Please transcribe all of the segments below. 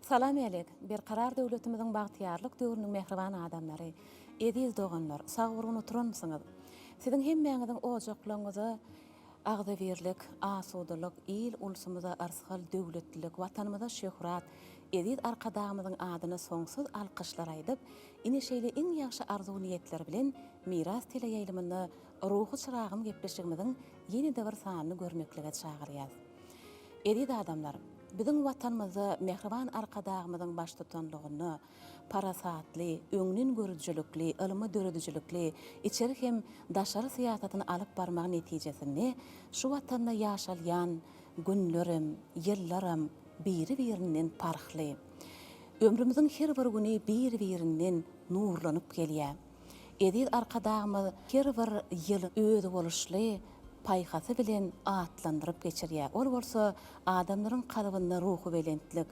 Salam älek, Berkarar döwletimiziň bagtyýarlyk döwrüniň mähriban adamlary, eziz doganlar, sag-gurgun oturanmysyňyz? Siziň hemmäňiziň ojaklaryňyza agzybirlik, asudalyk, il-ulsumyza yrsgal, döwletlilik, Watanymyza şöhrat, eziz Arkadagymyzyň adyna soňsuz alkyşlar aýdyp, ine şeýle iň ýagşy arzuw-niýetler bilen Miras teleýaýlymynda Ruhy çyragym gepleşigimiziň ýene-de bir sanyny görmeklige çagyrýas. Eziz adamlar, biziň Watanymyzda mähriban Arkadagymyzyň baştutanlygynda parasatly, öňdengörüjilikli, ylmy döredijilikli içeri hem daşary syýasatyny alyp barmagy netijesinde şu Watanda ýaşalýan günlerem, ýyllaram biri-birinden parhly. Ömrümiziň her bir güni bir-birinden nurlanyp gelýär. Eziz Arkadagymyz her bir ýyly özboluşly paýhasy bilen atlandyryp geçirýär. Ol bolsa adamlaryň kalbynda ruhubelentlik,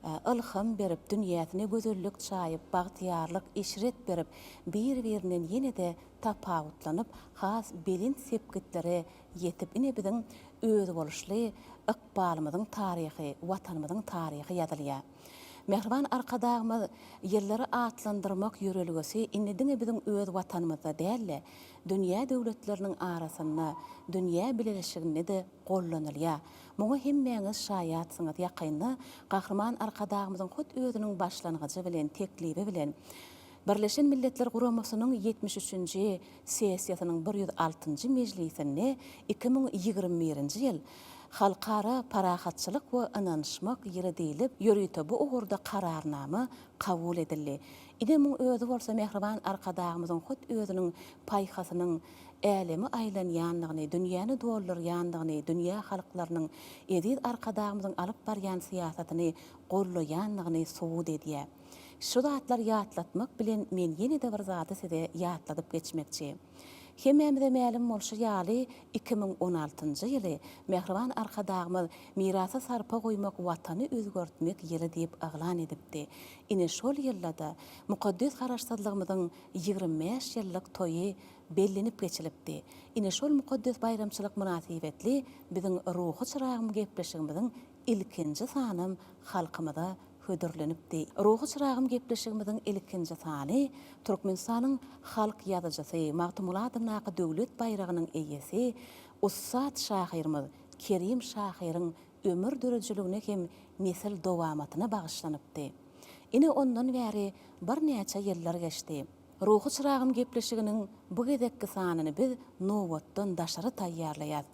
ylham berip, dünýäsine gözellik çaýyp, bagtyýarlyk, eşret berip, bir-birinden ýene-de tapawutlanyp, has belent sepgitlere ýetip, ine biziň özboluşly ykbalymyzyň taryhy, Watanymyzyň taryhy ýazylýar. Mähriban Arkadagymyz ýyllary atlandyrmak ýörelgesi indi diňe biziň öz Watanymyzda däl-de, dünýä döwletleriniň arasynda, dünýä bileleşiginde-de gollanylýar. Muňa hemmäňiz şaýatsyňyz. Ýakynda Gahryman Arkadagymyzyň hut özüniň başlangyjy bilen, teklibi bilen Birleşen Milletler Guramasynyň ýetmiş üçünji sessiýasynyň bir ýüz altynjy mejlisinde 2021-nji ýyl Halkara parahatçylyk we ynanyşmak ýyly diýlip, ýörite bu ugurda Kararnama kabul edildi. Ine, muň özi bolsa mähriban Arkadagymyzyň hut özüniň paýhasynyň älemi aýlanýandygyny, dünýäni doldurýandygyny, dünýä halklarynyň eziz Arkadagymyzyň alyp barýan syýasatyny gollaýandygyny subut edýär. Şu zatlary ýatlatmak bilen men ýene-de bir zady size ýatladyp geçmekçi. Hemmämize mälim bolşy ýaly, 2016-njy ýyly mähriban Arkadagymyz Mirasa sarpa goýmak Watany özgertmek ýyly diýip yglan edipdi. Ine şol ýylda-da mukaddes Garaşsyzlygymyzyň 25 ýyllyk toýy bellenip geçilipdi. Ine şol mukaddes baýramçylyk mynasybetli biziň Ruhy çyragym gepleşigimiziň ilkinji sanam halkymyza hödürlenipdi. Ruhy çyragym gepleşigimiziň ilkinji sany Türkmenistanyň halk ýazyjysy, Magtymguly adyndaky döwlet baýragynyň eýesi, ussat şahyrymyz Kerim şahyryň ömür döredijiligine hem nesil dowamatyna bagyşlanypdy. Ine ondan bäri birnäçe ýyllar geçdi. Ruhy çyragym gepleşiginiň bu gezekki sanyny biz nobatdan daşary taýýarlaýas.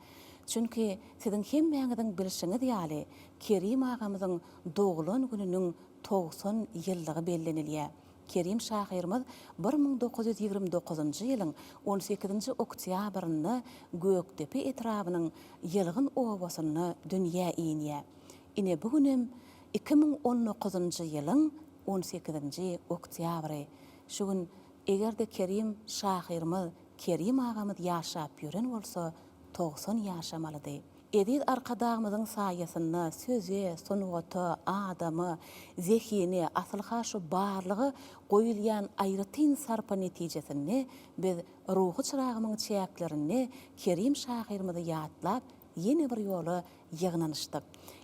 Çünki siziň hemmäňiziň bilşiňiz ýaly, Kerim agamyzyň doglan gününiň 90 ýyllygy bellenilýär. Kerim şahyrymyz 1929-njy ýylyň on sekizinji oktýabrynda Gökdepe etrabynyň Ýylgyn obasynda dünýä inýär. Ine bu günem 2019-njy ýylyň on sekizinji oktýabry. Şu gün eger-de Kerim şahyrymyz Kerim agamyz ýaşap ýören bolsa 90 ýaşamalydy. Eziz Arkadagymyzyň saýasynda söze, sungata, adama, zehine, asylha şu barlyga goýulýan aýratyn sarpa netijesinde biz Ruhy çyragymyň çäklerinde Kerim şahyrymyzy ýatlap ýene bir ýola ýygnanyşdyk.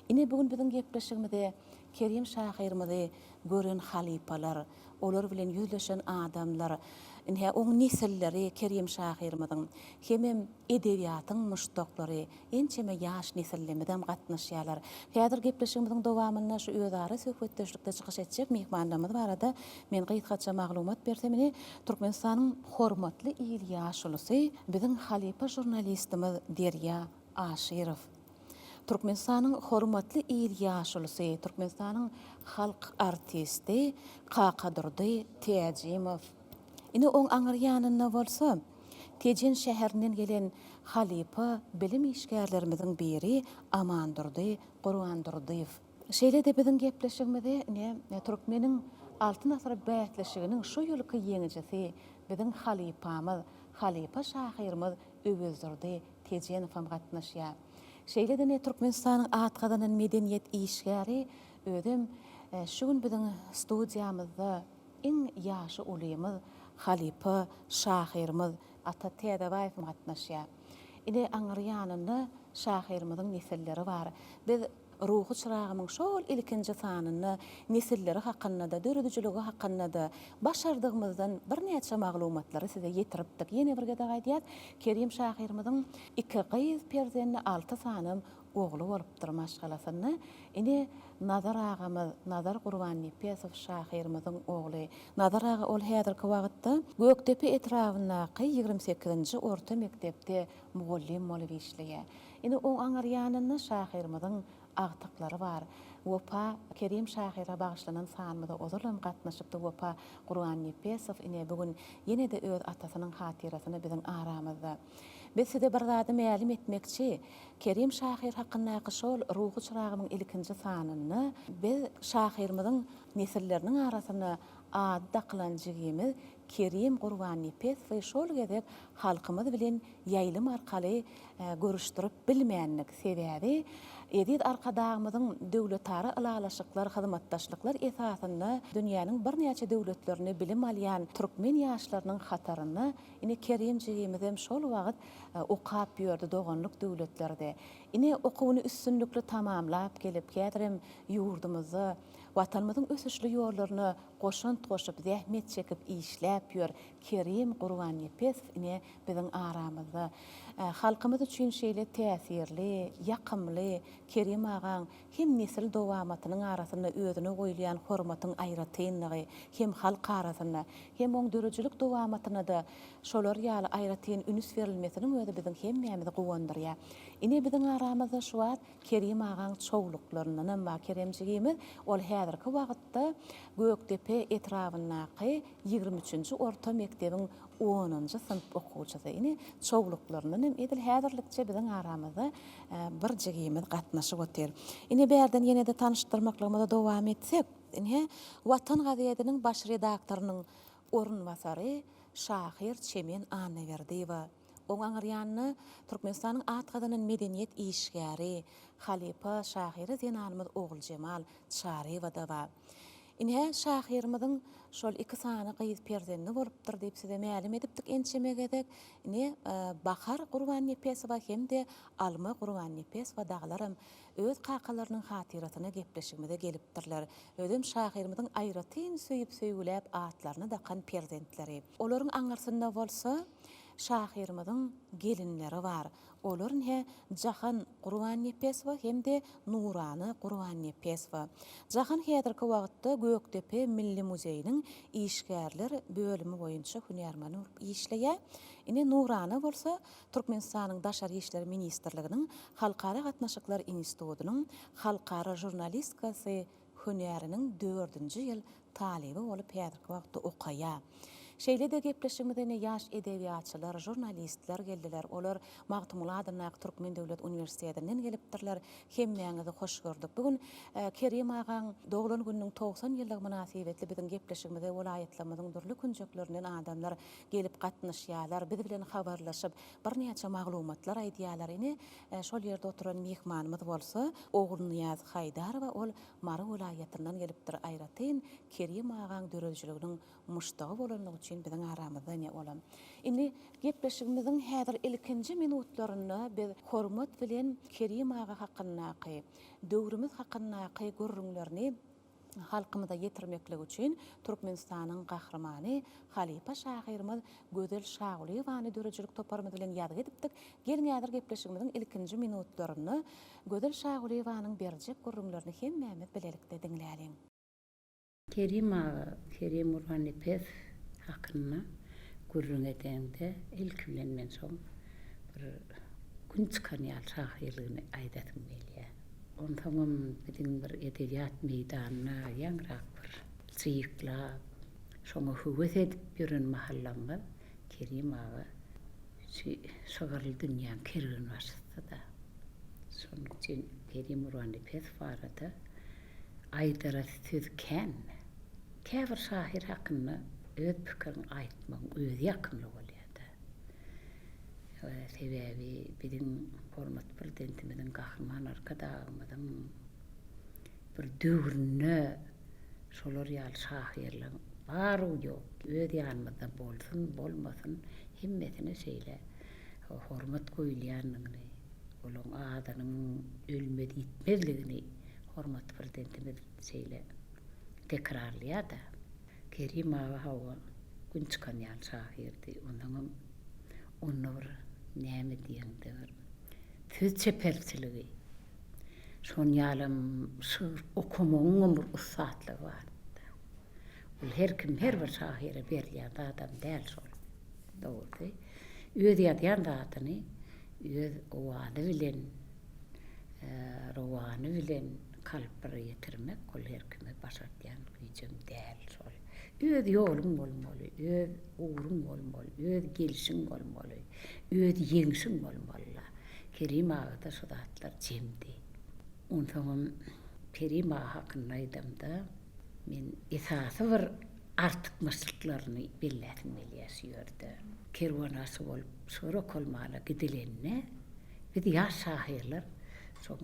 Ine bu gün biziň gepleşigimize Kerim şahyrymyzy gören halypalar, olar bilen ýüzleşen adamlar, ine oň nesilleri Kerim şahyrymyzyň hemem edebiýatyň muşdaklary, ençeme ýaş nesillemizem gatnaşýarlar. Häzir gepleşigimiziň dowamynda şu özara söhbetdeşlikde çykyş etjek myhmanlarymyz barada men gysgaça maglumat bersem ine Türkmenistanyň hormatly il ýaşulusy biziň halypa žurnalistimiz Derýa Aşyrow. Türkmenistanyň hormatly il ýaşulusy, Türkmenistanyň halk artisti Kakadurdy Täjimow. Ine oň aňyr ýanynda bolsa Tejen şäherinden gelen halypa bilim işgärlerimiziň biri Amandurdy Gurbandurdyýew. Şeýle-de biziň gepleşigimize ine Türkmeniň Altyn asyry bäsleşiginiň şu ýylky ýeňijisi biziň halypamyz, halypa şahyrymyz Öwezdurdy Tejenowam gatnaşýar. Şeýle-de ine Türkmenistanyň at gazanan medeniýet işgäri özem şu gün biziň studiýamyzda iň ýaşy ulymyz halypa şahyrymyz Ata Täzebaýewem gatnaşýar. Ine aňyr ýanynda şahyrymyzyň nesilleri bar. Biz. Ruhy çyragymyň şol ilkinji sanynda nesilleri hakynda-da, döredijiligi hakynda-da başardygymyzdan birnäçe maglumatlary size ýetiripdik. Ýene bir gezek aýdýas, Kerim şahyrymyzyň iki gyz perzendi, alty sanam ogly bolupdyr maşgalasynda. Ine, Nazar agamyz, Nazar Gurbannepesow şahyrymyzyň ogly. Nazar aga ol häzirki wagtda Gökdepe etrabyndaky 28-nji orta mekdepde mugallym bolup işleýär. Ine, oň aňyr ýanynda şahyrymyzyň agtyklary bar. Wepa Kerim şahyra bagyşlanan sanymyza ozalam gatnaşypdy Wepa Gurbannepesow ine, bu gün ýene-de öz atasynyň hatyrasyna biziň aramyzda. Biz size bir zady mälim etmekçi, Kerim şahyr hakyndaky şol Ruhy çyragymyň ilkinji sanynda biz şahyrymyzyň nesilleriniň arasynda ady dakylan jigimiz Kerim Gurbannepesowy şol gezek halkymyz bilen ýaýlym arkaly görüşdirip bilmändik. Sebäbi eziz Arkadagymyzyň döwletara ylalaşyklar, hyzmatdaşlyklar esasynda dünýäniň birnäçe döwletlerinde bilim alýan türkmen ýaşlarynyň hatarynda Ine Kerim jigimizem şol wagt okap ýördi doganlyk döwletlerde. Ine okuwyny üstünlikli tamamlap gelip, häzirem ýurdumyzda Watanymyzyň ösüşli ýollaryna goşant goşup, zähmet çekip işläp ýör Kerim Gurbannepesow ine biziň aramyzda. Halkymyz üçin şeýle täsirli, ýakymly Kerim agaň hem nesil dowamatynyň arasynda özüne goýulýan hormatyň aýratynlygy, hem halk arasynda, hem oň döredijilik dowamatyna-da şolar ýaly aýratyn ünüs berilmesiniň özi biziň hemmämizi guwandyrýar. Ine, biziň aramyzda şu wagt Kerim agaň çowluklaryndanam bar Kerem jigimiz, ol häzirki wagtda Gökdepe etrabyndaky 23-nji orta mekdebiň onunjy synp okuwçysy. Ine, çowluklaryndan hem edil häzirlikçe biziň aramyzda bir jigimiz gatnaşyp otyr. Ine, bärden ýene-de tanyşdyrmaklygymyzy dowam etsek, ine, Watan gazetiniň baş redaktorynyň orunbasary şahyr Çemen Annaberdiýewa. Oň aňyrýanynda Türkmenistanyň at gazanan medeniýet işgäri, halypa şahyra zenanymyz Oguljemal Çaryýewa-da bar. Ine, şahyrymyzyň şol iki sany gyz perzendi bolupdyr diýip size mälim edipdik ençeme gezek. Ine, Bahar Gurbannepesowa hem-de Alma Gurbannepesowa dagylaram öz kakalarynyň hatyrasyna gepleşigimize gelipdirler. Özem şahyrymyzyň aýratyn söýüp-söýgüläp atlaryny dakan perzentleri. Olaryň aňyrsynda bolsa şahyrymyzyň gelinleri bar. Olar ine Jahan Gurbannepesowa hem-de Nurana Gurbannepesowa. Jahan häzirki wagtda Gökdepe milli muzeýiniň işgärler bölümi boýunça hünärmeni bolup işleýär. Ine Nurana bolsa Türkmenistanyň Daşary işler ministrliginiň Halkara gatnaşyklar institutynyň halkara žurnalistikasy hünäriniň dördünji ýyl talyby bolup häzirki wagtda okaýar. Şeýle-de gepleşigimize ine ýaş edebiýatçylar, žurnalistler geldiler. Olar Magtymguly adyndaky Türkmen döwlet uniwersitetinden gelipdirler. Hemmäňizi hoş gördük. Bu gün Kerim agaň doglan gününiň 90 ýyllygy mynasybetli biziň gepleşigimize welaýatlarymyzyň dürli künjeklerinden adamlar gelip gatnaşýarlar, biz bilen habarlaşyp, birnäçe maglumatlar aýdýarlar. Ine, şol ýerde oturan myhmanymyz bolsa Ogulnyýaz Haýdarowa, ol Mary welaýatyndan gelipdir. Aýratyn Kerim agaň döredijiliginiň muşdagy bolanlygy üçin biziň aramyzda ine olam. Indi gepleşigimiziň häzir ilkinji minutlarynda biz hormat bilen Kerim aga hakyndaky, döwrümiz hakyndaky gürrüňlerini halkymyza ýetirmeklik üçin Türkmenistanyň Gahrymany, halypa şahyrymyz Gözel Şagulyýewany döredijilik toparymyz bilen ýazgy edipdik. Geliň häzir gepleşigimiziň ilkinji minutlarynda Gözel Şagulyýewanyň berjek gürrüňlerini hemmämiz bilelikde diňläliň. Kerim aga, Kerim Gurbannepesow hakynda gürrüň edeňde ilki bilen men şoň bir Gün çykan ýaly şahyrlygyny aýdasym gelýär. Onsoňam biziň bir edebiýat meýdanyna ýaňrak bir jyklap, şoňa höwes edip ýören mahallamyz Kerim aga şu şygyrly dünýäň kerwenbaşysy-da. Şonuň üçin Kerim Gurbannepesow barada aýdara söz kän. Käbir şahyr hakynda öz pikiriňi aýtmagyň özi ýakymly bolýar-da. Sebäbi biziň hormatly Prezidentimiziň, Gahryman Arkadagymyzyň bir döwründe şolar ýaly şahyrlaryň bar-u ýok, öz ýanymyzda bolsun, bolmasyn, hemmesine şeýle hormat goýulýandygyny, olaryň adynyň ölmez-ýitmezligini. Hormatly Prezidentimiz şeýle tekrarlaýar-da. Kerim aga hawa, gün çykan ýaly şahyrdy. Onsoňam onda bir näme diýeňde bir söz çeperçiligi, şon ýalam şygyr okamagyňam bir ussatlygy bardy-da. Ol her kim, her bir şahyra berilýän zadam däl şol. Dogrusy, öz ýazýan zadyny öz owazy bilen, rowany bilen kalplara ýetirmek ol her kime başardýan güýjem däl şol. Öz ýoluň bolmaly, öz ugruň bolmaly, öz gelşiň bolmaly, öz ýeňşiň bolmaly-la. Kerim agada şu zatlar jemdi. Onsoňam Kerim aga hakynda aýdamda, men esasy bir artykmaçlyklaryny belläsim gelýär şu ýerde. Kerwenaşy bolup şygyr okalmana gidilende, biz ýaş şahyrlar şoň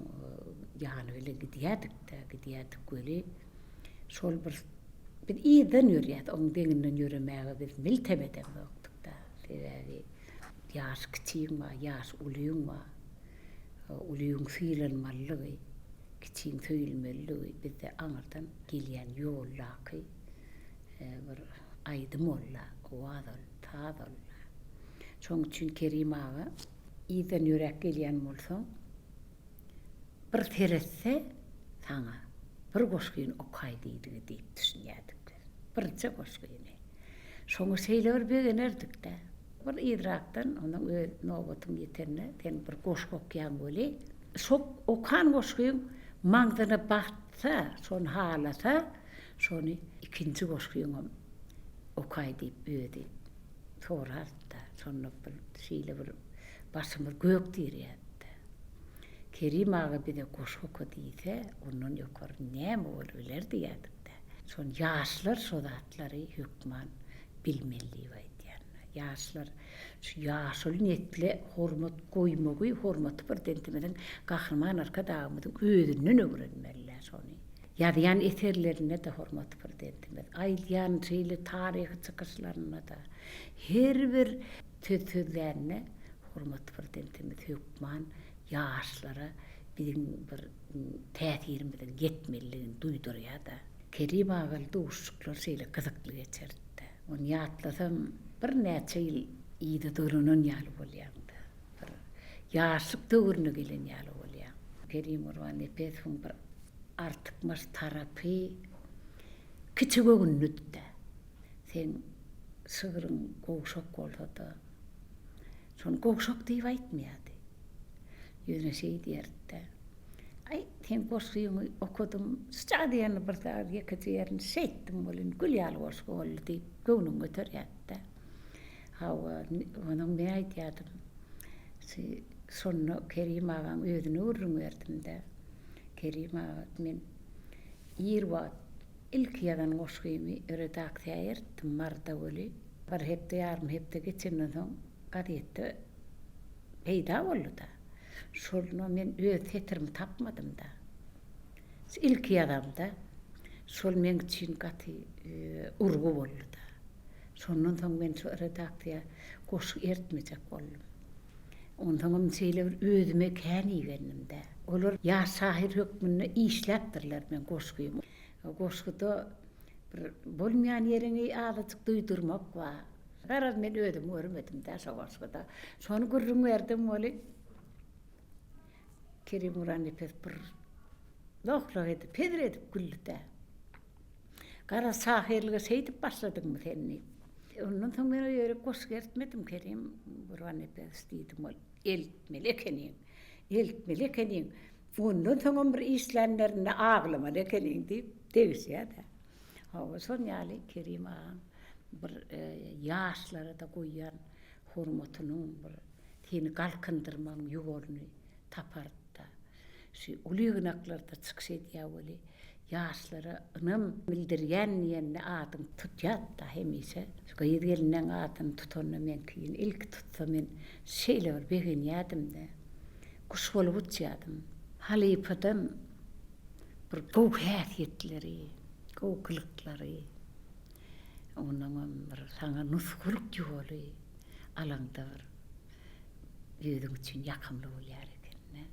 ýany bilen gidýärdik-de, gidýärdik weli, şol bir biz yzdan ýörýärdik, oň deňinden ýöremäge biz miltem edemzokdyk-da. Sebäbi ýaş kiçiň bar, ýaş ulyň bar. Ulyň sylanmalydygy, kiçiň söýülmelidigi bizde aňyrdan gelýän ýoldaky bir aýdym ol-da, owaz ol, saz ol-da. Şonuň üçin Kerim aga yzdan ýöräp gelýän bolsaň, bir seretse saňa bir goşgyny okaý diýdigi diýip düşünýärdik biz. Birje goşgyny. Şoňa şeýle bir begenerdik-dä. Bir yzrakdan onuň öz nobatyň ýetende sen bir goşgy okýaň weli, şo okan goşgyň maňzyna batsa, şony halasa, şony ikinji goşgyňam okaý diýip özi sorardy-da. Şonda bir şeýle bir başymyz gök direýärdi-de. Kerim aga bize goşgy oka diýse, ondan ýokary näme bolup biler diýerdik-de. Şony ýaşlar şo zatlary hökman bilmeli diýip aýdýan. Ýaşlar şu ýaşuly nesle hormat goýmagy hormatly Prezidentimiziň Gahryman Arkadagymyzyň özünden öwrenmeliler şony. Ýazýan eserlerinde-de hormatly Prezidentimiz, aýdýan şeýle taryhy çykyşlarynda-da her bir söz sözlände hormatly Prezidentimiz hökman ýaşlara biziň bir täsirimiziň ýetmelidigini duýdurýar-da. Kerim agaly duşuşyklar şeýle gyzykly geçerdi-de. Ony ýatlasam, birnäçe ýyl yza dolanan ýaly bolýaň-da. Bir ýaşlyk döwrüne gelen ýaly bolýaň. Kerim Gurbannepesowyň bir artykmaç tarapy kiçigöwünlidi-de. Seň şygryň gowşak bolsa-da, şony gowşak diýip aýtmaýardy. Ýöne şeý diýerdi-de. Aý, seň goşgyňy okadym, şuja diýenini bir saz ýekeje ýerini şeýtdim welin, gül ýaly goşgy boldy diýip, göwnüňi göterýärdi-dä. Hawa, onuň men aýdýardym, şi, şonda Kerim agaň özüne gürrüň berdim-de. Kerim aga, men ir wagt ilki ýazan goşgymy redaksiýa eritdim, Maryda weli, bir hepde, ýarym hepde geçenden soň gazetde peýda boldy-da. Şonda men öz setirimi tapmadym-da. Ilki ýazamda şol meň üçin gaty urgy boldy-da. Şondan soň men şu redaksiýa goşgy eritmejek boldum. Onsoňam şeýle bir özüme kän igendim-dä. Olar ýaş şahyr hökmünde işläpdirler meň goşgymy. Goşguda bir bolmaýan ýeriňi azajyk duýdurmak bar. Garaz, men özüm görmedim-dä şo goşguda. Şony gürrüň berdim weli, Kerim Gurannepes bir loh-loh edip, hezil edip güldi-dä. Garaz, şahyrlyga şeýdip başladyňmy sen diýip. Ondan soň men o ýere goşgy eltmedim, Kerim Gurbannepesow diýdim, ol eltmeli ekeniň, eltmeli ekeniň, ondan soňam bir işlänlerinde aglamaly ekeniň diýip degişýär-dä. Hawa, şon ýaly Kerim agaň bir ýaşlara-da goýýan hormatynyň bir seni galkyndyrmagyň ýoluny tapardy-da. Şu uly ýygnaklarda çykyş edýär weli, ýaşlara ynam bildirýän diýende adyň tutýardy-da hemişe. Şu gyz-gelinleň adyny tutanda meňkini ilki tutsa men şeýle bir begenýärdim-de, guş bolup uçýardym. Halypadan bir gowy häsiýetleri, gowy gylyklary, onnoňam bir saňa nusgalyk ýoly alaňda bir özüň üçin ýakymly bolýar ekeni.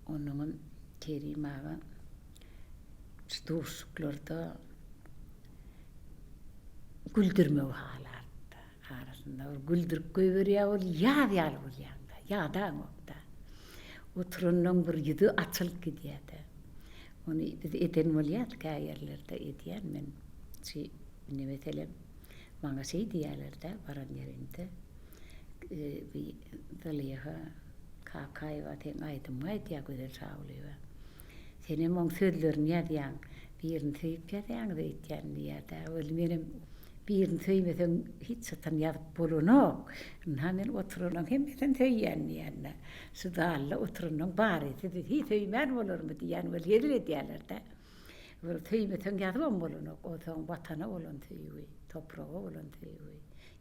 Onnoňam Kerim aga. Şu duşuşyklarda güldürmegi halardy-da. Arasynda bir güldürip goýberýär ol ýaz ýaly bolýaň-da, ýadaňok-da. Oturanlaň bir ýüzi açylyp gidýär-de. Ony biz eden bolýarys kä ýerlerde edýän men. Şu indi meselem maňa şeý diýýärler-de baran ýerimde bi Zylyha Kakaýewa seň aýdymyňy aýdýar Gözel Şagulyýewa. Senem oň sözlerini ýazýaň, birini söýüp ýazýaňyz öýtýän diýýär-dä. Weli menem birini söýmeseň hiç haçan ýazyp bolanok. Ynha men oturanlaň hemmesini söýýän diýýän-dä. Şu zalda oturanlaň bary sizi hiç söýmän bolarmy diýýän weli hezil edýärler-dä. Bir söýmeseň ýazybam bolanok. Onsoň Watana bolan söýgi, topraga bolan söýgi,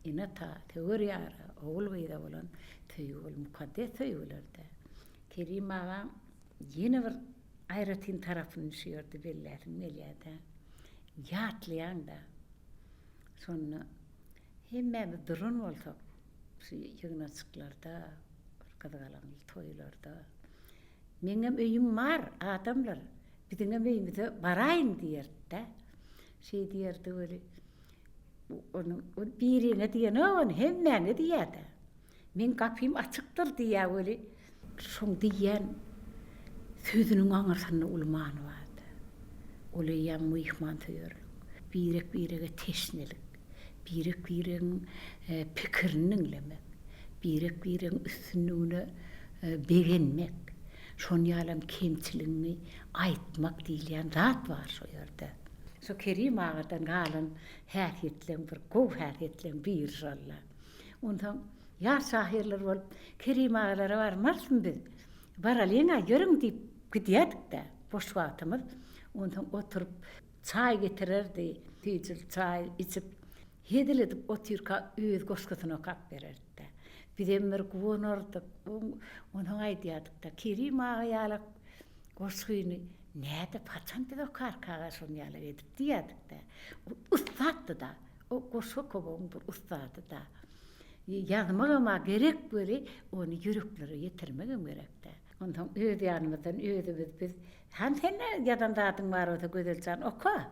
ene-ata, söwer ýara, ogul-gyza bolan söýgi ol mukaddes söýgüler-dä. Kerim agaň Ýene bir aýratyn tarapyny şu ýerde belläsim gelýär-de, ýatlaýaň-da, şonda hemmämiz duran bolsak, şu ýygnaçyklarda, bir gyzgalaňly toýlarda, Meňem öýüm bar, adamlar, biziňem öýümize baraýyň diýerdi-de. Şeý diýerdi weli, onuň biriňe diýenok ony, hemmäňe diýýär-de. Meň gapym açykdyr diýýär weli, şoň diýýän sözüniň aňyrsynda uly many bardy. Ol eýýäm myhmansöýerlik, birek-birege teşnelik, birek-biregiň pikirini diňlemek, birek-biregiň üstünligine begenmek, şon ýalam kemçiligiňi aýtmak diýilýän zat bar şo ýerde. Şo Kerim agadan galan häsiýetleň bir gowy häsiýetleň biri şol-da. Onsoň ýaş şahyrlar bolup Kerim agalara barmarysmy biz? Baralyň-a, ýörüň diýip gidýärdik-dä, boş wagtymyz. Onsoň oturyp çaý getirerdi, süýjüli çaý içip, hezil edip otyrka öz goşgusyny okap bererdi-dä. Bizem bir guwanardyk. Onsoň aýdýardyk-da, Kerim aga ýaly goşgyny nädip, haçan biz okarkak-a şony ýaly edip diýerdik-dä. Ussatdy-da. O goşgy okamagyň bir ussady-da. Ýazmagam-a gerek weli, ony ýüreklere ýetirmegem gerek-dä. Onsoň öz ýanymyzdan özümiz biz, Hany sen-ä ýazan zadyň bar bolsa Gözel jan, oka!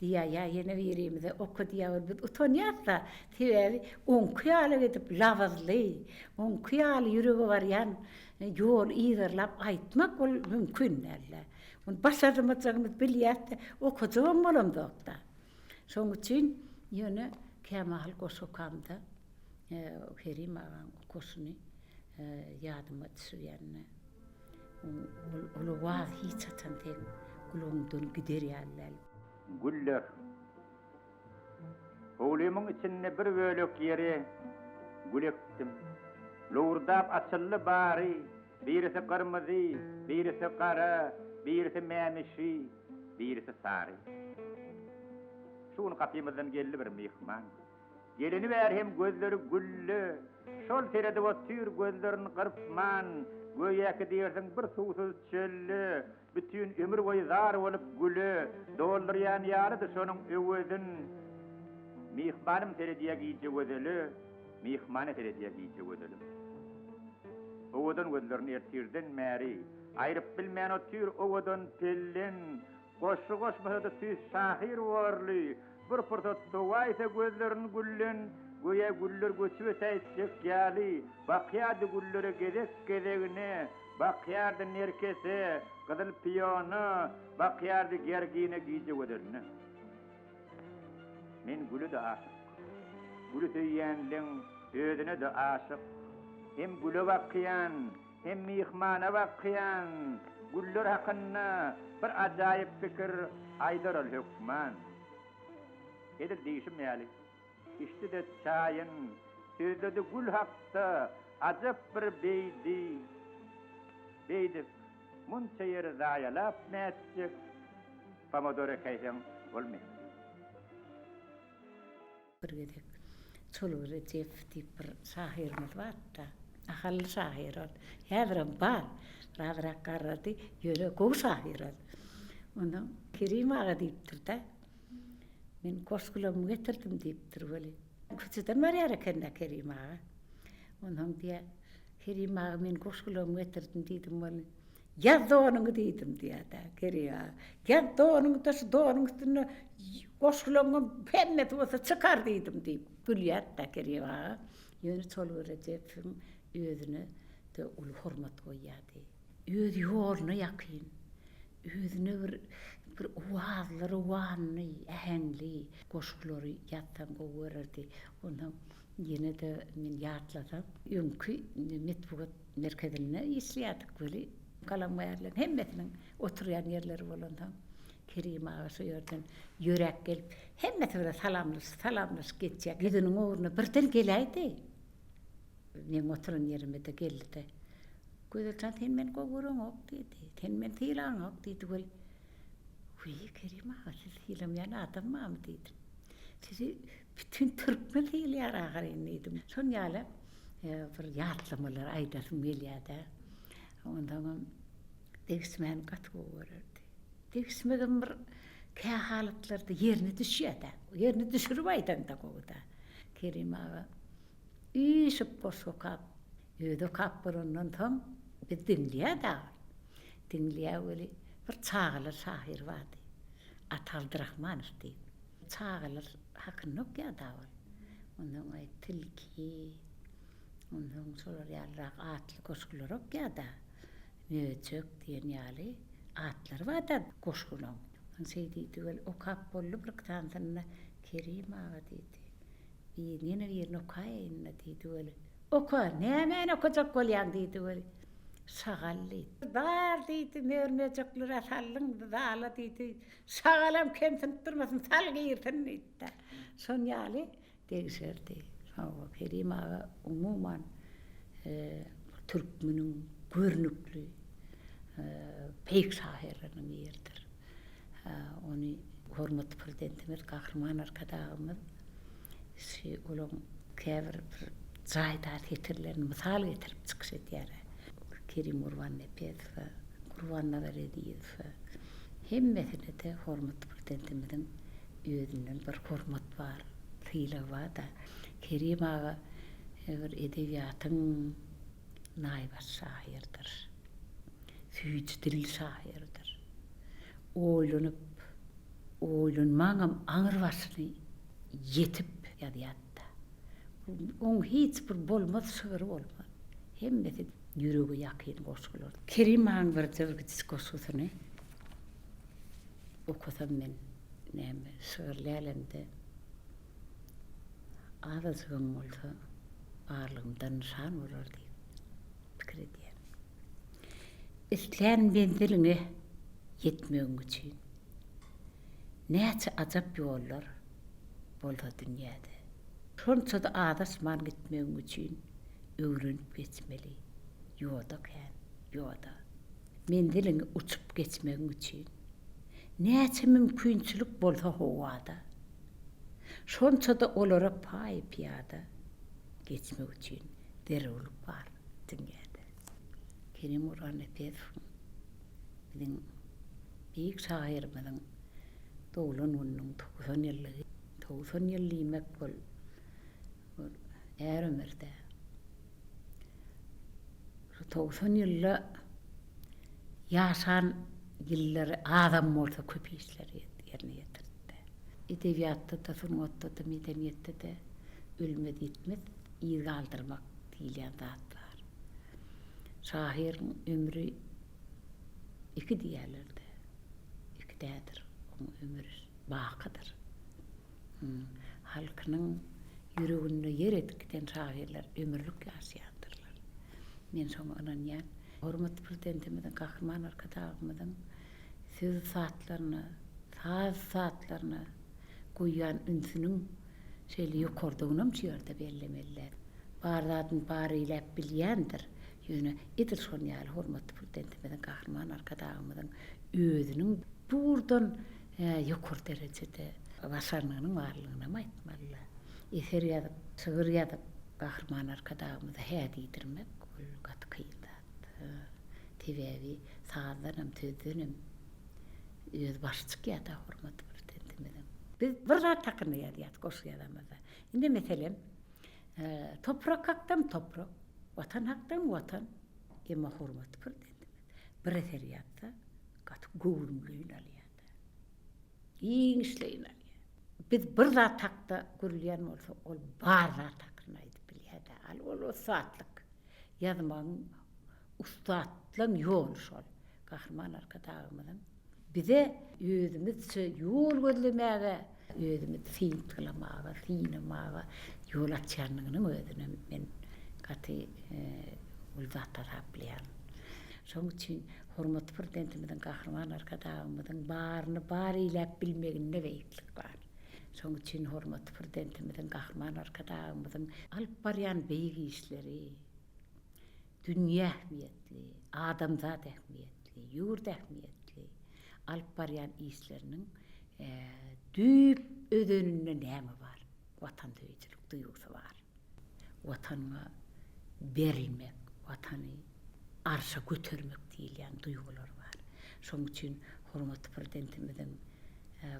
diýýär, ýa ýene birimize oka diýýär weli biz utanýas-da. Sebäbi oňky ýaly edip labyzly, oňky ýaly ýürege barýan ýoly yzarlap aýtmak ol mümkin däl-dä. Ony başardymajagymyzy bilýäs-de, okajagam bolamzok-da. Şoň üçin ýöne kämahal goşgy okamda Kerim agaň okaşyny ýadyma düşürýän-de. Ol owaz hiç haçan seň gulagyňdan gider ýaly däl. Güller. Howlymyň içinde bir bölek ýere gül ekdim. Lowurdap açyldy bary, birisi gyrmyzy, birisi gara, birisi mämişi. Birisi sary. Şu gün gapymyzdan geldi bir myhman. Geleni bäri hem gözleri gülle. Şol seredip otyr gözlerini gyrpman. Göýäki diýersiň bir suwsuz çölde bütin ömür boýy zar bolup güle doldurýan ýalydy şonuň öwezin. Myhmanym seredýä gije gözele, myhmana seredýä gije gözelim. Owadan gözlerini ertirden bäri Aýryp bilmän otyr owadan pellen, Goşgy goşmasa-da tüýs şahyr borly. Bir pursat sowaýsa gözlerin gülden, Göýä güller göçüp ötäýtjek ýaly, Bakýardy güllere gezek-gezegine, Bakýardy nerkese, gyzyl piona, Bakýardy gergine gije gözeline. Men güle-de aşyk. Güli söýýänleň özüne-de aşyk. Hem güle bakýan, Hem myhmana bakýan güller hakynda bir ajaýyp pikir aýdar ol hökman. Edil diýşim ýaly, içdi-de çaýyn, sözledi gül hakda ajap bir beýdi. Beýdip, munça ýeri zaýalap nätjek, pomodor ekäýseň bolmaýar. Bir gezek Çoluk Rejepow diýip bir şahyrymyz bardy-da. Ahally şahyr ol. Häzirem bar. Birazrak garrady, ýöne gowy şahyr ol. Onsoň Kerim aga diýipdir-de, Men goşgularymy getirdim diýipdir weli. Köçeden barýar eken-dä Kerim aga. Onsoň diýýär, Kerim aga men goşgularymy getirdim diýdim weli. Ýaz donuňy diýdim diýýär-dä Kerim aga. Ýaz donuňy-da şu donuň üstünde goşgularyňam hemmesi bolsa çykar diýdim diýip gülýärdi-dä Kerim aga. Ýöne Çoluk Rejepowyň özüne-de uly hormat goýýardy. Öz ýoluna ýakyn, özüne bir bir owazly, rowanly, äheňli goşgulary ýazsaň gowy görerdi. Onsoň ýene-de men ýatlasam, öňki metbugat merkezinde işleýärdik weli, galamgärleriň hemmesiniň oturýan ýerleri bolansoň, Kerim aga şo ýerden ýöräp gelip, hemmesi bilen salamlaşyp, salamlaşyp geçýär. Ýüzüniň ugruna birden geläýdi. Meň oturan ýerime-de geldi-de, Gözel jan, sen meni gowy göreňok diýdi. Sen meni sylaňok diýdi. Weli, Wiý, Kerim aga, sizi sylamaýan adam barmy diýdim. Sizi bütin türkmen sylaýar ahyryn diýdim. Şon ýaly bir ýatlamalary aýdasym gelýär-dä. Onsoňam degişmäni gaty gowy görerdi. Degişmegem bir kä halatlarda ýerine düşýär-dä. Ýerine düşürip aýdaňda gowy-da. Kerim aga üýşüp goşgy okap, özi okap bolandan soň biz diňleýär dagy. Diňleýär weli bir çagalar şahyry bardy. Ata Abdyrahmanow diýip. Çagalar hakynda okýar dagy ol. Onsoň aý tilki, onsoň şolar ýalyrak atly goşgular okýar-da. Möjek diýen ýaly atlary bar-da goşgulaň. Onsoň şeý diýdi weli okap boldy bir sanysyny Kerim aga diýdi. Birini ýene birini okaýaýyn-da diýdi weli. Oka, nämäni okajak bolýaň diýdi weli. Şagal diýdi. Bar diýdi, mör-möjekler-ä saldyň zala diýdi. Şagalam kemsinip durmasyn, sal girsin diýdi-de. Şon ýaly degişerdi. Hawa, Kerim aga umuman türkmeniň görnükli beýik şahyrlarynyň biridir. Ony hormatly Prezidentimiz Gahryman Arkadagymyz şu olaryň käbir bir jaýdar setirlerini mysal getirip çykyş edýär. Kerim Gurbannepesowa, Gurbannazar Ezizowa hemmesine-de hormatly Prezidentimiziň özünden bir hormat bar, sylag bar-da. Kerim aga bir edebiýatyň naýbaşy şahyrdyr. Süýji dilli şahyrdyr. Oýlanyp, oýlanmaňam aňrybaşyny ýetip ýazýardy-da. Oň hiç bir bolmaz şygry bolmaz. Hemmesi ýürege ýakyn goşgular. Kerim agaň birje bir kiçijik goşgusyny okasam men näme şygyr lälemde azajygam bolsa barlygymdan nyşan bolar diýip pikir edýän. Islän menziliňe ýetmegiň üçin näçe ajap ýollar bolsa dünýäde. Şonça-da azaşman gitmegiň üçin öwrenip geçmeli ýoda kän, ýoda. Menziliňi uçup geçmegiň üçin näçe mümkinçilik bolsa howada, şonça-da olara paýy-pyýada geçmek üçin zerurlyk bar dünýäde. Kerim Gurbannepesowyň biziň beýik şahyrymyzyň doglan gününiň 90 ýyllygy. 90 ýyl diýmek bol bol är ömür-dä. Şu 90 ýylda ýaşan ýyllary azam bolsa köp işleri ýerine ýetirdi-dä. Edebiýatda-da, sungatda-da, medeniýetde-de ölmez-ýitmez yz galdyrmak diýilýän zat bar. Şahyryň ömri iki diýýärler-de. Iki dädir. Oň ömri bakydyr. Halkynyň ýüreginde ýer edip giden şahyrlar ömürlik ýaşaýandyrlar. Men şoňa ynanýan. Hormatly Prezidentimiziň, Gahryman Arkadagymyzyň söz ussatlaryna, saz ussatlaryna goýýan ünsüniň şeýle ýokardygynam şu ýerde bellemeli. Bar zadyny bar eýläp bilýändir. Ýöne edil şon ýaly hormatly Prezidentimiziň, Gahryman Arkadagymyzyň özüniň bu ugurdan ýokary derejede başarnygynyň barlygynam aýtmaly. Eser ýazyp, şygyr ýazyp Gahryman Arkadagymyza hä diýdirmek ol gaty kyn zat. Sebäbi sazdanam, sözdenem öz başy çykýar-da hormatly Prezidentimiziň. Biz bir zat hakynda ýazýarys goşgy ýazamyzda. Indi meselem, Toprak hakdam toprak, Watan hakdam Watan. Emma hormatly Prezidentimiz. Bir eser ýazsa, gaty göwrümleýin alýar-da. Giňişleýin alýar. Biz bir zat hakda gürlýän bolsak, ol bar zat hakynda aýdyp bilýär-de. Al, ol ussatlyk. Ýazmagyň ussatlaň ýoly şol. Gahryman Arkadagymyzyň bize özümizçe ýol gözlemäge, özümizi syntgylamaga, synamaga ýol açýanlygynyň özünem men gaty uly zat hasaplaýaryn. Şonuň üçin hormatly Prezidentimiziň, Gahryman Arkadagymyzyň baryny bar eýläp bilmeginde beýiklik bar. Şonuň üçin hormatly Prezidentimiziň, Gahryman Arkadagymyzyň alyp barýan beýik işleri, dünýä ähmiýetli, adamzat ähmiýetli, ýurt ähmiýetli alyp barýan işleriniň düýp özeninde näme bar? Watansöýüjilik duýgusy bar. Watanyňa berilmek, Watany arşa götermek diýilýän duýgular bar. Şonuň üçin hormatly Prezidentimiziň,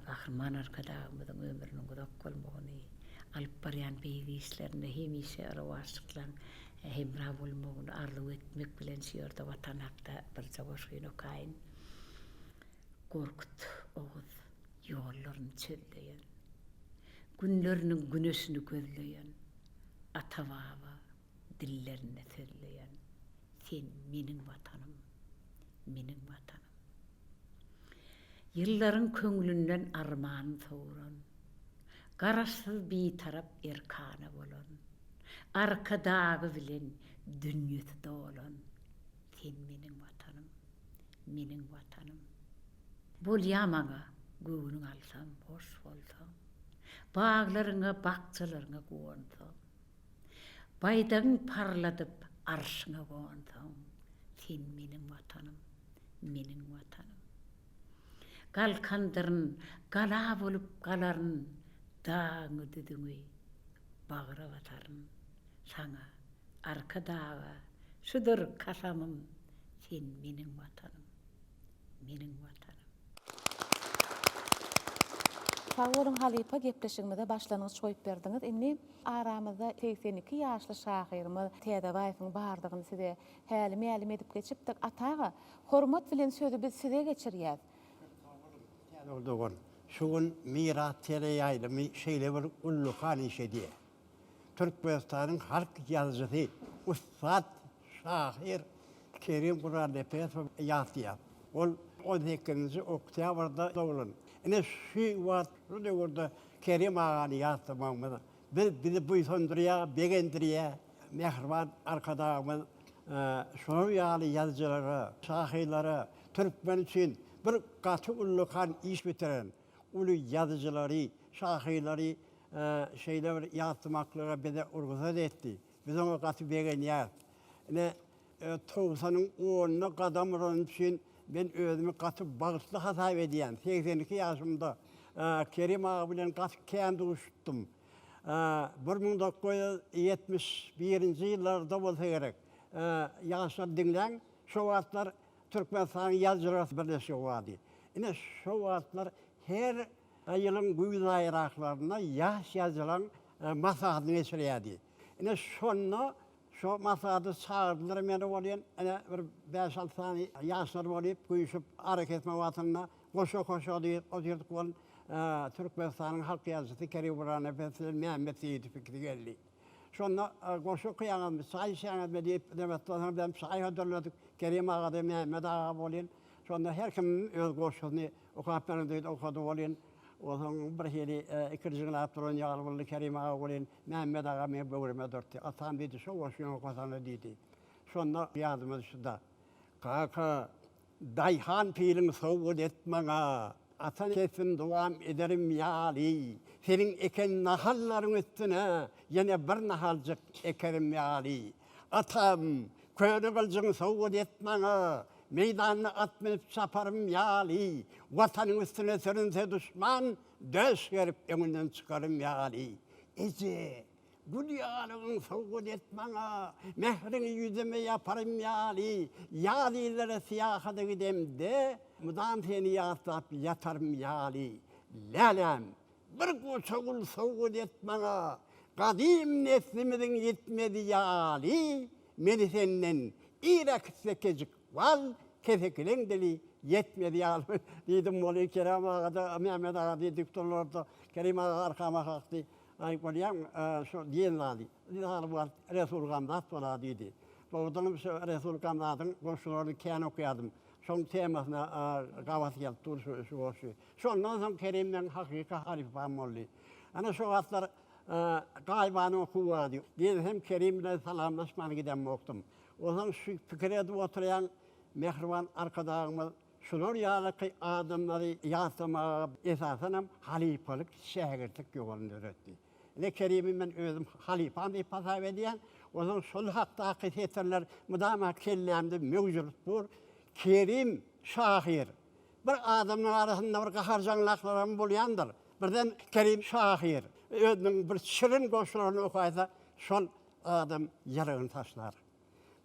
Gahryman Arkadagymyzyň ömrüniň uzak bolmagyny, alyp barýan beýik işlerinde hemişe rowaçlyklaryň hemra bolmagyny arzuw etmek bilen şu ýerde Watan hakda birje goşgyny okaýyn. Gorkut Oguz ýollaryny çözleýän, Günleriniň güneşini gözleýän, Ata-baba dillerinde sözleýän Sen meniň Watanym, meniň Watanym. Ýyllaryň köňlünden arman sowran, Garaşsyz Bitarap erkana bolan, Arkadagy bilen dünýesi dolan Sen meniň Watanym, meniň Watanym. Bolýa maňa göwnüň alsam, hoş bolsam, Baglaryňa, bakjalaryňa guwansam. Baýdagyň parladyp arşyňa gonsaň, Sen meniň Watanym, meniň Watanym. Galkandyryn, gala bolup galaryn, Dagyňy-düzüňi bagra basaryn. Saňa, Arkadaga, şudur kasamym, Sen meniň Watanym, meniň Watanym. Sag boluň halypa gepleşigimize başlangyç goýup berdiňiz. Indi aramyzda 82 ýaşly şahyrymyz Täzebaýewiň bardygyny size häli mälim edip geçipdik. Ata aga, hormat bilen sözi biz size geçirýäs. Sag boluň Täzegül dogan. Şu gün Miras teleýaýlymy şeýle bir ullakan iş edýär. Türkmenistanyň halk ýazyjysy, ussat şahyr Kerim Gurbannepesow ýatlaýar. Ol on sekizinji oktýabrda doglan. Ine şu wagt, şu döwürde Kerim agany ýatlamagymyz biz bizi buýsandyrýar, begendirýär. Mähriban Arkadagymyz şular ýaly ýazyjylara, şahyrlara türkmen üçin bir gaty ullakan iş bitiren uly ýazyjylary, şahyrlary şeýle bir ýatlamaklyga bize rugsat etdi. Biz oňa gaty begenýäris. Ine, togsanyň onuna gadam uranym üçin men özümi gaty bagtly hasap edýän. 82 ýaşymda Kerim aga bilen gaty kän duşupdym. 1971-nji ýyllarda bolsa gerek. Ýaşlar diňläň, şo wagtlar Türkmenistanyň Ýazyjylar birleşigi bardy. Ine, şo wagtlar her ýylyň güýz aýraklarynda ýaş ýazyjylaryň maslahatyny geçirýärdi. Ine, şonda şo maslahata çagyrdylar meni welin, ine, bir bäş-alty sany ýaşlar bolup, güýşüp, arakesme wagtynda goşa-koşa diýip otyrdyk welin, Türkmenistanyň halk ýazyjysy Kerim Gurbannepesow bilen Mämmet Seýidow ikisi geldi. Şonda goşa okaýaňyzmy, çaý içýäňizmi diýip, nöbetde bilen çaý hödürledik. Kerim aga-da, Mämmet aga welin, şonda her kim öz goşgusyny okap beriň diýdi, okady welin, onsoň birhili ikirjiňläp duran ýaly boldy Kerim aga welin, Mämmet aga meň böwrüme dürtdi. Atam diýdi, şo goşgyňy okasana diýdi. Şonda ýadyma düşdi-de, Kaka, Daýhan piliň sowgat et maňa, Ata kesbim dowam ederim ýaly, Seniň eken nahallaryň üstüne Ýene bir nahaljyk ekerim ýaly. Atam, köne gyljyň sowgat et maňa, Meýdanda at münüp çaparym ýaly, Watanyň üstüne sürünse duşman, Döş gerip öňünden çykarym ýaly. Eje, Gül ýalygyň sowgat et maňa, Mähriňi ýüzüme ýaparym ýaly, Ýaz illere syýahata gidemde, Mydam seni ýatlap ýatarym ýaly. Läläm, bir goça gül sowgat et maňa, Gadym neslimiziň ýitmezi ýaly, Meni senden ir äkitse kejik wal. Kesekileň dili ýetmez ýaly diýdim weli Kerem aga-da, Mehmet aga diýdik durlardy. Kerim aga arkama kakdy. Aý bolýaň şo diýen zady. Ýaly wagt Resul Gamzat bolar diýdi. Dogrudanam şo Resul Gamzadyň goşgularyny kän okaýardym. Şoň temasyna gabat gelip dur şu goşgy. Şondan soň Kerim meň hakyky halypam boldy. Ana şo wagtlar gaýybana okuw bardy. Gelsem Kerim bilen salamlaşman gidemokdym. Onsoň şu pikir edip oturýan mähriban Arkadagymyz şular ýalyky adamlary ýatlamaga esasanam halypalyk, şägirtlik ýoluny döretdi. Ine Kerimi men özüm halypam diýip hasap edýän. Onsoň şol hakdaky setirler mydama kellämde möwjürip dur. Kerim şahyr. Bir adamyň arasynda bir gaharjaňlaklaram bolýandyr. Birden Kerim şahyr özüniň bir şirin goşgularyny okaýsa, şol adam ýaragyny taşlar.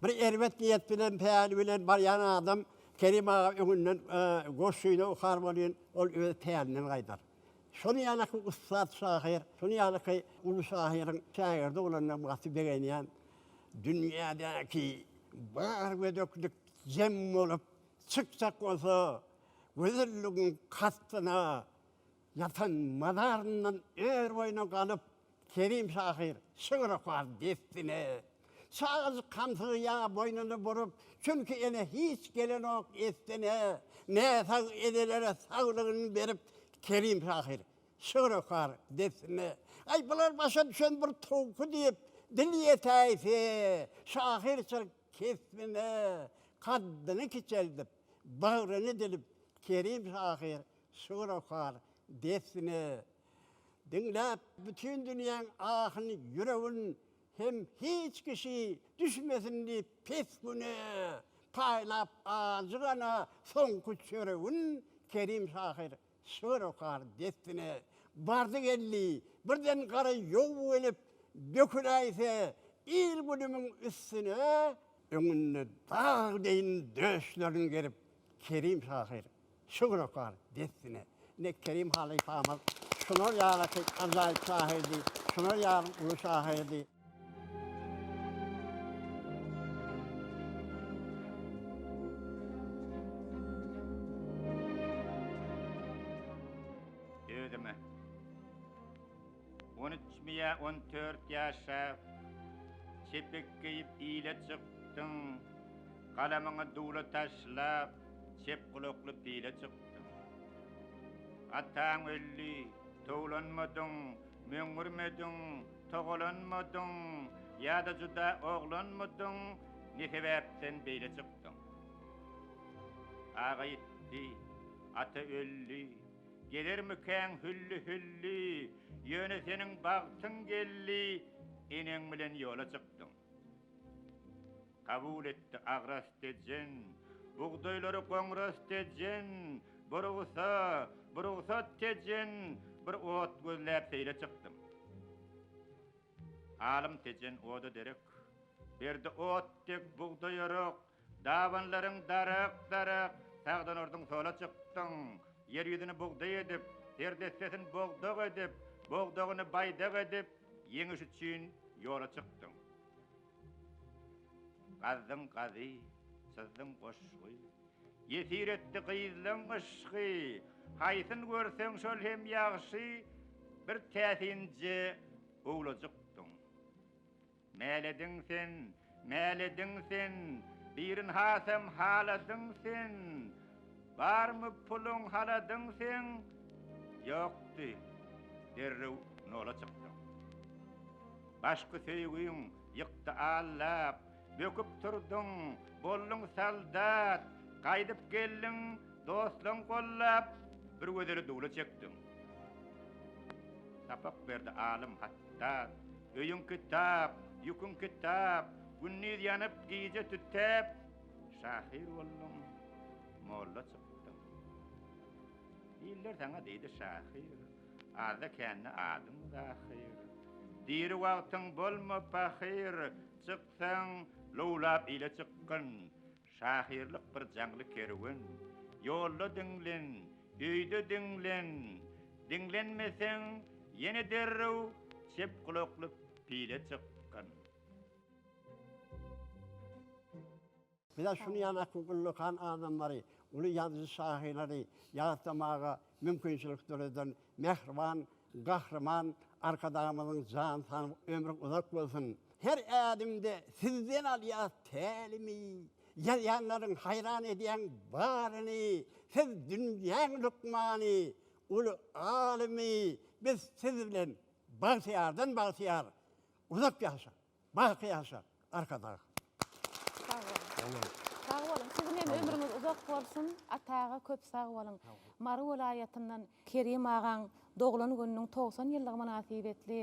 Bir erbet niýet bilen, päli bilen barýan adam Kerim aga öňünden goşgyny okar welin, ol öz pälinden gaýdar. Şonuň ýalyky ussat şahyr, şonuň ýalyky uly şahyryň şägirdi bolanyna gaty begenýän. Dünýädäki bar gödeklik jem bolup çykjak bolsa, gözelligiň kastyna ýatan mazaryndan ör-boýuna galyp, Kerim şahyr şygyr okar dessine. Çagajyk hamsygy ýa boýnuny burup, çünki ene hiç gelenok essine, näsag enelere saglygyny berip, Kerim şahyr şygyr okar dessine. Aý, bular başa düşen bir towky diýip, dil ýetäýse, şahyrçylyk kesbine kaddyny kiçeldip, bagryny dilip, Kerim şahyr şygyr okar dessine. Diňläp bütin dünýäň ahyny ýüregin hem hiç kişi düşmesin diýip pes güne paýlap ajy gana soňky çöregin Kerim şahyr şygyr okar dessine bardy geldi birden gara ýow gelip döküläýse il günümiň üstüne öňünde dag deýin döşlerin gerip Kerim şahyr Şygyr okar dessine. Ine Kerim halypamyz şular ýalyky ajaýyp şahyrdy, şular ýaly uly şahyrdy. Özüme. On üçmi ýa on dört ýaşap, çepek geýip ile çykdyň, galamyňy dula taşlap, çep gulakly pile çykdyň. Ataň öldi, towlanmadyň, möňňürmediň, togalanmadyň, ýa-da juda oglanmydyň, ne sebäpden beýle çykdyň? Aga ýitdi, ata öldi, Gelermikäň hülli-hülli, Ýöne seniň bagtyň geldi, Eneň bilen ýola çykdyň. Kabul etdi agras Tejen, Bugdaýlary goňras Tejen, Burugsa, burugsat Tejen, Bir ot gözläp seýle çykdym. Alym Tejen oda derek, Berdi ot dek bugdaý-orak, Dabanlaryň darak-darak, Sagdan urduň, sola çykdyň. Ýer ýüzüni bugdaý edip, Serdessesin bogdak edip, Bogdagyny baýdak edip, Ýeňiş üçin ýola çykdyň. Gazdyň gazy, çyzdyň goşgy, Ýesir etdi gyzlaň yşgy, Haýsyn görseň şol hem ýagşy, Bir täsinje owlajykdyň. Mälediň sen, mälediň sen, Birin hasam haladyň sen, Barmy puluň haladyň seň, Ýokdy, derrew nola çykdyň. Başky söýgüň ýykdy allap, Böküp turduň, bolduň soldat, Gaýdyp geldiň, dostlaň gollap, Bir gözeli dula çekdiň. Sapak berdi alym hatdat, Öýüň kitap, ýüküň kitap, Gündiz ýanyp, gije tütäp, Şahyr bolduň, molla çykdyň. Iller saňa diýdi şahyr, Azda-kände adyň zahyr. Diri wagtyň bolma pahyr, Çyksaň, lowlap ile çykgyn. Şahyrlyk bir jaňly kerwen. Ýolda diňlen, öýde diňlen. Diňlenmeseň, ýene derrew çep gulakly pile çykgyn. Bize şuny ýaly ullakan adamlary, uly ýazyjy-şahyrlary ýatlamaga mümkinçilik döreden mähriban Gahryman Arkadagymyzyň jany sag, ömri uzak bolsun! Her ädimde sizden alýas tälimi, Ýazýanlaryň haýran edýäň baryny, Siz dünýäň lukmany, uly alymy, Biz siz bilen bagtyýardan bagtyýar, Uzak ýaşa! Baky ýaşa Arkadag. Sag boluň. Sag boluň. Siziň hem ömrüňiz uzak bolsun. Ata aga köp sag boluň. Mary welaýatyndan Kerim agaň doglan gününiň 90 ýyllygy mynasybetli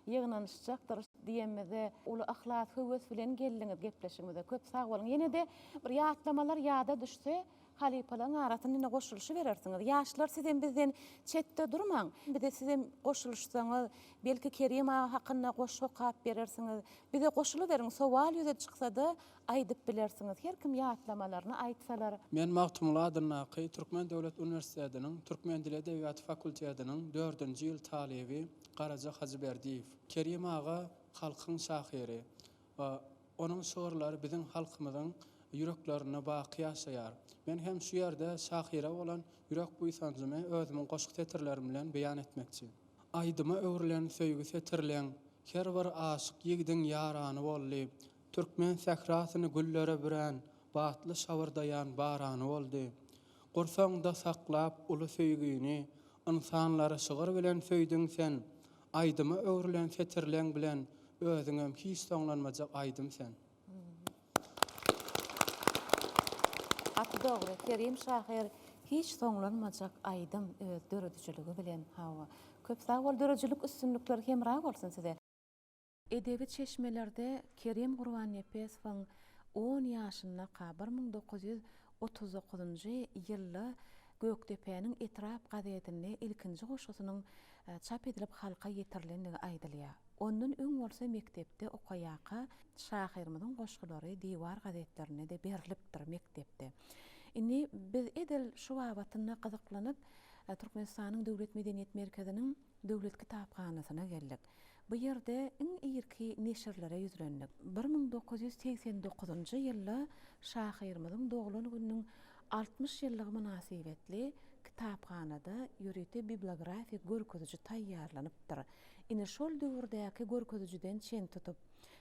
ýygnanyşjakdyrys diýemizde uly yhlas höwes bilen geldiňiz gepleşigimize. Köp sag boluň. Ýene-de bir ýatlamalar ýada düşse Halypalaryň arasynda ine goşulyşyberersiňiz. Ýaşlar sizem bizden çetde durmaň. Bize sizem goşulyşsaňyz, belki Kerim aga hakynda goşgy okap berersiňiz. Bize goşulyberiň, sowal ýüze çyksada aýdyp bilersiňiz. Her kim ýatlamalaryny aýtsalar. Men Magtymguly adyndaky Türkmen döwlet uniwersitetiniň Türkmen dili edebiýaty fakultetiniň dördünji ýyl talyby Garaja Hajyberdiýew. Kerim aga halkyň şahyry. Onuň şygyrlary biziň halkymyzyň ýüreklerinde baky ýaşaýar. Men hem şu ýerde şahyra bolan ýürek buýsanjymy özümiň goşgy setirlerim bilen beýan etmekçi. Aýdyma öwrülen söýgi setirleň Her bir aşyk ýigdiň ýarany boldy. Türkmen sährasyny güllere bürän, Batly şabyrdaýan barany boldy. Gursagyňda saklap uly söýgini, Ynsanlary şygyr bilen söýdüň sen. Aýdyma öwrülen setirleň bilen özüňem hiç soňlanmajak aýdym sen. Gaty dogry Kerim şahyr hiç soňlanmajak aýdym öz döredijiligi bilen hawa. Köp sag bol döredijilik üstünlikleri hemra bolsun size. Edebi çeşmelerde Kerim Gurbannepesowyň on ýaşyndaka, 1939-njy ýylda Gökdepäniň etrap gazetinde ilkinji goşgusynyň çap edilip halka ýetirilendigi aýdylýar. Ondan öň bolsa mekdepde okaýarka şahyrymyzyň goşgulary diwar gazetlerinde-de berlipdir mekdepde. Indi biz edil şu babatynda gyzyklanyp, Türkmenistanyň Döwlet medeniýet merkeziniň Döwlet kitaphanasyna geldik. Bu ýerde iň irki neşirlere ýüzlendik. 1989-njy ýylda şahyrymyzyň doglan gününiň 60 ýyllygy mynasybetli kitaphanada ýörite bibliografik görkeziji taýýarlanypdyr. Ine şol döwürdäki görkezijiden çen tutup,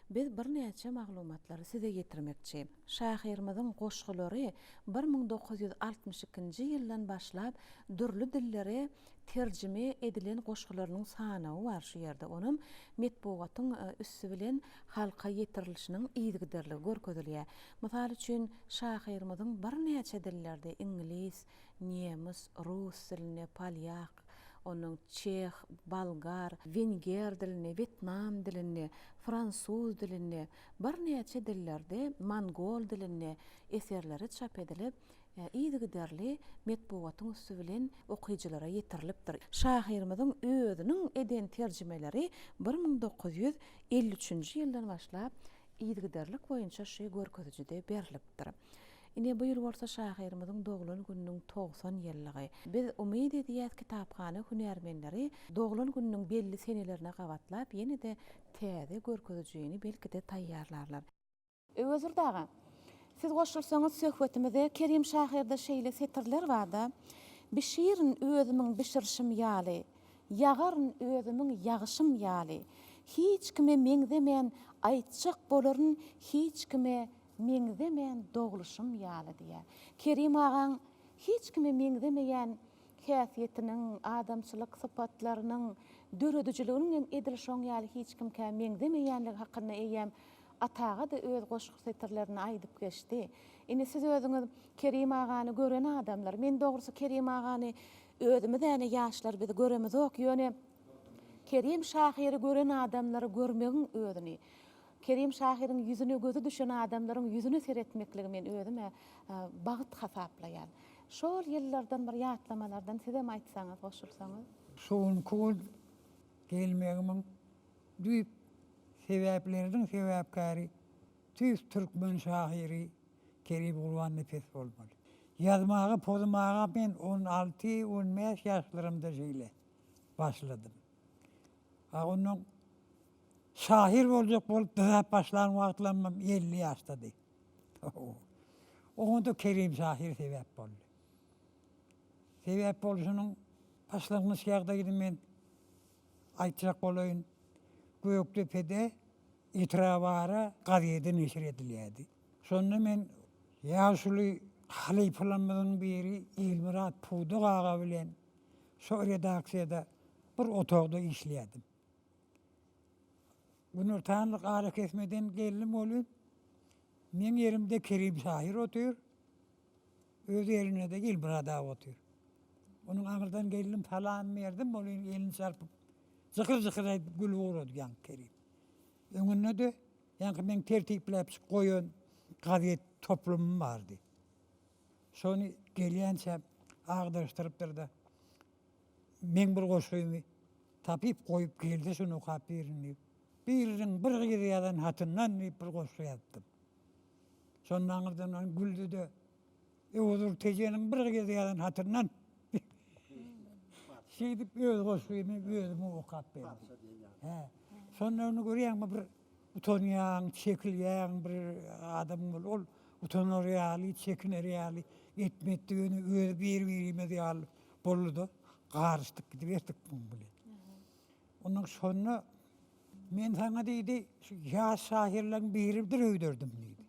biz birnäçe maglumatlary size ýetirmekçi. Şahyrymyzyň goşgulary 1962-nji ýyldan başlap dürli dillere terjime edilen goşgularynyň sanawy bar şu ýerde. Onam metbugatyň üsti bilen halka ýetirilişiniň yzygiderligi görkezilýär. Mysal üçin, şahyrymyzyň birnäçe dillerde, iňlis, nemes, rus dilinde, polýak, onuň çeh, bolgar, wenger dilinde, wetnam dilinde, fransuz dilinde, birnäçe dillerde, mongol dilinde eserleri çap edilip, yzygiderli metbugatyň üsti bilen okyjylara ýetirilipdir. Şahyrymyzyň özüniň eden terjimeleri 1953-nji ýyldan başlap yzygiderlik boýunça şu görkezijide berlipdir. Ine, bu ýyl bolsa şahyrymyzyň doglan gününiň 90 ýyllygy. Biz umyt edýäs, kitaphana hünärmenleri doglan gününiň belli senelerine gabatlap ýene-de täze görkezijini belki-de taýýarlarlar. Öwezdurdy aga, siz goşulsaňyz söhbetimize Kerim şahyrda şeýle setirler barda, Bişirin özümiň bişirişim ýaly, Ýagaryn özümiň ýagyşym ýaly. Hiç kime meňzemän aýtjak bolaryn Hiç kime meňzemän dogluşym ýaly diýýär. Kerim agaň hiç kime meňzemeýän häsiýetiniň, adamçylyk sypatlarynyň, döredijiliginiň hem edil şoň ýaly hiç kimkä meňzemeýänligi hakynda eýýäm Ata aga-da öz goşgy setirlerinde aýdyp geçdi. Indi siz özüňiz Kerim agany gören adamlar. Men dogrusy Kerim agany özümiz äne ýaşlar biz göremizok, ýöne Kerim şahyry gören adamlary görmegiň özüni, Kerim şahyryň ýüzüne gözi düşen adamlaryň ýüzüne seretmekligi men özüm-ä bagt hasaplaýan. Şol ýyllardan bir ýatlamalardan sizem aýtsaňyz, goşulsaňyz. Şu günki gün gelmegimiň düýp sebäpleriniň sebäpkäri tüýs türkmen şahyry Kerim Gurbannepes bolmaly. Ýazmaga, pozumaga men on alty, on bäş ýaşlarymda şeýle başladym. A ondan şahyr boljak bolup dyzap başlan wagtlarymam 50 ýaşdady. Oňa-da Kerim şahyr sebäp boldy. Sebäp bolşunyň başlangyç ýagdaýyny men aýtjak bolaýyn. Gökdepede etrabara gazeti neşir edilýärdi. Şonda men ýaşuly halypalarymyzyň biri Ilmyrat Pudak aga bilen şo redaksiýada bir otagda işleýärdim. Günortanlyk arakesmeden geldim welin, meň ýerimde Kerim şahyr otyr, öz ýerinde-de Ilmyrat aga otyr. Onuň aňyrdan geldim, salam berdim, welin elini çarpyp, jykyr-jykyr edip gülüp ugrady ýaňky Kerim. Öňünde-de ýaňky meň tertipläp goýan gazet toplumym bardy. Şony gelýänçäm agdaryşdyrypdyr-da, meň bir goşgymy tapyp goýup gelse şony okap berin diýip, biriniň bir gyza ýazan hatyndan diýip bir goşgy ýazypdym. Şonda aňyrdan ony güldi-de, Öwezguly Tejeniň bir gyza ýazan hatyndan diýip, şeýdip öz goşgymy özüme okap berdi. Hä. Şonda ony görýäňmi bir utanýaň, çekilýäň bir adam bol, ol utanar ýaly, çekiner ýaly etmedi, ýöne özi bir-birimiz ýaly boldy-da, garyşdyk gidiberdik muň bilen. Ondan şonda men saňa diýdi, şu ýaş şahyrlaryň biridir öýderdim diýdi.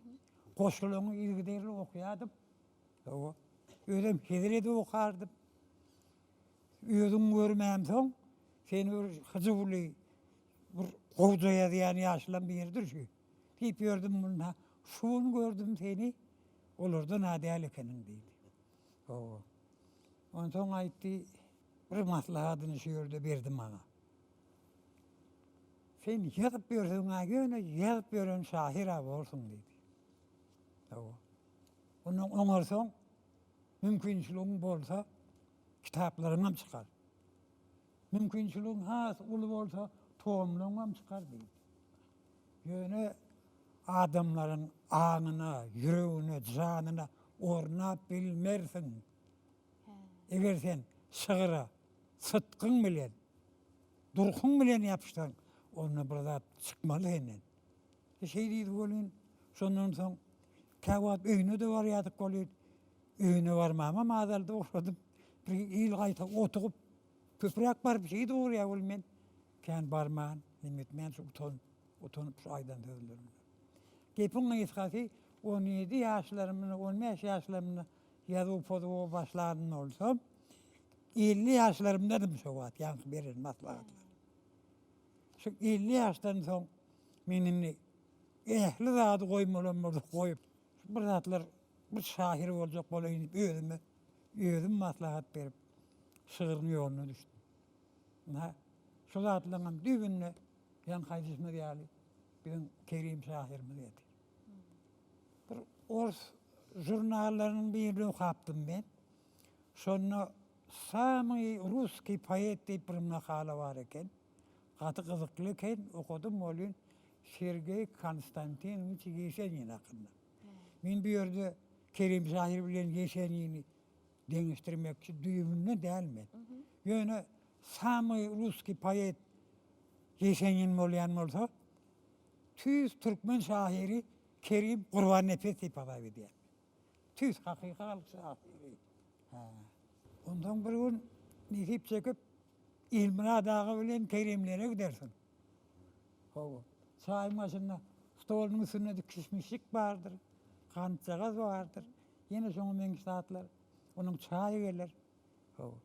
Goşgularyňy yzygiderli okýardym. Hawa. Özem hezil edip okardym. Özüň görmämsoň, seni bir hyjuwly, bir gowja ýazýan ýaşlaryň biridir şu diýip ýördüm munda. Şu gün gördüm seni, olardan-a däl ekeniň diýdi. Hawa. Onsoň aýtdy, bir maslahatyny şu ýerde berdi maňa. Sen ýazyp ýörseň-ä ýöne ýazyp ýören şahyr-a borsuň diýdi. Hawa. Ondan oňarsaň, mümkinçiligiň bolsa, kitaplaryňam çykar. Mümkinçiligiň has uly bolsa, tomlugyňam çykar diýdi. Ýöne adamlaryň aňyna, ýüregine, janyna ornap bilmersiň. Eger sen şygyra sytgyň bilen, durkuň bilen ýapyşsaň, onda bir zat çykmaly senden. Şeý diýdi welin, şondan soň käwagt öýüne-de barýardyk welin, öýüne barmamam azaldy ugradym. Bir il gaýta otugyp, köpräk baryp şeýdip ugraýar welin men kän barman, neme etmän şu utanyp, utanyp şu aýdan sözlerimden. Gepiň gysgasy, 17 ýaşlarymda, 15 ýaşlarymda ýazuw-pozuwa başlan bolsam, 50 ýaşlarymdadym şo wagt ýaňky beren maslahatlar. Şu 50 ýaşdan soň men indi ähli zady goýmalam bolsa goýup, bir zatlar bir şahyr boljak bolaýyn diýip özüme özüm maslahat berip, şygryň ýoluna düşdüm. Ynha, şu zatlaryňam düýbünde ýaňky aýdyşymyz ýaly biziň Kerim şahyrymyz ýatyr. Bir ors žurnallarynyň birini okapdym men. Şonda Samyý russkiý poet diýip bir makala bar eken. Gaty gyzykly eken, okadym welin Sergeý Konstantinowiç Ýesenin hakynda. Men bu ýerde Kerim şahyr bilen Ýesenini deňeşdirmekçi düýbünden däl men. Ýöne samyý russkiý poet Ýesenin bolýan bolsa, tüýs türkmen şahyry Kerim Gurbannepes diýip hasap edýän. Tüýs hakyky halk şahyry. Hä. Onsoň bir gün nesip çekip Ilmyrat aga bilen Kerimlere gidersiň. Hawa. Çaýyň başynda stolunyň üstünde-de kişmişjik bardyr, gantjagaz bardyr. Ýene şoňa meňzeş zatlar. Onuň çaýy geler. Hawa.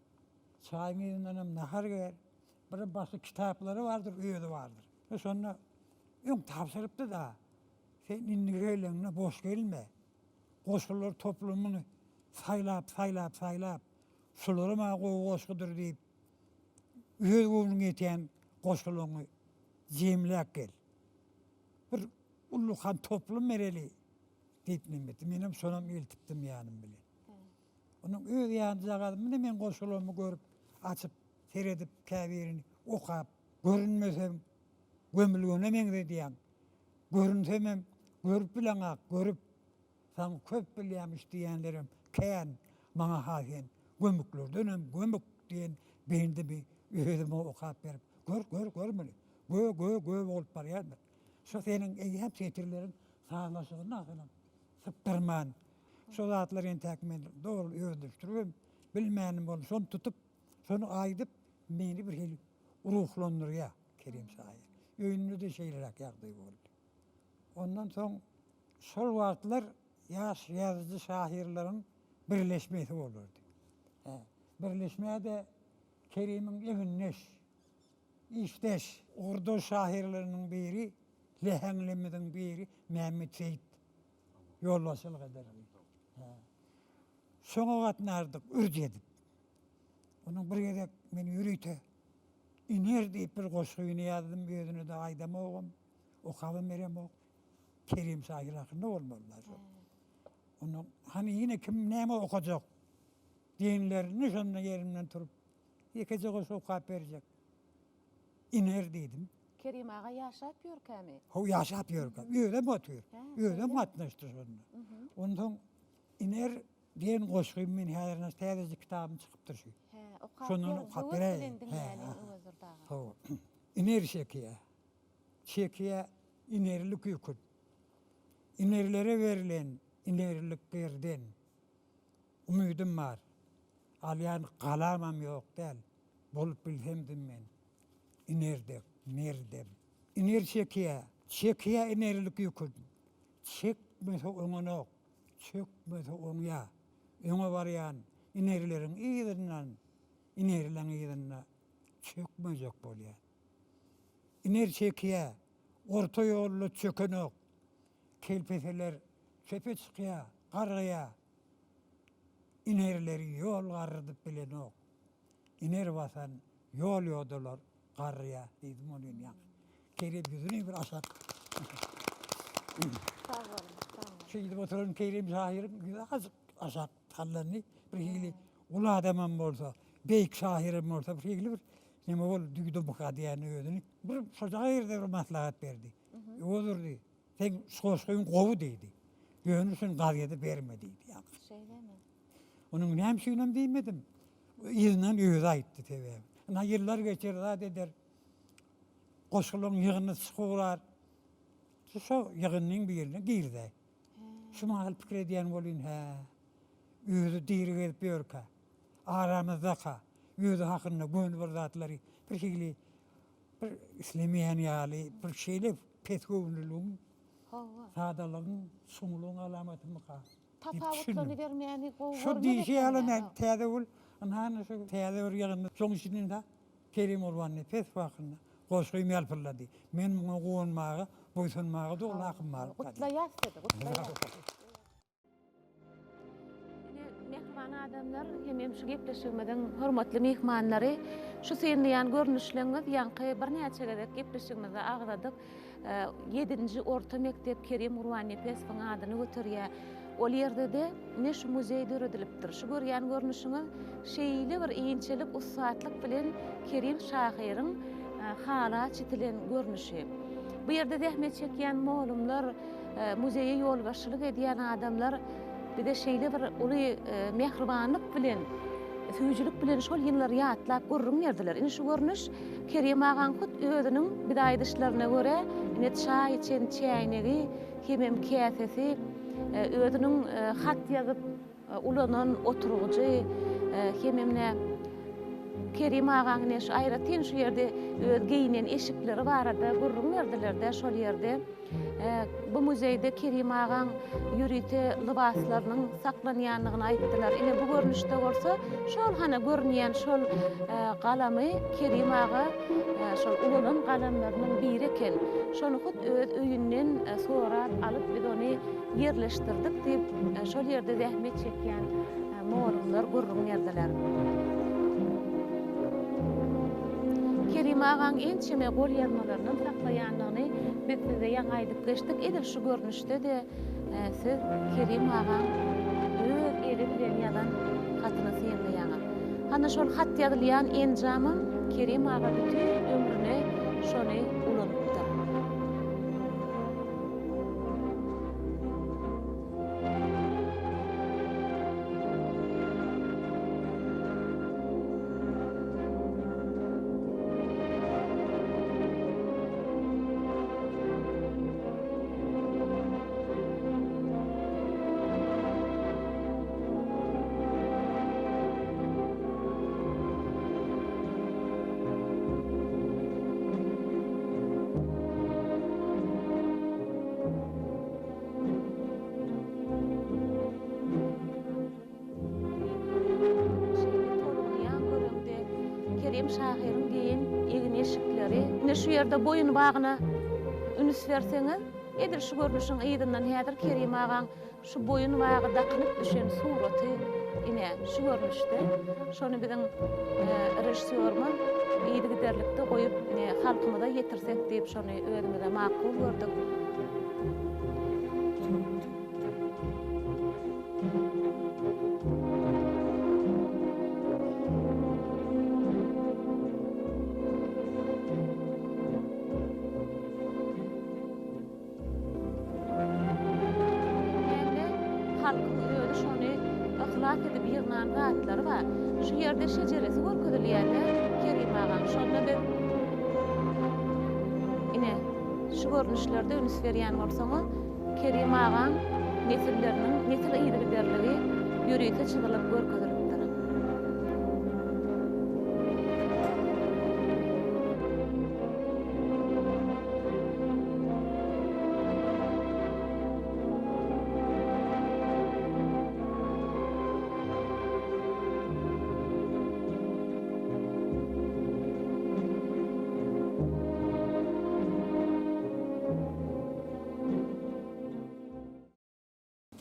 Çaýyň yzyndanam nahar geler. Bir başy kitaplary bardyr, özi bardyr. Şonda öň tabşyrypdy-da, Sen indi geleňde boş gelme. Goşgular toplumyny saýlap, saýlap, saýlap, şularam-a gowy goşgudyr diýip, öz göwnüňe ýetýän goşgularyňy jemläp gel. Bir ullakan toplum bereli diýip neme etdi. Menem şonam eltipdim ýanym bilen. Onuň öz ýanjagazymy-da men goşgularymy görüp, açyp, seredip, käbirini okap, görünmesem gömülgene meňzedýäň. Görünsemem, görüp bileňak, görüp. Saňa köp bilýämiş diýýänlerem kän, maňa-ha sen gömüklerdenem gömük diýen bendimi özüme okap berip, gör, gör, gör muny, gö, gö, gö bolup barýandyr. Şu seniň eýýäm setirleriň sazlaşygyny asylam sypdyrman. Şo zatlary entäk men doly özleşdiribem bilmänim boldy. Şony tutup, şony aýdyp meni bir hili ruhlandyrýar Kerim şahyr. Öýünde-de şeýleräk ýagdaý boldy. Ondan soň şol wagtlar ýaş ýazyjy-şahyrlaryň birleşmesi bolardy. Hä, birleşmä-de Kerimiň egindeş, işdeş, ugurdaş şahyrlarynyň biri, läheňlimiziň biri Mämmet Seýit ýolbaşçylyk ederdi. Hä. Şoňa gatnardyk ürç edip. Onuň bir gezek men ýörite Iner diýip bir goşgyny ýazdym, özüne-de aýdamogam, okabam beremok. Kerim şahyr hakynda bolmaly-da şol. Ondan hany ýene kim näme okajak diýenlerinde şonda ýerimden turup, ýekeje goşgy okap berjek. Iner diýdim. Kerim aga ýaşap ýörkämi? Haw, ýaşap ýörkä. Özem otyr. Özem gatnaşdy şonda. Onsoň Iner diýen goşgym men häzir ine täzeje kitabym çykypdyr şu. Hä, okap ber, höwes bilen diňläliň Öwezdurdy aga. Hawa. Iner çekýä. Çekýä inerlik ýükün. Inerlere berlen inerlik gerden. Umydym bar. Alýan galamam ýok däl. Bolup bilsemdim men iner dek merdem. Iner çekýä, çekýä inerlik ýükün. Çekmese oňanok, çökmese oňýa. Öňe barýan inerleriň yzyndan, inerleň yzynda çökmejek bolýan. Iner çekýä, orta ýolda çökenok. Kelpeseler çöpe çykýa, gargaýa. Inerleri ýol garrydyp bilenok. Iner basan ýol-ýodalar garryýa diýdim ol ýaňky. Kerim ýüzüni bir aşak. Sag boluň, sag boluň. Şeýdip oturan Kerim şahyryň ýüzi azajyk aşak sallandy. Bir hili uly adamam bolsa, beýik şahyram bolsa bir hili bir neme boldy, duýdumyka diýýän özüni. Bir şojaga ýerde bir maslahat berdi. Öwez Seň şu goşgyň gowy diýdi. Ýöne şuny gazýede berme diýdi ýaňky. Şeýlemi? Onuň näme üçinem diýmedim. Yzyndan özi aýtdy sebäbi. Ynha ýyllar geçer zat eder. Goşgularyň ýygyndysy çykyp ugrar. Şu şo ýygyndyň birine girizäý. Şu mahal pikir edýän bolýyn, hä, özi diri gezip ýörkä, aramyzdaka, özi hakynda göni bir zatlary bir hili bir islemeýän ýaly bir şeýle pesgöwünliligiň, sadalygyň, çuňlugyň alamatymyka diýip düşündim. Tapawutlanybermäni gowy Şo görmez diýşi ýaly eken men Täzegül, ynha şu täze bir ýygyndy, şoň içinden Kerim Gurbannepesow hakynda goşgym ýalpyldady. Men muňa guwanmaga, buýsanmaga doly hakym bar. Gutlaýas sizi, gutlaýas. Ine, mähriban adamlar, hemem şu gepleşigimiziň hormatly myhmanlary, şu synlaýan görnüşleňiz ýaňky birnäçe gezek gepleşigimizde agzadyk. Ýedinji orta mekdep Kerim Gurbannepesowyň adyny göterýär. Ol ýerde-de ine şu muzeý döredilipdir. Şu görýän görnüşiňiz şeýle bir inçelik, ussatlyk bilen Kerim şahyryň hala çitilen görnüşi. Bu ýerde zähmet çekýän molumlar, muzeýe ýolbaşçylyk edýän adamlar bize şeýle bir uly mähribanlyk bilen, süýjülik bilen şol ýyllary ýatlap gürrüň berdiler. Ine şu görnüş Kerim agaň hut özüniň bize aýdyşlaryna görä, ine çaý içen çäýnegi hemem käsesi, özüniň hat ýazyp ulanan oturgyjy hemem ine Kerim agaň ine şu aýratyn şu ýerde öz geýinen eşikleri barada gürrüň berdiler-de şol ýerde. Bu muzeýde Kerim agaň ýörite lybaslarynyň saklanýandygyny aýtdylar. Ine bu görnüşde bolsa şol hana görünýän şol galamy Kerim aga şol ulanan galamlarynyň biri eken. Şony hut öz öýünden sorap alyp biz ony ýerleşdirdik diýip, şol ýerde zähmet çekýän mugallymlar gürrüň berdiler. Kerim agaň ençeme golýazmalarynyň saklaýandygyny biz size ýaňy aýdyp geçdik. Edil şu görnüşde-de siz Kerim agaň öz eli bilen ýazan hatyny synlaýaňyz. Hany şol hat ýazylýan enjamam Kerim aga bütin ömrüne şony ulanypdyr. Kerim şahyryň geýen egin-eşikleri. Ine şu ýerde boýunbagyna üns berseňiz, edil şu görnüşiň yzyndan häzir Kerim agaň şu boýunbagy dakynyp düşen suraty ine şu görnüşde. Şony biziň režissýorymyz yzygiderlikde goýup ine halkymyza ýetirsek diýip şony özümize makul gördük. Indi halkyň özi şony yhlas edip ýygnan zatlary bar. Şu ýerde şejeresi görkezilýär-de Kerim agaň. Şonda biz ine şu görnüşlerde üns berýän bolsaňyz, Kerim agaň nesilleriniň nesil yzygiderligi ýörite çyzylyp görkezilipdir.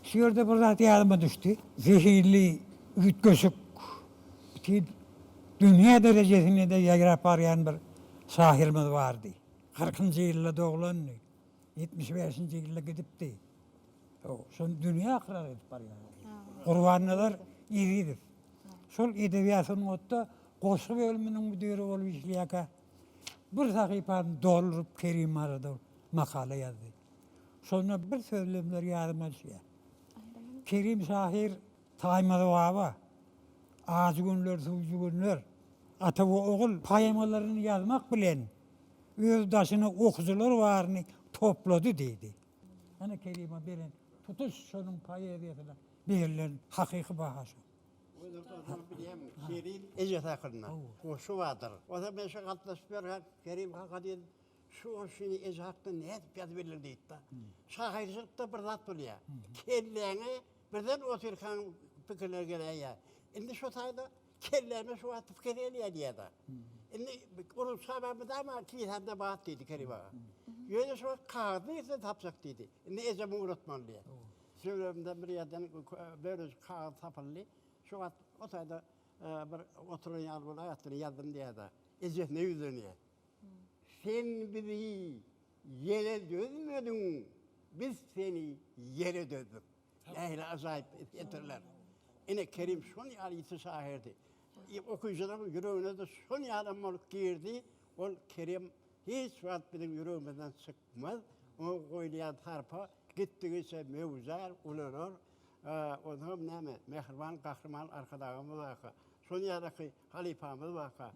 Şu ýerde bir zat ýadyma düşdi. Zehinli, üýtgeşik, bütin dünýä derejesinde-de ýaýrap barýan bir şahyrymyz bardy. Kyrkynjy ýylda doglandy. 75-nji ýylda gidipdi. Şony dünýä ykrar edip barýar. Gurbannazar Ezizow. Şol edebiýat sungatda goşgy bölüminiň müdiri bolup işleýärkä bir sahypany dolduryp Kerim barada makala ýazdy. Şonda bir sözlemler ýadyma düşýär. Kerim şahyr Taýmaz baba, Ajy günler, süýji günler, Ata we ogul poemalaryny ýazmak bilen öz daşyna okyjylar baryny toplady diýdi. Ana Kerime beren tutuş şonuň poeziýasyna berilen hakyky baha şu. Bilýämiň, Kerim ejesi hakynda goşgy bardyr. Onsoň men şo gatnaşyp ýörkäm, Kerim kaka diýdim, Şu goşgyny eje hakda nädip ýazyp bildiň diýipdi. Şahyrçylykda bir zat bolýar. Kelläňe birden otyrkaň pikirler geläýýär. Indi şo taýda kelläme şu wagt pikir gelýär diýýär-de. Indi uruşa mydama kisämde bar diýdi Kerim aga. Ýöne şu wagt kagyz nireden tapjak diýdi. Indi ejemi ugratmaly diýýär. Jübimden bir ýerden bölejik kagyz tapyldy. Şu wagt o taýda bir oturan ýaly bolaýatdyr ýazdym diýýär-de. Ejesine ýüzlenýär. Sen bizi ýele dözmediň, biz seni ýere dözdük. Nähili ajaýyp setirler. Ine, Kerim şon ýaly ýiti şahyrdy. Okyjylaryň ýüregine-de şon ýalam bolup girdi. Ol Kerim hiç wagt biziň ýüregimizden çykmaz. Oňa goýulýan sarpa gitdigiçe möwjär, ulalar. Onsoňam näme, mähriban Gahryman Arkadagymyz barka, şon ýalaky halypamyz barka,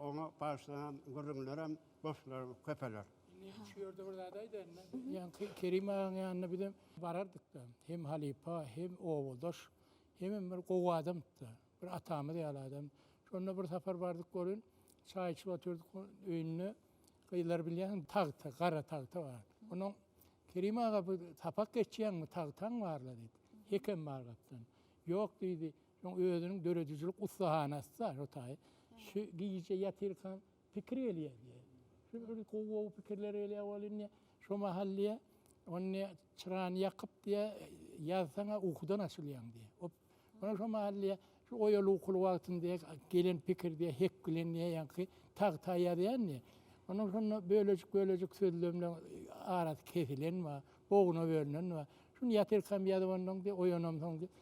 oňa bagyşlanan gürrüňlerem, goşgularam köpeler. Indi şu ýerde bir zat aýdaýyn-da. Ýaňky Kerim agaň ýanyna bizem barardyk-da. Hem halypa, hem obadaş, hemem bir gowy adamdy-da. Bir atamyz ýaly adam. Şonda bir sapar bardyk welin, çaý içip otyrdyk öýünde. Gyzlar bilýäňmi, tagta, gara tagta bar. Onuň Kerim aga bu sapak geçýäňmi, tagtaň bar-la diýdi. Hekem bar gapdan. Ýok diýdi. Şoň özüniň döredijilik ussahanasy-da şo taýy. Şu gije ýatyrkaň pikir gelýär diýýär. Şu bir gowy-gowy pikirler gelýär welin diýýär, şo mahal diýýär, ony diýýär, çyrany ýakyp diýýär, ýazsaň-a ukudan açylýaň diýýär. Op, Onuň şo mahal diýýär, şu oýaly-ukuly wagtym diýýär, gelen pikir diýýär, hek bilen diýýär, ýaňky tagta ýazýan diýýär. Onuň şonda bölejik-bölejik sözlemleň arasy kesilen bar, boguna bölünen bar. Şuny ýatyrkam ýazyp onnoň diýýär, oýanamsoň diýýär,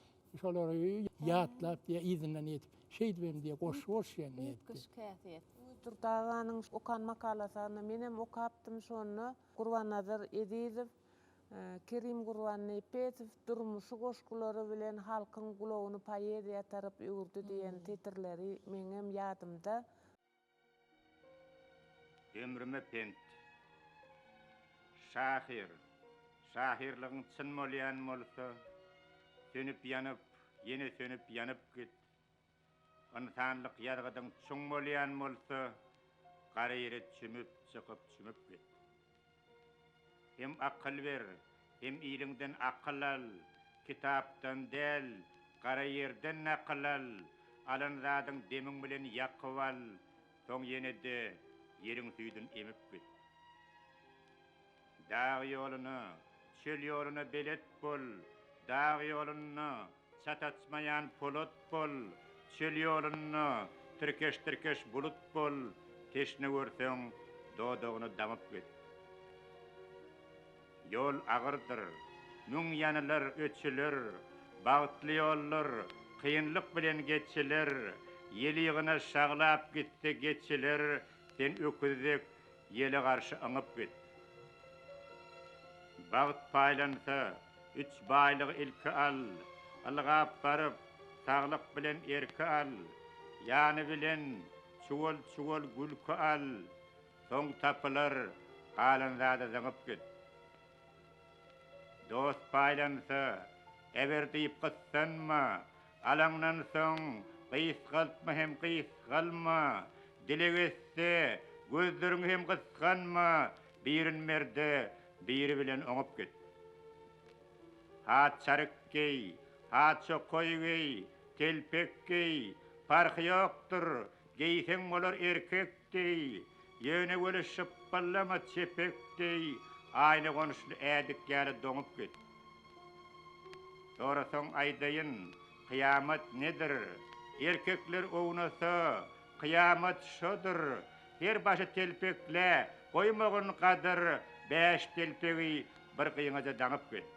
şolary ýatlap diýýär, yzyndan ýetip, şeýdibem diýýär, goşgy goşýan diýýär. Üýtgeşik häsiýet. Durdy aganyň okan makalasyny menem okapdym şonda Gurbannazar Ezizow Kerim Gurbannepesow durmuşy goşgulary bilen halkyň gulagyny poeziýa tarap öwürdi diýen setirleri meňem ýadymda. Ömrüme pent. Şahyr, şahyrlygyň çyn bolýan bolsa, sönüp-ýanyp, ýene sönüp-ýanyp git. Ynsanlyk ýazgydyň çuň bolýan bolsa, gara ýere çümüp, çykyp, çümüp git. Hem akyl ber, hem iliňden akyl al, Kitapdan däl, gara ýerden nakyl al. Alan zadyň demiň bilen ýakyp al, soň ýene-de ýeriň süýdün emip git. Dag ýoluna, çöl ýoluna belet bol, dag ýolunda çat açmaýan polat bol, çöl ýolunda tirkeş-tirkeş bulut bol, teşne görseň, dodagyna damyp git. Ýol agyrdyr, müň ýanylar, öçüler, Bagtly ýollar kynlyk bilen geçiler, Ýel-ýygyna şaglap gitse geçiler, Sen öküz dek ýele garşy yňyp git. Bagt paýlansa, üç baýlygy ilki al, Ylgap baryp, saglyk bilen erki al, Ýany bilen çuwal-çuwal gülki al, Soň tapylar, galan zada zyňyp git. Dost paýlansa, äber diýip gyssanma, Alaňdan soň gysgaltma hem gysgalma, Dileg etse, gözleriňi hem gysganma, Birin ber-de, biri bilen oňup git. Ha çaryk geý, ha çokaý geý, telpek geý, parhy ýokdur, Geýseň bolar erkek deý, Ýöne weli şypbyllama çepek deý, Aýna gonuşly ädik ýaly doňup git. Sorasaň aýdaýyn, kyýamat nedir? Erkekler ownasa, kyýamat şodur, Her başy telpeklä, goýmagyn gadyr, Bäş telpegi bir gyňaja daňyp git.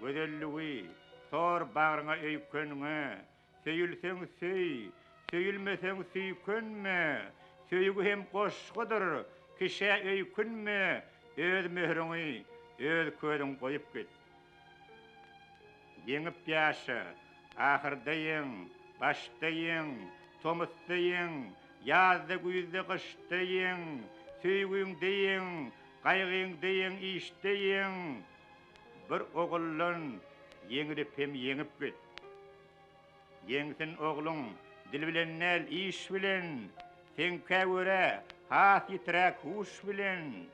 Gözelligi sor bagryňa öýkenňe, Söýülseň söý, söýülmeseň süýkenme, Söýgi hem goşgudyr, kişä öýkünme, Öz möhrüňi, öz közüň goýup git. Ýeňip ýaşa, ahyrda ýeň, başda ýeň, tomusda ýeň, ýazda, güýzde, gyşda ýeň, söýgüňde ýeň, gaýgyňda ýeň, işde ýeň, bir oguldan ýeňilip hem ýeňip git. Ýeňsin ogluň, dil bilen däl, iş bilen, Seňkä görä, has ýitiräk huş bilen,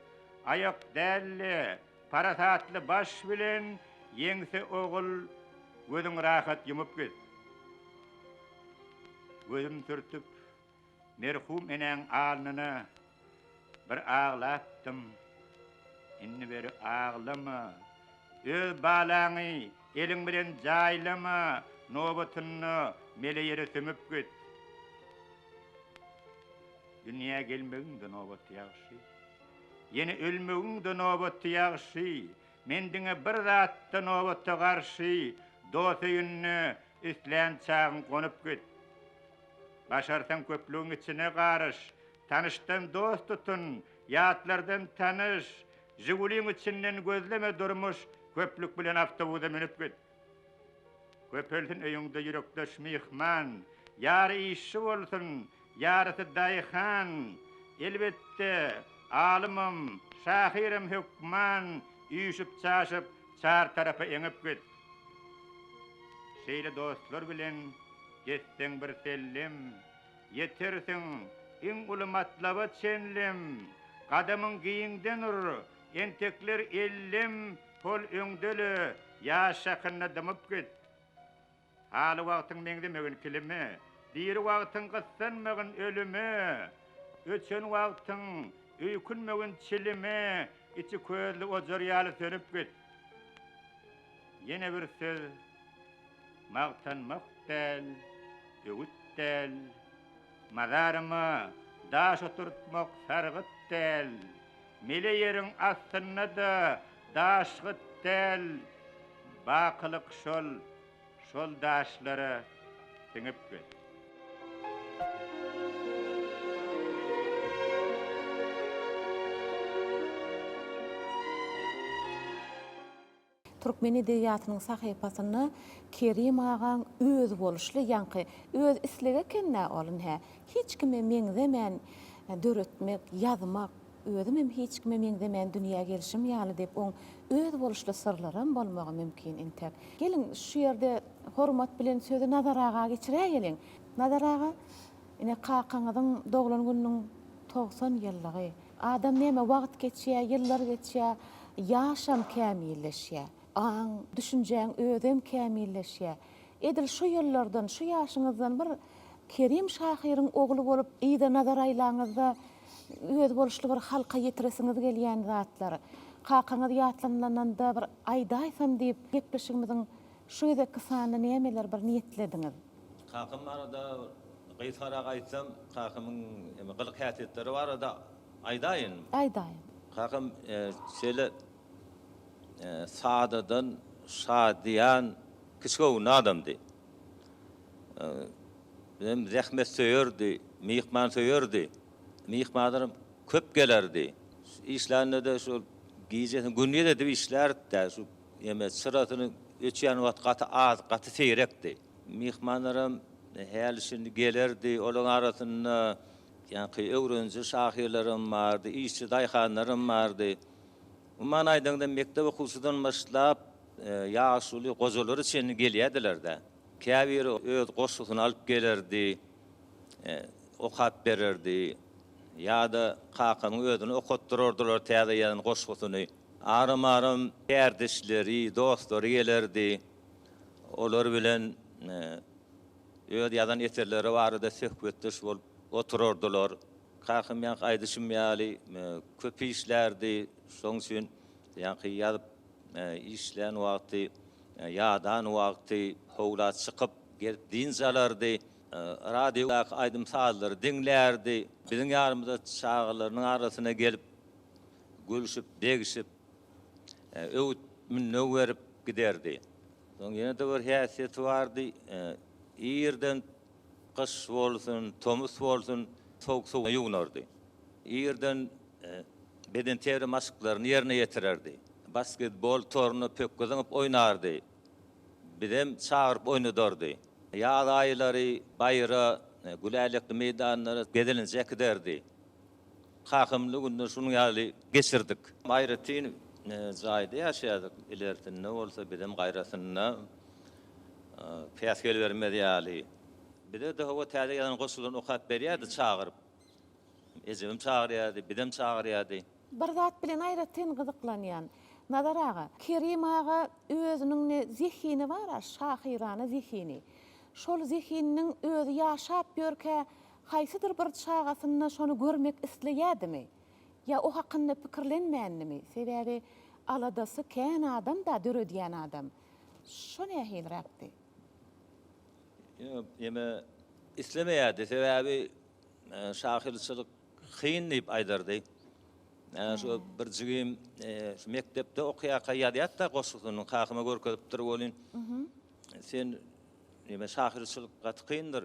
Aýak däl-de, parasatly baş bilen Ýeňse ogul, gözüň rahat ýumup git. Gözüm sürtüp, Merhum enäň alnyna bir aglapdym. Indi beri aglama. Öz balaňy eliň bilen jaýlama, nobatynda mele ýere sümüp git. Dünýä gelmegiň-de nobaty ýagşy. Ýene ölmegiň-de nobaty ýagşy. Men diňe bir zatda nobata garşy, dost öýünde islän çagyň gonup git. Başarsaň köplügiň içine garyş, Tanyşdan dost tutun, ýatlardan tanyş, Žiguliň içinden gözleme durmuş, Köplük bilen awtobusa münüp git. Köpelsin öýüňde ýürekdeş myhman, Ýary işçi bolsun, ýarysy daýhan, Elbetde, alymam, şahyram hökman, Üýşüp-çaşyp, çar tarapa eňip git. Şeýle dostlar bilen gezseň bir sellem, Ýetersiň iň uly matlaba çenlem. Gadamyň giňden ur, entekler ellem, Hol öňde-le, ýaş şakynda dymyp git. Haly wagtyň meňzemegin kilime, Diri wagtyň gyssanmagyn ölüme. Öçen wagtyň öýkünmegin çilime, Içi közli ojar ýaly sönüp git. Ýene bir söz, magtanmak däl, öwüt däl, Mazaryma daş oturtmak sargyt däl, Mele ýeriň astynda-da daş gyt däl, Bakylyk şol, şol daşlara siňip git. Türkmen edebiýatynyň sahypasynda Kerim agaň özboluşly ýaňky öz islegi eken-dä ol ine hiç kime meňzemän döretmek, ýazmak, özümem hiç kime meňzemän dünýä gelşim ýaly diýip oň özboluşly syrlaram bolmagy mümkin intek. Geliň şu ýerde hormat bilen sözi Nazar aga geçiräýeliň. Nazar aga ine kakaňyzyň doglan gününiň 90 ýyllygy. Adam näme wagt geçýär, ýyllar geçýär, ýaşam kämilleşýär. Aň, düşünjäň özem kämilleşýär. Edil şu ýyllardan, şu ýaşyňyzdan bir Kerim şahyryň ogly bolup yza nazar aýlaňyzda özboluşly bir halka ýetiresiňiz gelýän zatlar, kakaňyz ýatlanylanda bir aýdaýsam diýip gepleşigimiziň şu gezekki sanyna nämeler bir niýetlediňiz? Kakam barada gysgarak aýtsam, kakamyň gylyk-häsiýetleri barada aýdaýyn. Aýdaýyň. Kakam şeýle sadadan, şadyýan, kiçigöwünli adamdy. Hem zähmetsöýerdi, myhmansöýerdi. Myhmanlaram köp gelerdi. Işlände-de şol gijesini gündiz edip işlärdi-dä. Şu eme çyrasyny öçýän wagt gaty az, gaty seýrekdi. Myhmanlaram häli-şindi gelerdi. Olaryň arasynda ýaňky öwreniji şahyrlaram bardy, işçi daýhanlaram bardy. Umuman aýdaňda, mekdep okuwçydan başlap, ýaşuly gojalara çenli gelýärdiler-dä. Käbiri öz goşgusyny alyp gelerdi, okap bererdi. Ýa-da kakamyň özüni okatdyrardylar täze ýazan goşgusyny. Aram-aram kärdeşleri, dostlary gelerdi. Olar bilen öz ýazan eserleri barada söhbetdeş bolup oturardylar. Kakam ýaňky aýdyşym ýaly köp işlärdi. Şonuň üçin ýaňky ýazyp işlän wagty, ýadan wagty howla çykyp, gezip dynç alardy. Radiodaky aýdym-sazlary diňlärdi. Biziň ýanymyza çagalarynyň arasyna gelip, gülşüp, degşip, öwüt-mündew berip giderdi. Soň ýene-de bir häsiýeti bardy. Irden gyş bolsun, tomus bolsun, sowuk suwa ýuwnardy. Irden bedenterbiýe maşklaryny ýerine ýetirerdi. Basketbol toruna pökgi zyňyp oýnardy. Bizem çagyryp oýnadardy. Ýaz aýlary baýra, gülälekli meýdanlara gezelenje äkiderdi. Kakamly günleri şunuň ýaly geçirdik. Aýratyn jaýda ýaşaýardyk. Ilersinde bolsa bizem gaýrasynda päsgel bermez ýaly. Bize-de hawa täze ýazan goşgularyny okap berýärdi çagyryp. Ejemem çagyrýardy, bizem çagyrýardy. Bir zat bilen aýratyn gyzyklanýan, Nazar aga, Kerim aga özüniň ne zehini bar-a, şahyrana zehini. Şol zehininiň özi ýaşap ýörkä haýsydyr bir çagasynda şony görmek isleýädimi? Ýa o hakynda pikirlenmändimi? Sebäbi aladasy kän adam-da döredýän adam. Şo nähiliräkdi? Ýok, eme islemeýärdi. Sebäbi şahyrçylyk kyn diýip aýdardy. Şu bir jigim şu mekdepde okaýarka ýazýardy-da goşgusyny kakama görkezipdir welin, sen eme şahyrçylyk gaty kyndyr.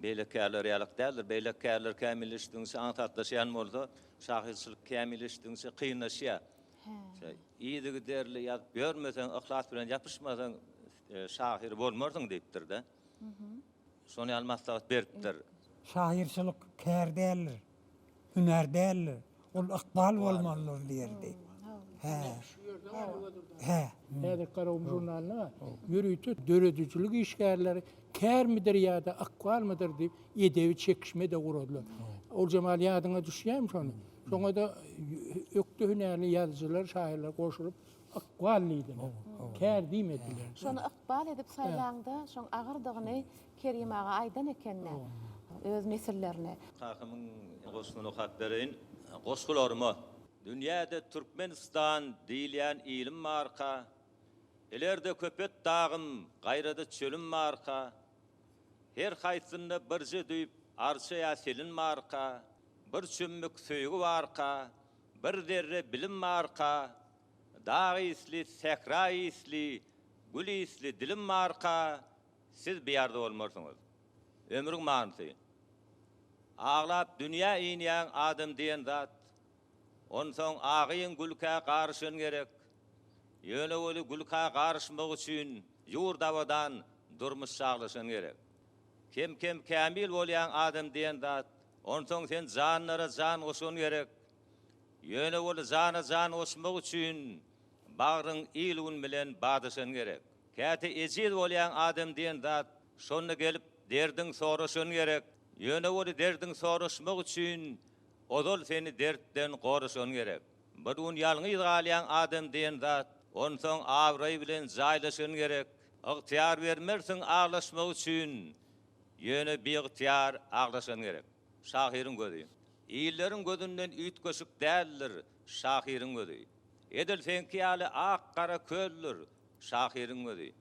Beýleki kärler ýalyk däldir. Beýleki kärler kämilleşdigiňçe aňsatlaşýan bolsa, şahyrçylyk kämilleşdigiňçe kynlaşýar. Yzygiderli ýazyp ýörmeseň, yhlas bilen ýapyşmasaň, şahyr bolmarsyň diýipdir-de. Şony ýaly maslahat beripdir. Şahyrçylyk kär däldir, hünär däldir. Ol ykbal bolmalydyr diýerdi. Hä. Hä. Häzir Garagum žurnalynda ýörite döredijilik işgärleri kärmidir ýa-da ykbalmydyr diýip edebi çekişme-de guradylar. Oguljemal ýadyňa düşýärmi şony? Şoňa-da ökde hünärli ýazyjylar, şahyrlar goşulyp ykbal diýdiler. Kär diýmediler. Şony ykbal edip saýlaňda şoň agyrdygyny Kerim aga aýdan ekende öz nesillerine. Kakamyň goşgusyny okap bereýin. Goşgularyma. Dünýäde Türkmenistan diýilýän ilim barka, Ilerde Köpet dagym, gaýrada çölüm barka, Her haýsynda birje düýp arça ýa selin barka, Bir çümmük söýgi barka, bir zerre bilim barka, Dag ysly, sähra ysly, gül ysly dilim barka, Siz biýarda bolmarsyňyz. Ömrüň manysy. Aglap dünýä inýäň adam diýen zat. Onsoň agyň gülkä garyşan gerek. Ýöne weli gülkä garyşmak üçin ýurt abadan, durmuş çaglaşan gerek. Kem-kem kämil bolýaň adam diýen zat. Onsoň sen janlara jan goşan gerek. Ýöne weli jana jan goşmak üçin bagryň il-gün bilen badaşan gerek. Käte ejiz bolýaň adam diýen zat, şonda gelip derdiň soraşan gerek. Ýöne weli derdiň soraşmak üçin ozal seni dertden goraşan gerek. Bir gün ýalňyz galýaň adam diýen zat, onsoň abraý bilen jaýlaşan gerek. Ygtyýar bermersiň aglaşmak üçin, Ýöne biygtyýar aglaşan gerek. Şahyryň gözi. Illeriň gözünden üýtgeşik däldir şahyryň gözi. Edil seňki ýaly ak-gara köldür şahyryň gözi.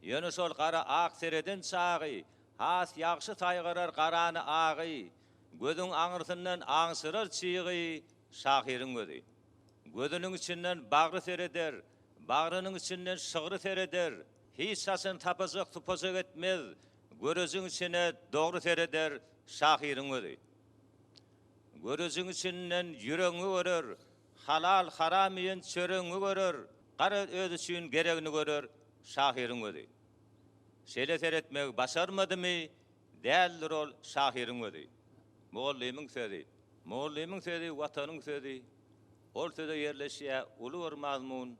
Ýöne şol gara ak sereden çagy, Has ýagşy saýgarar garany agy, Gözüň aňyrsyndan aňşyrar çygy şahyryň gözi. Gözüniň içinden bagry sereder, Bagrynyň içinden şygry sereder, Hiç haçan tapajak-supajak etmez, Görejiň içine dogry sereder şahyryň gözi. Görejiň içinden ýüregiňi görer, Halal, haram iýen çöregiňi görer, Garaz özi üçin geregini görer şahyryň gözi. Şeýle seretmegi başarmadymy, Däldir ol şahyryň gözi. Mugallymyň sözi. Mugallymyň sözi Watanyň sözi. Ol söze ýerleşýär uly bir mazmun.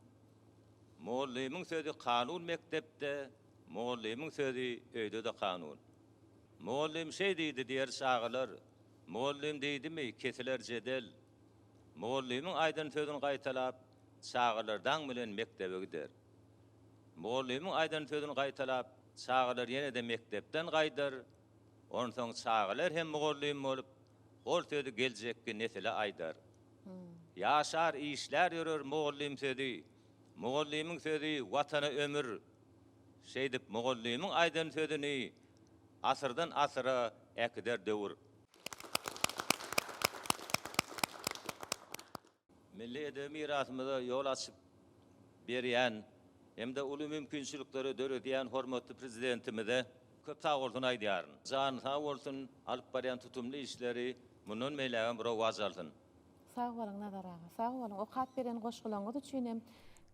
Mugallymyň sözi kanun mekdepde, mugallymyň sözi öýde-de kanun. Mugallym şeý diýdi diýer çagalar, mugallym diýdimi, kesiler jedel. Mugallymyň aýdan sözüni gaýtalap, çagalar daň bilen mekdebe gider. Mugallymyň aýdan sözüni gaýtalap, çagalar ýene-de mekdepden gaýdar. Onsoň çagalar hem mugallym bolup, ol sözi geljekki nesile aýdar. Ýaşar, işlär ýörer mugallym sözi, Mugallymyň sözi Watana ömür. Şeýdip mugallymyň aýdan sözüni asyrdan asyra äkider döwür. Milli edebi mirasymyza ýol açyp berýän hem-de uly mümkinçilikleri döredýän hormatly Prezidentimize köp sagbolsun aýdýaryn. Jany sag bolsun, alyp barýan tutumly işleri mundan beýlägem rowaç alsyn. Sag boluň Nazar aga, sag boluň okap beren goşgulaňyz üçin hem.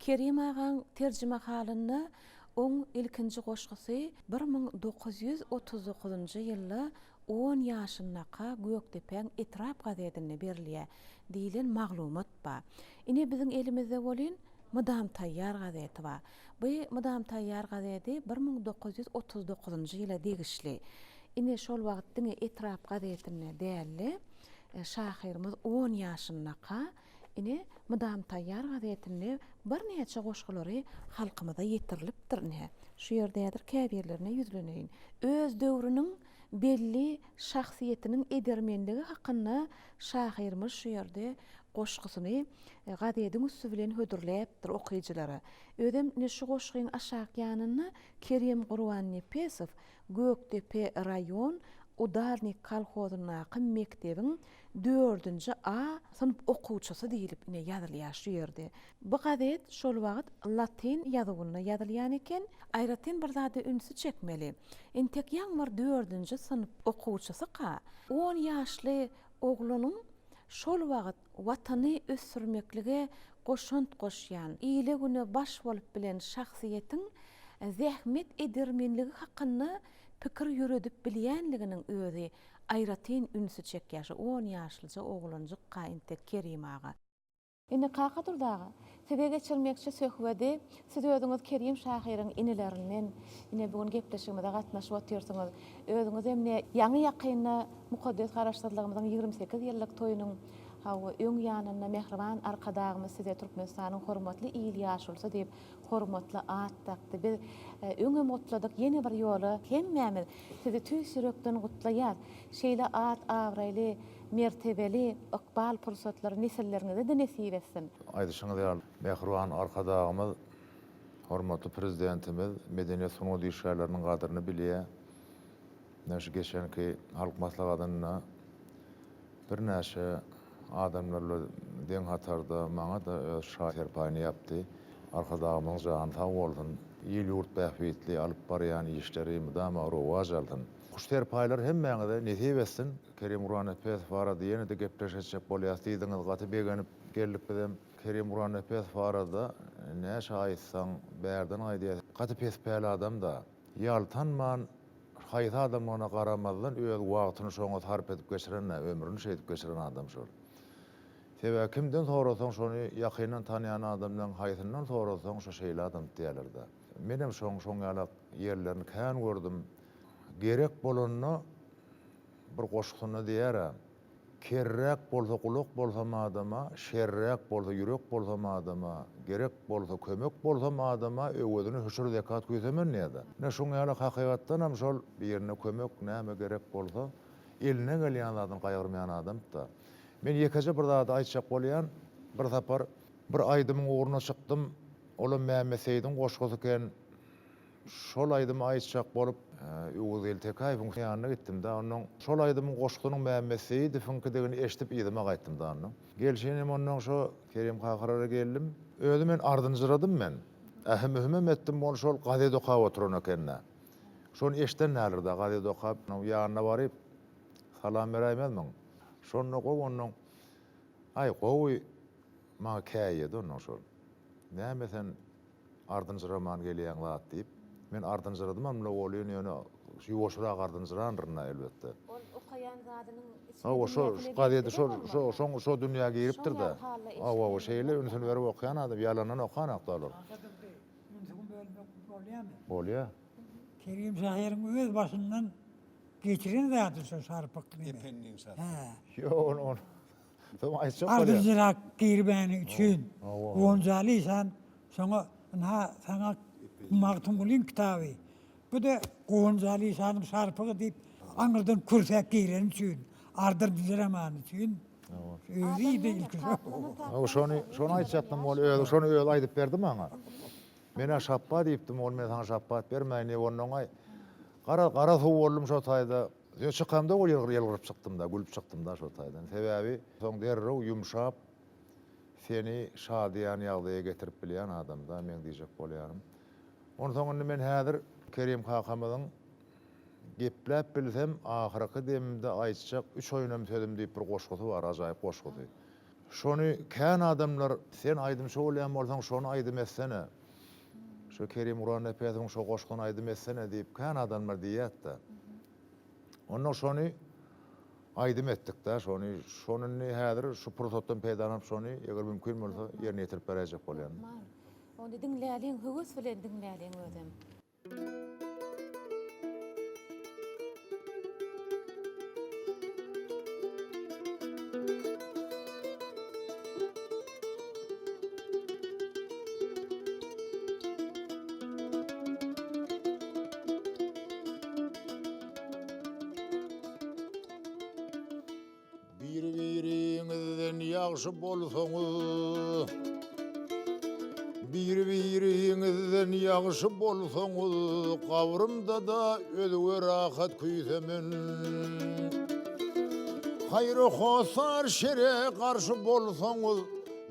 Kerim agaň terjimehalynda oň ilkinji goşgusy 1939-njy ýylda on ýaşyndaka Gökdepäň etrap gazetinde berilýär diýlen maglumat bar. Ine biziň elimizde welin Mydam taýýar gazeti bar. Bu Mydam taýýar gazeti 1939-njy ýyla degişli. Ine şol wagt diňe etrap gazetinde däl-de, şahyrymyz on ýaşyndaka ine Mydam taýýar gazetinde birnäçe goşgulary halkymyza ýetirilipdir. Ine, şu ýerde häzir käbirlerine ýüzleneýin. Öz döwrüniň belli şahsyýetiniň edermenligi hakynda şahyrymyz şu ýerde goşgusyny gazediň üsti bilen hödürläpdir okyjylara. Özem ine şu goşgyň aşak ýanynda Kerim Gurbannepesow Gökdepe raýon Udarnik kolhozyndaky mekdebiň dördünji A synp okuwçysy diýlip ine ýazylýar şu ýerde. Bu gazet şol wagt latyn ýazuwynda ýazylýan eken. Aýratyn bir zada ünsi çekmeli. Entek ýaňy bir dördünji synp okuwçysyka, on ýaşly oglanyň şol wagt Watany ösdürmeklige goşant goşýan, ile-güne baş bolup bilen şahsyýetiň zähmet edermenligi hakynda pikir ýöredip bilýänliginiň özi aýratyn ünsi çekýär şu on ýaşlyja oglanjykka entek Kerim aga. Indi Kakadurdy aga, size geçirmekçi söhbedi, siz özüňiz Kerim şahyryň inilerinden, ine bu gün gepleşigimize gatnaşyp otyrsyňyz. Özüňizem ine ýaňy-ýakynda mukaddes Garaşsyzlygymyzyň 28 ýyllyk toýunyň, hawa, öň ýanynda mähriban Arkadagymyz size Türkmenistanyň hormatly il ýaşulusy diýip hormatly at dakdy. Biz öňem gutladyk, ýene bir ýola hemmämiz sizi tüýs ýürekden gutlaýas. Şeýle at-abraýly, mertebeli ykbal pursatlary nesilleriňize-de nesip etsin. Aýdyşyňyz ýaly, mähriban Arkadagymyz, hormatly Prezidentimiz medeniýet-sungat işgärleriniň gadyryny bilýär. Ine, şu geçenki Halk Maslahatynda birnäçe adamlar bilen deň hatarda maňa-da öz şa serpaýyny ýapdy. Arkadagymyzyň jany sag bolsun! Il-ýurt bähbitli alyp barýan işleri mydama rowaç alsyn! Huş serpaýlar hemmäňize nesip etsin! Kerim Gurbannepesow barada ýene-de gepleşik etjek bolýas diýdiňiz, gaty begenip geldik bizem. Kerim Gurbannepesow barada näçe aýtsaň bärden gaýdýar. Gaty pespäl adam-da. Ýaltanman, haýsy adamlygyna garamazdan öz wagtyny şoňa sarp edip geçiren-dä, ömrüni şeýdip geçiren adam şol. Sebäbi kimden sorasaň şony ýakyndan tanýan adamlaň haýsyndan sorasaň şo şeýle adam diýýärler-dä. Menem şoň şoň ýalak ýerlerini kän gördüm. Gerek bolanda bir goşgusynda diýýär-ä. Kerräk bolsa gulak bolsam adama, şerräk bolsa ýürek bolsam adama, gerek bolsa kömek bolsam adama, öwezini hüşür-zekat küýsemen diýýär-de. Ine şuň ýaly hakykatdanam şol birine kömek näme gerek bolsa, elinden gelýän zadyny gaýgyrmaýan adamd-da. Men ýekeje bir zady aýtjak bolýan, bir sapar bir aýdymyň ugruna çykdym, olam Mämmet Seýidiň goşgusy eken. Şol aýdymy aýtjak bolup, Öwezgeldi Tekäýewiň ýanyna gitdim-de, onnoň şol aýdymyň goşgusynyň Mämmet Seýidowyňkydygyny eşidip yzyma gaýtdym-da onnoň. Gelşinim onnoň şo Kerim kakalara geldim. Özi men ardynjyradym men. Ähim-ühümem etdim, ol şol gazet okap oturan eken-dä. Şony eşiden däldir-dä, gazet okap, ýanyna baryp, salam beräýmezmiň? Şonda gowy onnoň, Aý, gowy, maňa käýýedi onnoň şol. Näme sen Ardynjyraman gelýäň zat diýip. Men ardynjyradymam-la welin, ýöne ýuwaşrak ardynjyrandyryn-a elbetde. Ol okaýan zadynyň içine Hawa, şo dünýäsine gazeti giripdir-de şo, bolmaly. şo, şoň şo dünýä giripdir-de. Şoň ýaly halda Hawa, eşitmeli şeýle bolýar-da. ünsüni berip okaýan adam, ýalandan okanok-da olar. Kaka Durdy, ünsüňi bölmek bolýamy? Bolýa. Kerim şahyryň öz başyndan geçiren zady şo şarpyk neme. Ependiň şarpygy. Hä. Ýok, ony, ony soň aýtjak bolýan. Ardynjyrap girmäni üçin Gonjaly işan Şoňa, ynha, saňa Magtymgulyň kitaby, bu-da Gonjaly işanyň şarpygy diýip, aňyrdan kürsäp gireni üçin, ardynjyramany üçin özi iýdi ilki şo. Hawa, şony, şony aýtjakdym, ol özi, şony özi aýdyp berdi maňa. Men-ä şapba diýipdim, ol men saňa şapbat bermäýin diýip, onnoň-aý, gara, gara suw boldum şo taýda. Ýöne çykamda ol ýylgyryp çykdym-da, gülüp çykdym-da şo taýdan. Sebäbi soň derrew ýumşap, Seni şadyýan ýagdaýa getirip bilýän adamda meň diýjek bolýanym. Onsoň indi men häzir Kerim kakamyzyň Gepläp bilsem ahyrky demimde aýtjak üç oýnam sözüm diýip bir goşgusy bar, ajaýyp goşgusy. Şony kän adamlar sen aýdymçy bolýan bolsaň şony aýdym etsene. Şo Kerim Gurbannepesowyň şo goşgusyny aýdym etsene diýip kän adamlar diýýärdi-de. Onda şony aýdym etdik-dä, şony, şony indi häzir şu pursatdan peýdalanyp şony, eger mümkin bolsa, ýerine ýetirip beräýjek bolýan. Hökman. Ony diňläliň, höwes bilen diňläliň özem. Bir-biriňizden ýagşy bolsaňyz, Bir-biriňizden ýagşy bolsaňyz, Gabrymda-da özge rahat küýsemen. Haýra hossar şere garşy bolsaňyz,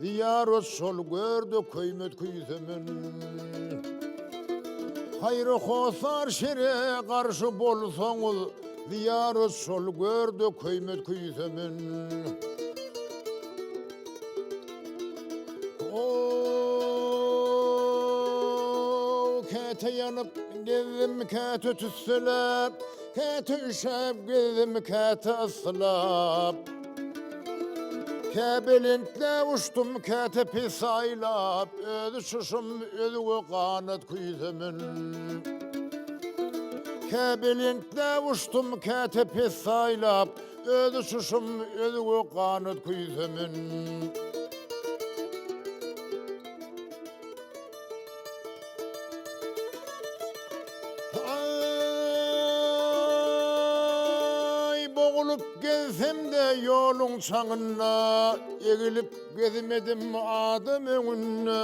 Zyýarat şol görde köýmet küýsemen. Haýra hossar şere garşy bolsaňyz, Zyýarat şol görde köýmet küýsemen. Ow, käte ýanyp gezdim, käte tüsseläp, Käte üşäp gezdim, käte yssylap. Kä belentläp uçdum, käte pes aýlap, Öz uçuşym özge ganat küýsemen. Kä belentläp uçdum, käte pes aýlap, Öz uçuşym özge ganat küýsemen. Aý, bogulyp gezsem-de ýoluň çaňynda, Egilip gezmedim adam öňünde.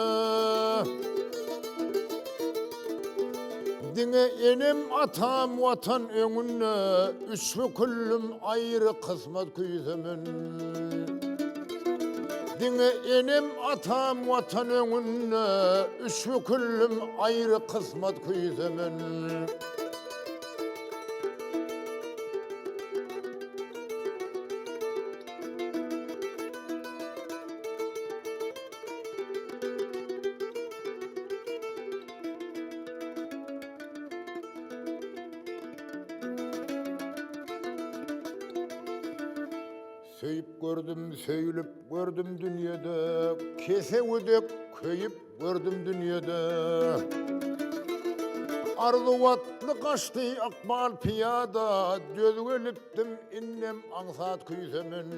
Diňe enem-atam Watan öňünde, Üç wekillim aýry kysmat küýsemen. Diňe enem-atam Watan öňünde, Üç wekillim aýry kysmat küýsemen. Söýüp gördüm, söýülip gördüm dünýede, Kesewi dek köýüp gördüm dünýede. Arzuw atly gaçdy ykbal pyýada, Döz gelipdim indem aňsat küýsemen.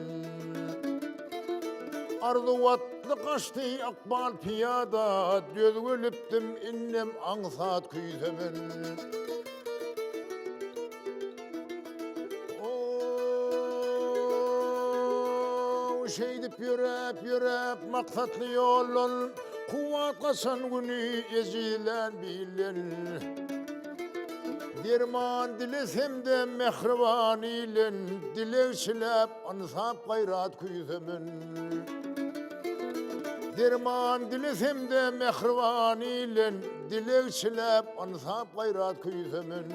Arzuw atly gaçdy ykbal pyýada, Döz gelipdim indem aňsat küýsemen. Ow, şeýdip ýöräp, ýöräp maksatly ýoldan, Kuwwat gaçan güni ejizlän bilden. Derman dilesem-de mähriban ilden, Dilegçiläp ynsap gaýrat küýsemen. Derman dilesem-de mähriban ilden, Dilegçiläp ynsap gaýrat küýsemen.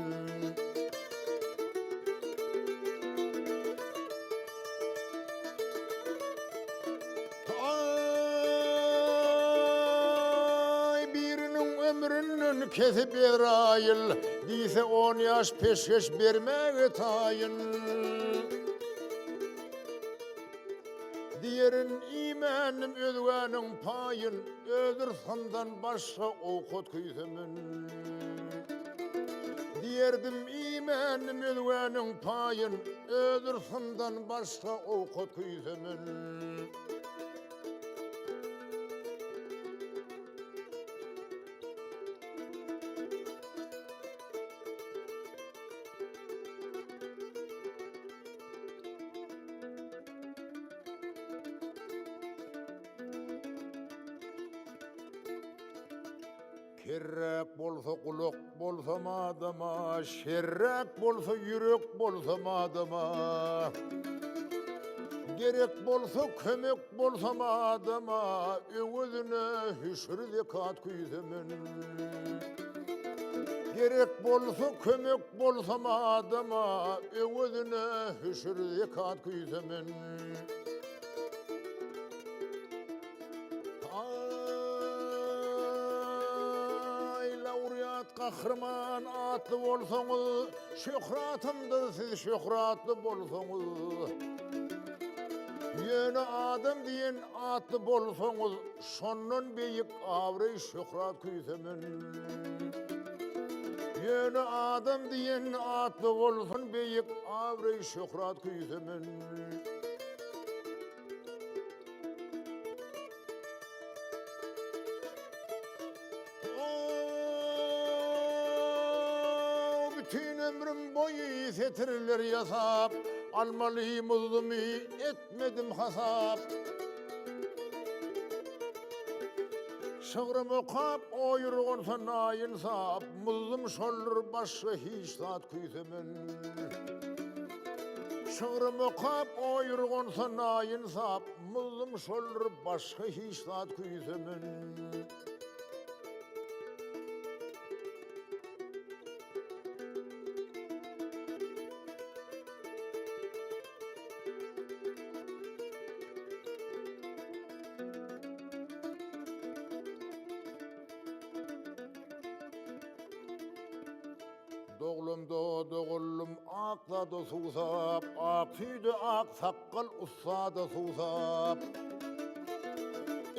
Aý, biriniň ömründen kesip Ezraýyl, Diýse on ýaş peşgeş bermäge taýyn. Diýerin iýmändim özgäniň paýyn, Öz rysgymdan başga owkat küýsemen. Diýerdim iýmändim özgäniň paýyn, Öz rysgymdan başga owkat küýsemen. Kerräk bolsa gulak bolsam adama, Şerräk bolsa ýürek bolsam adama. Gerek bolsa kömek bolsam adama, Öwezine hüşür-zekat küýsemen. Gerek bolsa kömek bolsam adama, Öwezine hüşür-zekat küýsemen. Aý, laureat gahryman atly bolsaňyz, Şöhratymdyr siz şöhratly bolsaňyz. Ýöne adam diýen atly bolsaňyz, Şondan beýik abraý şöhrat küýsemen. Ýöne adam diýen atly bolsun beýik abraý şöhrat küýsemen. Bütin ömrüm boýy setirler ýasap, Almaly muzdumy etmedim hasap. Şygrym okap oýurgansa naýynsap, Muzdum şoldur başga hiç zat küýsemen. Şygrym okap oýurgansa naýynsap, Muzdum şoldur başga hiç zat küýsemen. Doglamda doguldym ak zada suwsap, Ak süýde ak sakgal ussada suwsap.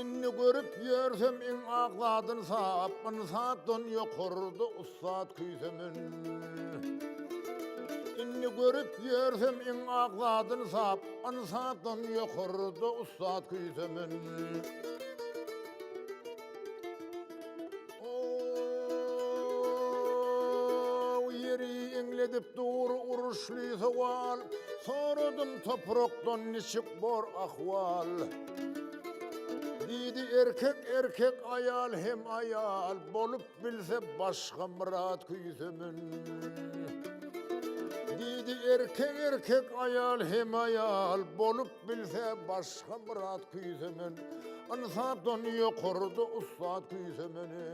Indi görüp ýörsem iň ak zadyn sap, Ynsapdan ýokarda ussat küýsemen. Indi görüp ýörsem iň ak zadyn sap, Ynsapdan ýokarda ussat küýsemen. Ow, ýeri iňledip dur uruşly sowal, Soradym toprakdan niçik bor ahwal. Diýdi erkek erkek aýal hem aýal, Bolup bilse başga myrat küýsemen. Diýdi erkek erkek aýal hem aýal, Bolup bilse başga myrat küýsemen. Ynsapdan ýokarda ussat küýsemeni.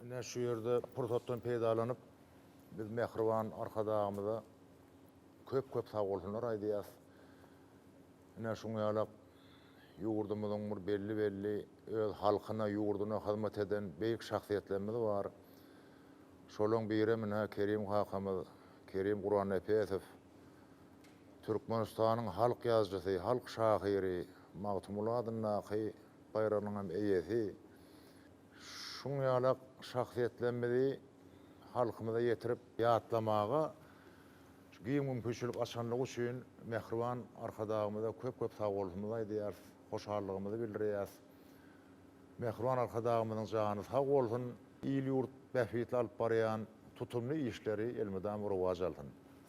Ine şu ýerde pursatdan peýdalanyp, biz mähriban Arkadagymyza köp-köp sagbolsunlar aýdýas. Ine şuň ýalak ýurdumyzyň bir belli-belli öz halkyna, ýurduna hyzmat eden beýik şahsyýetlerimiz bar. Şolaň birem ine Kerim kakamyz, Kerim Gurbannepesow. Türkmenistanyň halk ýazyjysy, halk şahyry Magtymguly adyndaky baýragynyň hem eýesi. Şuň ýalak şahsyýetlerimizi halkymyza ýetirip ýatlamaga şu giň mümkinçilik açanlygy üçin mähriban Arkadagymyza köp-köp sagbolsunymyzy aýdýarys, hoşallygymyzy bildirýäris. Mähriban Arkadagymyzyň jany sag bolsun, il-ýurt bähbitli alyp barýan tutumly işleri elmydama rowaç alsyn.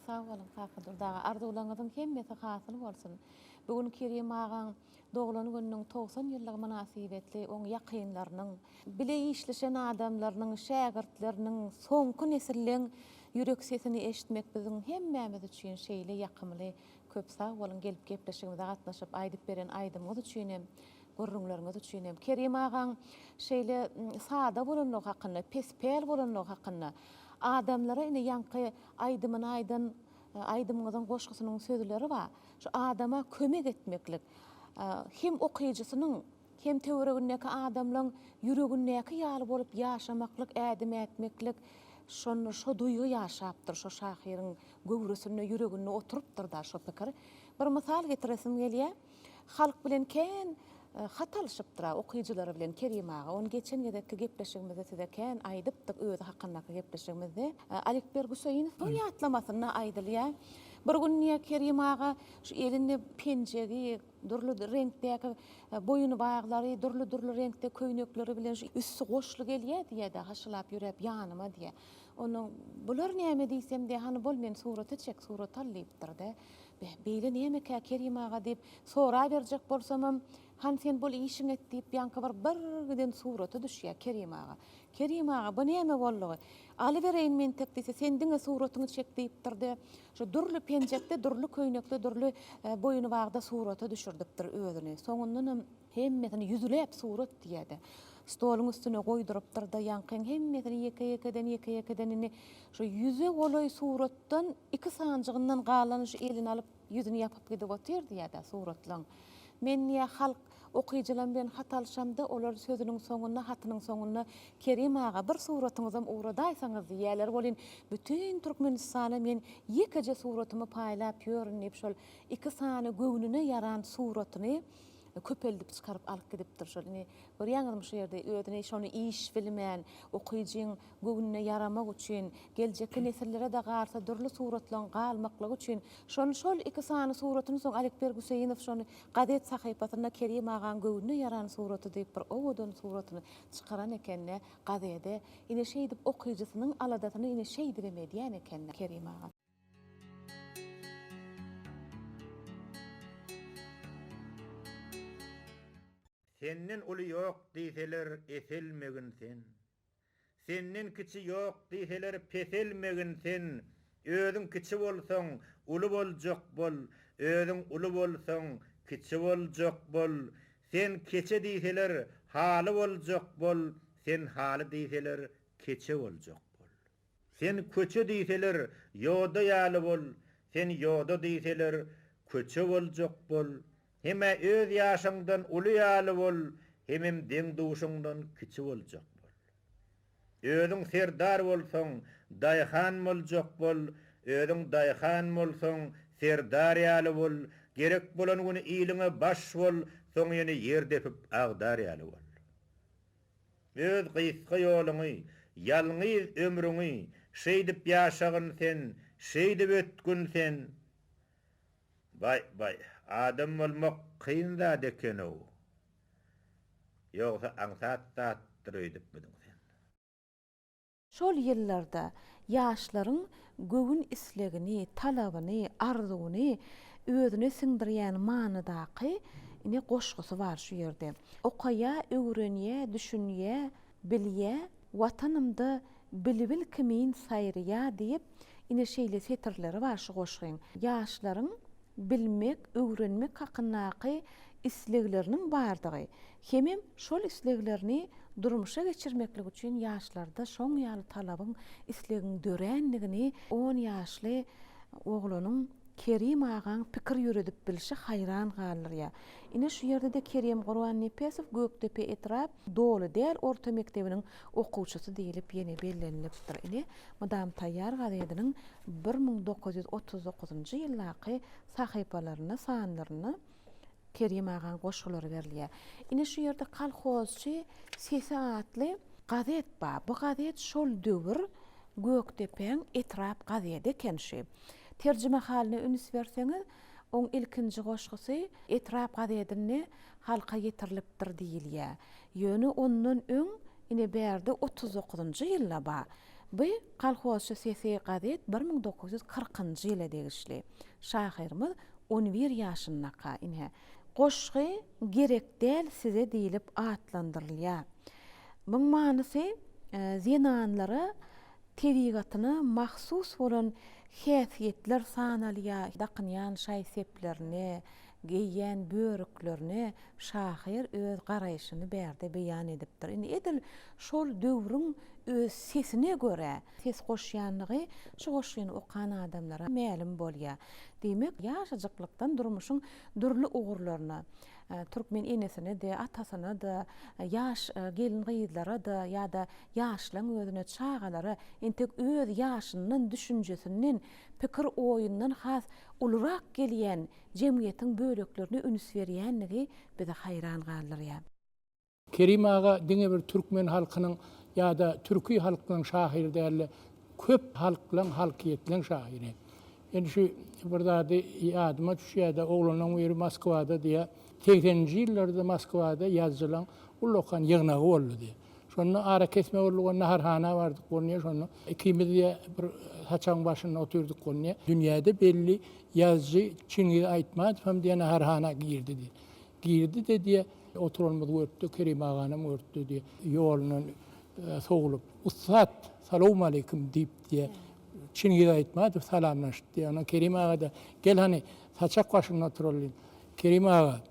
Sag boluň Kakadurdy aga arzuwlaryňyzyň hemmesi hasyl bolsun. Bu gün Kerim agaň doglan gününiň 90 ýyllygy mynasybetli oň ýakynlarynyň, bile işleşen adamlarynyň, şägirtleriniň, soňky nesilleň ýürek sesini eşitmek biziň hemmämiz üçin şeýle ýakymly. Köp sag boluň gelip gepleşigimize gatnaşyp aýdyp beren aýdymyňyz üçin hem, gürrüňleriňiz üçin hem. Kerim agaň şeýle sada bolanlygy hakynda, pespäl bolanlygy hakynda adamlara ine ýaňky aýdymyny aýdan aýdymyňyzyň goşgusynyň sözleri bar. Şu adama kömek etmeklik hem okyjysynyň, hem töweregindäki adamlaň ýüregindäki ýaly bolup ýaşamaklyk, ädim ätmeklik şonda şo duýgy ýaşapdyr, şo şahyryň göwresinde, ýüreginde oturypdyr-da şo pikir. Bir mysal getiresim gelýär. Halk bilen kän hat alyşypdyr-a okyjylary bilen Kerim aga. Ony geçen gezekki gepleşigimizde size kän aýdypdyk, özi hakyndaky gepleşigimizde. Alikber Güseýinowyň ýatlamasynda aýdylýar. Bir gün diýýär Kerim aga şu elinde penjegi, dürli reňkdäki boýunbaglary, dürli-dürli reňkde köýnekleri bilen şu üsti goşly gelýär diýýär-de, haşylap ýöräp ýanyma diýýär. Onnoň bular näme diýsem diýýär, hany bol meni surata çek, surat al diýipdir-de. Beh, beýle nämekä Kerim aga diýip, soraberjek bolsamam, Hany sen bol işiňi et diýip, ýaňky bir birgiden surata düşýär Kerim aga. Kerim aga, bu näme boldugy? Alybereýin mentek diýse, sen diňe suratyňy çek diýipdir-de, şo dürli penjekde, dürli köýnekde, dürli boýunbagda surata düşürdipdir özüni. Soňundanam hemmesini ýüzläp surat diýýär-de, stoluň üstüne goýdurypdyr-da, ýaňkyň hemmesini ýeke-ýekeden, ýeke-ýekeden indi şo ýüze golaý suratdan iki sanjygyndan galany şu eline alyp, ýüzüni ýapyp gidip otyr diýýär-dä suratlaň. Men diýýär, halk okyjylam bilen hat alyşamda, olar sözüniň soňunda, hatynyň soňunda Kerim aga, bir suratyňyzam ugradaýsaňyz diýýärler welin, bütin Türkmenistana men ýekeje suratymy paýlap ýörün diýip, şol iki sany göwnüne ýaran suratyny köpeldip çykaryp alyp gidipdir şol. Indi görýäňizmi şu ýerde özüni şony iş bilmän, okyjyň göwnüne ýaramak üçin, geljekki nesillere-de galsa dürli suratlaryň galmaklygy üçin şony şol iki sany suratyny soň Alikber Güseýinow şony gazet sahypasynda Kerim agaň göwnüne ýaran suraty diýip bir owadan suratyny çykaran ekende gazede. Ine şeýdip okyjysynyň aladasyny ine şeýdibem edýän eken Kerim aga. Senden uly ýok diýseler eselmegin sen. Senden kiçi ýok diýseler peselmegin sen. Özüň kiçi bolsaň, uly boljak bol, özüň uly bolsaň, kiçi boljak bol. Sen keçe diýseler, haly boljak bol, sen haly diýseler, keçe boljak bol. Sen köçe diýseler, ýoda ýaly bol, sen ýoda diýseler, köçe boljak bol. Hem-ä öz ýaşyňdan uly ýaly bol, hemem deň-duşuňdan kiçi boljak bol. Özüň serdar bolsaň, daýhan boljak bol, özüň daýhan bolsaň, serdar ýaly bol, gerek bolan güni iliňe baş bol, soň ýene ýer depip agdar ýaly bol. Öz gysga ýoluňy, ýalňyz ömrüňi Şeýdip ýaşagyn sen, şeýdip ötgün sen. Baý-baý, adam bolmak kyn zat eken-ow. Ýogsa aňsat zatdyr öýdüpmidiň sen? Şol ýyllarda ýaşlaryň göwün islegini, talabyny, arzuwyny özüne siňdirýän manydaky ine goşgusy bar şu ýerde. Okaýa, öwrenýä, düşünýä, bilýä, Watanymda bilbil kimin saýraýa diýip, ine şeýle setirleri bar şu goşgyň. Ýaşlaryň bilmek, öwrenmek hakyndaky islegleriniň bardygy hemem şol isleglerini durmuşa geçirmeklik üçin ýaşlarda şoň ýaly talabyň, islegiň dörändigini on ýaşly oglanyň. Kerim agaň pikir ýöredip bilşi haýran galdyrýar. Ine şu ýerde-de Kerim Gurbannepesow Gökdepe etrap doly däl orta mekdebiniň okuwçysy diýlip ýene bellenilipdir. Ine, Mydam taýýar gazetiniň 1939-njy ýyldaky sahypalarynda, sanlarynda Kerim agaň goşgulary berilýär. Ine şu ýerde Kolhozçy sesi atly gazet bar. Bu gazet şol döwür Gökdepäň etrap gazedi eken şu. Terjimehalyna üns berseňiz, oň ilkinji goşgusy etrap gazedinde halka ýetirilipdir diýilýär. Ýöne ondan öň ine bärde 39-njy ýylda bar. Bu Kolhozçy sesi gazet 1940-njy ýyla degişli. Şahyrymyz on bir ýaşyndaka, ine, goşgy Gerek däl size diýlip atlandyrylýar. Muň manysy zenanlara tebigatyna mahsus bolan häsiýetler sanalýar, dakynýan şaý-seplerine, geýýän börüklerine şahyr öz garaýşyny bärde beýan edipdir. Indi edil şol döwrüň öz sesine görä ses goşýanlygy şu goşgyny okan adamlara mälim bolýar. Diýmek, ýaşajyklykdan durmuşyň dürli ugurlaryna, türkmen enesine-de, atasyna-da, ýaş gelin-gyzlara-da ýa-da ýaşlaň özüne, çagalara entek öz ýaşyndan, düşünjesinden, pikir-oýundan has ulurak gelýän jemgyýetiň böleklerine üns berýänligi bizi haýran galdyrýar. Kerim aga diňe bir türkmen halkynyň ýa-da türki halklaryň şahyry däl-de, köp halklaň, halkyýetleň şahyry. Indi şu bir zady ýadyma düşýär-de, oglanlaň biri Moskwada diýýär, segseninji ýyllarda Moskwada ýazyjylaň ullakan ýygnagy boldy diýýär. Şonda arakesme boldy, we naharhana bardyk bolunýar, şonda ikimiz diýýär, bir saçagyň başynda otyrdyk bolunýar. Dünýäde belli ýazyjy Çingiz Aýtmatow hem diýýär, naharhana girdi diýýär. Girdi-de diýýär, oturanymyzy görüpdi, Kerim aganam görüpdi diýýär, ýolundan sowlup, Ussat, salowmaleýkim diýip diýýär, Çingiz Aýtmatow salamlaşdy diýýär. Ondan Kerim aga-da, Gel hany, saçak başynda oturaly diýip. Kerim aga,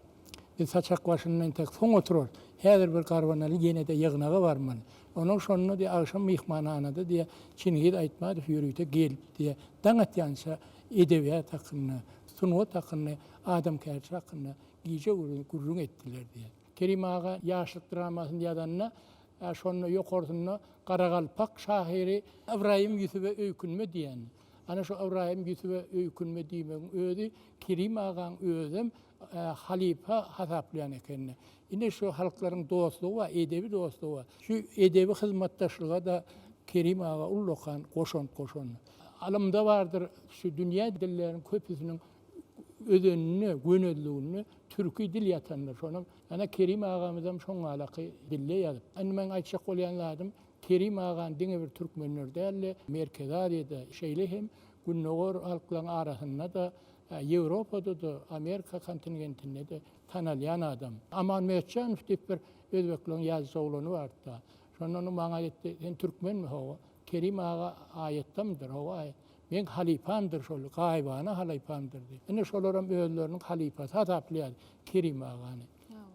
Biz saçak başynda entek soň oturarys. Häzir bir garbanaly ýene-de ýygnaga barmaly. Onuň şonda diýýär, agşam myhmanhanada diýýär, Çingiz Aýtmatow ýörite gelip diýýär, daň atýança edebiýat hakynda, sungat hakynda, adamkärçilik hakynda gije-gündüz gürrüň etdiler diýýär. Kerim aga Ýaşlyk dramasyny ýazanda, şonda ýokarsynda garagalpak şahyry Ybraýym Ýusuba öýkünme diýen. Ana şu Ybraýym Ýusuba öýkünme diýmegiň özi Kerim agaň özem halypa hasaplaýan ekeni. Ine şu halklaryň dostlugy bar, edebi dostlugy bar. Şu edebi hyzmatdaşlyga-da Kerim aga ullakan goşant goşan. Alymda bardyr şu dünýä dilleriniň köpüsiniň özeninde, gönezliginde türki dil ýatandyr. Şonam ana Kerim agamyzam şoňňalaky dilde ýazyp. Indi meň aýtjak bolýan zadym Kerim agany diňe bir türkmenler däl-de, Merkezi Aziýada, şeýle hem Gündogar halklaryň arasynda-da, Ýewropada-da, Amerika kontingentinde-de tanalýan adam. Aman Mötjanow diýip bir özbekleriň ýazyjy oglany bardy-da. Şonda ony maňa aýtdy, Sen türkmenmi? Hawa. Kerim aga aýatdamydyr? Hawa, aýat. Meň halypamdyr şol, gaýybana halypamdyr diýip. Ine şolaram özleriniň halypasy hasaplaýar Kerim agany.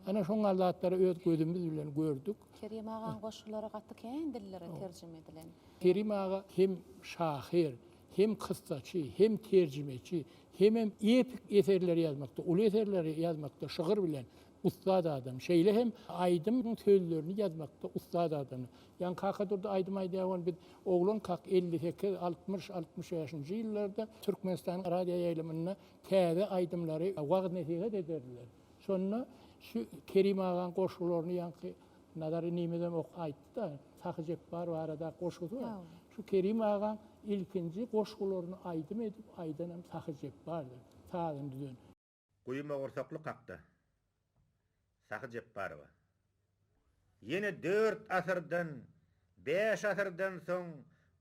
Ana şoň ýaly zatlary öz gözümiz bilen gördük. Kerim agaň goşgulary gaty kän dillere terjime edilen. Kerim aga hem şahyr, hem kyssaçy, hem terjimeçi, hemem epik eserleri ýazmakda, uly eserleri ýazmakda şygyr bilen ussat adam. Şeýle hem aýdym sözlerini ýazmakda ussat adam. Ýaňy Kakadurdy aýdym aýdýar ony biz oglankak 58, 60, 65-nji ýyllarda Türkmenistanyň radioýaýlymynda täze aýdymlary wagyz-nesihat ederdiler. Şonda şu Kerim agaň goşgularyny ýaňky Nazar inimizem ok aýtdy-da, Sahy Jepbar barada goşgusy bar. Şu Kerim agaň ilkinji goşgularyny aýdym edip aýdanam Sahy Jepbardyr, sazyny düzen. Guýmagursaklyk hakda. Sahy Jepbarowa. Ýene dört asyrdan, bäş asyrdan soň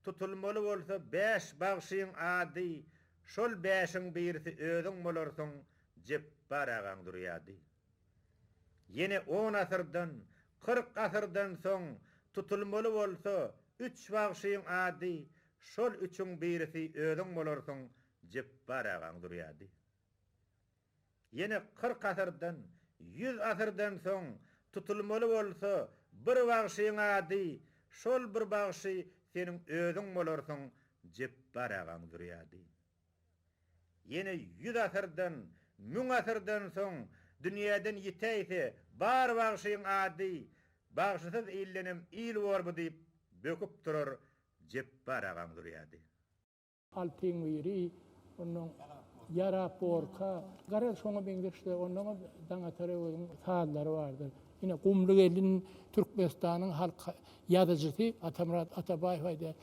tutulmaly bolsa bäş bagşyň ady, şol bäşiň birisi özüň bolarsyň, Jepbar agaň zürýady. Ýene on asyrdan, 40 asyrdan soň tutulmaly bolsa üç bagşyň ady, şol üçüň birisi özüň bolarsyň, Jepbar agaň zürýady. Ýene 40 asyrdan, ýüz asyrdan soň tutulmaly bolsa bir bagşyň ady, şol bir bagşy seniň özüň bolarsyň, Jepbar agaň zürýady. Ýene ýüz asyrdan, müň asyrdan soň dünýäden ýitäýse, bar bagşyň ady, bagşysyz ildenem il bor bu diýip böküp durar Jepbar agaň zürýady. Altyň biri, onnoň Ýarap borka, garaz şoňa meňzeş-de, onnoňam Daňatar Öweziň sazlary bardyr. Ine, Gumly gelin Türkmenistanyň halk ýazyjysy Atamyrat Atabaýew aýdýar,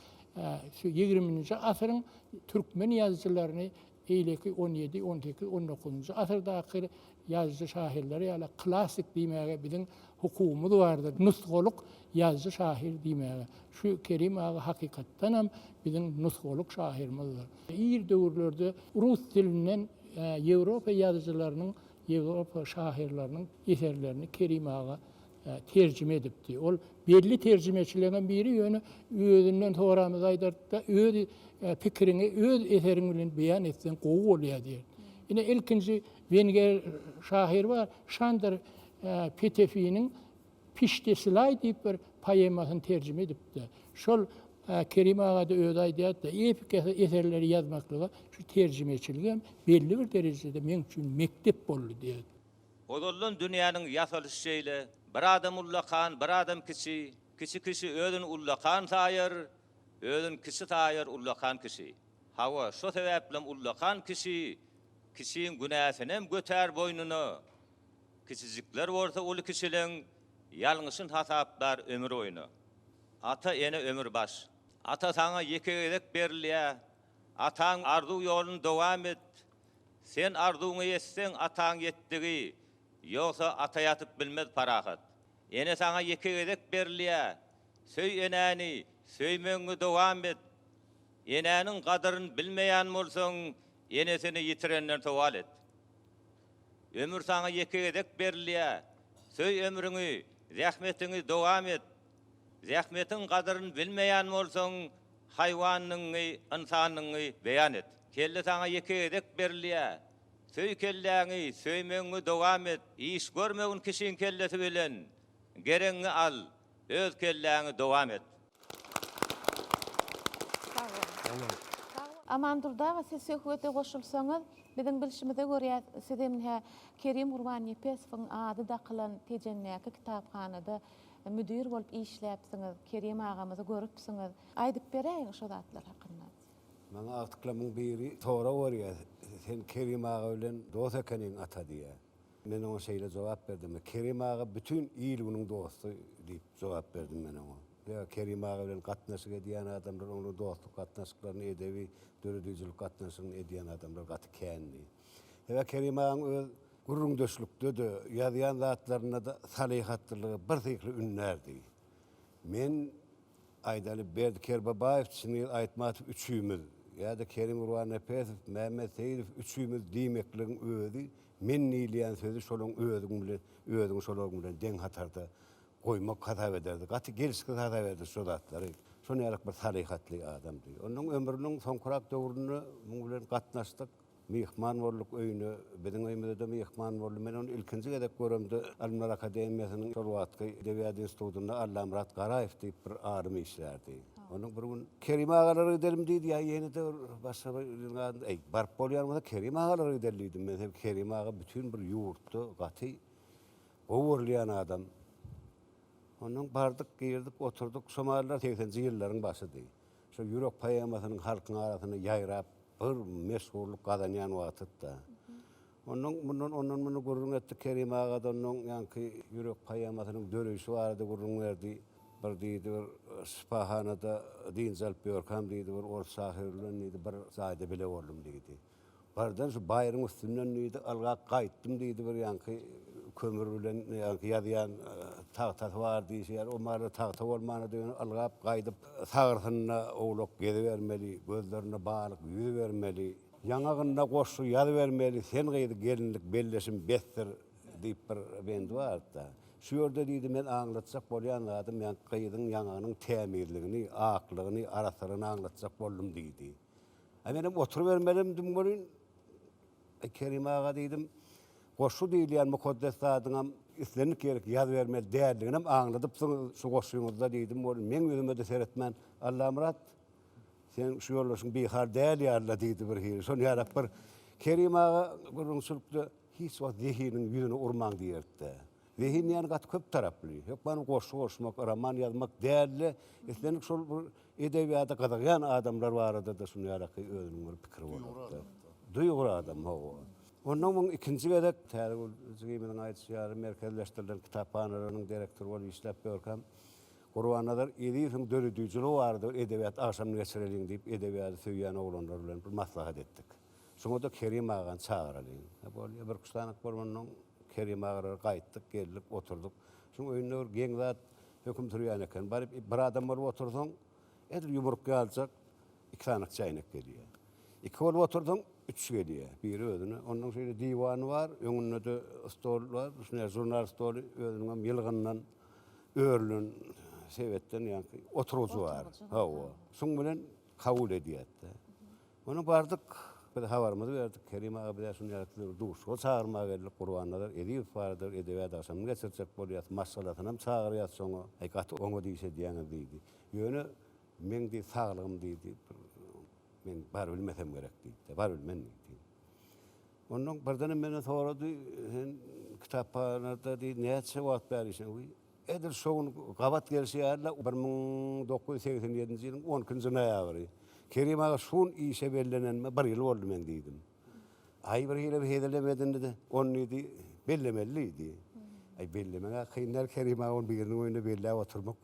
şu ýigriminji asyryň türkmen ýazyjylaryny beýleki on ýedi, on sekiz, on dokuzynjy asyrdaky ýazyjy-şahyrlar ýaly klassyk diýmäge biziň hukugymyz bardyr, nusgalyk ýazyjy-şahyr diýmäge. Şu Kerim aga hakykatdanam biziň nusgalyk şahyrymyzdyr. Ir döwürlerde rus dilinden Ýewropa ýazyjylarynyň, Ýewropa şahyrlarynyň eserlerini Kerim aga terjime edipdi. Ol belli terjimeçileriňem biri, ýöne özünden soramyzda aýdardy-da, öz pikiriňi öz eseriň bilen beýan etseň gowy bolýar diýerdi. Ine, ilkinji wenger şahyry bar, Şandor Petefiniň Piştesilaý diýip bir poemasyny terjime edipdi. Şol Kerim aga-da özi aýdýardy-da, epik eserleri ýazmaklyga şu terjimeçiligem belli bir derejede meň üçin mekdep boldy diýerdi. Ozaldan dünýäniň ýasalyşy şeýle, bir adam ullakan, bir adam kiçi, kiçi kişi özüni ullakan saýar, özüni kiçi saýar ullakan kişi. Hawa, şo sebäplem ullakan kişi kiçiň günäsinem götär boýnuna, kiçijikler bolsa uly kişileň ýalňyşyn hasaplar ömür boýuna. Ata-ene ömür baş. Ata saňa ýeke gezek berilýär, ataň arzuw ýoluny dowam et, Sen arzuwyňa ýetseň ataň ýetdigi, Ýogsa ata ýatyp bilmez parahat. Ene saňa ýeke gezek berilýä, Söý enäni, söýmegiňi dowam et. Enäniň gadyryn bilmeýän bolsaň, Enesini ýitirenden sowal et. Ömür saňa ýeke gezek berilýä, Söý ömrüňi, zähmetiňi dowam et. Zähmetiň gadyryn bilmeýän bolsaň, Haýwanlygyňy, ynsanlygyňy beýan et. Kelle saňa ýeke gezek berilýär. Söý kelläňi, söýmegiňi dowam et. Iş görmegin kişiň kellesi bilen, geregiňi al, öz kelläňi dowam et. Sag boluň. Amandurdy aga siz söhbete goşulsaňyz, biziň bilşimize görýä siz hem hä Kerim Gurbannepesowyň ady dakylan Tejendäki kitaphanada Müdir bolup işläpsiňiz, Kerim agamyzy görüpsiňiz. Aýdyp beräýiň şo zatlar hakynda. Maňa agtyklamyň biri sorag berýär, Sen Kerim aga bilen dos ekeniň, ata diýýär. Men oňa şeýle jogap berdim, Kerim aga bütin il-günüň dosty diýip jogap berdim men oňa. Ýa Kerim aga bilen gatnaşyk edýän adamlar, onuň bilen dostluk gatnaşyklaryny, edebi, döredijilik gatnaşygyny edýän adamlar gaty kändi. Sebäbi Kerim agaň öz gürrüňdeşlikde-de, ýazýan zatlarynda-da salyhatlylygy birsyhly ündärdi. Men, aýdaly, Berdi Kerbabaýew, Çingiz Aýtmatow üçimiz ýa-da Kerim Gurbannepesow, Mämmet Seýidow üçimiz diýmekligiň özi men diýilýän sözi şolaň özüň bilen, özüňi şolaryň bilen deň hatarda goýmak hasap ederdi. Gaty gelşiksiz hasap ederdi şo zatlary. Şon ýalyk bir salyhatly adamdy. Onuň ömrüniň soňkurak döwründe muň bilen gatnaşdyk. Myhman bolduk öýüne, biziň öýümize-de myhman boldy. Men ony ilkinji gezek göremde Ylymlar akademiýasynyň şol wagtky Edebiýat institutynda Allamyrat Garaýew diýip bir alym işlärdi. Onuň bir gün Kerim agalara gidelim diýdi, ýa ýene-de bir başga bir iliň adyny, eý, baryp bolýan bolsa Kerim agalara gideli diýdim men. Sebäbi Kerim aga bütin bir ýurtda gaty gowy görülýän adam. Ondan bardyk, girdik, oturdyk. Şo mahallar segseninji ýyllaryň başydy. Şo Ýürek poemasynyň halkyň arasynda ýaýrap, bir meşhurlyk gazanýan wagtydy-da. Ondan mundan, ondan muny gürrüň etdik. Kerim aga-da ondan ýaňky Ýürek poemasynyň döreýşi barada gürrüň berdi. Bir diýdi, bir şypahanada dynç alyp ýörkäm diýdi, bir ors şahyry bilen diýdi, bir jaýda bile boldum diýdi. Birden şu baýryň üstünden diýdi, ylgap gaýtdym diýdi, bir ýaňky kömür bilen ýaňky ýazýan tagtasy bar diýşi ýaly, o mahaly tagta bolmandy ýöne ylgap gaýdyp sagyrsynda owlak gezibermeli, gözlerinde balyk ýüzübermeli, ýaňagynda goşgy ýazybermeli, sen gyzy gelinlik belleşim besdir diýip bir bendi bardy-da. Şu ýerde diýdi, men aňlatjak bolýan zadym ýaňky gyzyň ýaňagynyň tämizligini, aklygyny, arassalygyny aňlatjak boldum diýdi. Aý menem oturybermelimdim welin, Aý Kerim aga diýdim, goşgy diýilýän mukaddes zadyňam islendik ýerik ýazybermeli däldiginem aňladypsyňyz şu goşgyňyzda diýdim welin, meň ýüzüme-de seretmän, Allamyrat, seň şu ýoldaşyň bihal däl ýaly-la diýdi birhili. Şony ýalak bir. Kerim aga gürrüňçilikde hiç wagt zehiniň ýüzüne urmaň diýerdi-de. Zehin diýýäni gaty köp taraply. Hökman goşgy goşmak, roman ýazmak däl-de, islendik şol bir edebiýata gyzygýan adamlar barada-da şuny ýalaky özüniň bir pikiri bolardy. Duýgur adam, hawa. Ondan soň ikinji gezek Täzegül jigimiziň aýdyşy ýaly merkezleşdirilen kitaphanalarynyň direktory bolup işläp ýörkäm, Gurbannazar Ezizowyň döredijiligi barada bir edebiýat agşamyny geçireliň diýip, edebiýaty söýýän oglanlar bilen bir maslahat etdik. Şoňa-da Kerim agany çagyralyň. Bolýa, birküç sanyk bolansoň Kerim agalara gaýtdyk, geldik, oturdyk. Şuň öýünde bir geň zat höküm sürýän eken. Baryp bir adam bolup otursaň, edil ýumruk ýalyjak iki sanyk çäýnek gelýär. Iki bolup otursaň, üç gelýär. Biri özüne. Onnoň şeýle diwany bar, öňünde-de stol bar. Şunday žurnal stoly özüniňem ýylgyndan örülen sebetden ýaňky oturgyjy bar. Hawa. Şuň bilen kabul edýär-de. Ony bardyk, biz habarymyzy berdik, Kerim aga biz-ä şuny ýaly sizi bir duşuşyga çagyrmaga geldik, Gurbannazar Ezizow barada bir edebiýat agşamyny geçirjek bolýas, maşgalasynam çagyrýas şoňa, aý gaty oňat iş edýäňiz diýdi. Ýöne meň diýdi saglygym diýdi, bir men barybilmesem gerek diýdi-de, barybilmen diýdi. Onnoň birdenem menden sorady, sen kitaphanada diýdi näçe wagt bäri işleýäň? Edil şo gün gabat gelşi ýaly-da, 1987-nji ýylyň on ikinji noýabry. Kerim aga şu gün işe bellenenime bir ýyl boldy meň diýdim. Aý bir hili bir hezilem edindi-de, ony diýdi, bellemeli diýdi. Aý bellemek-ä kyn däl Kerim aga, ony biriniň öýünde belläp oturmak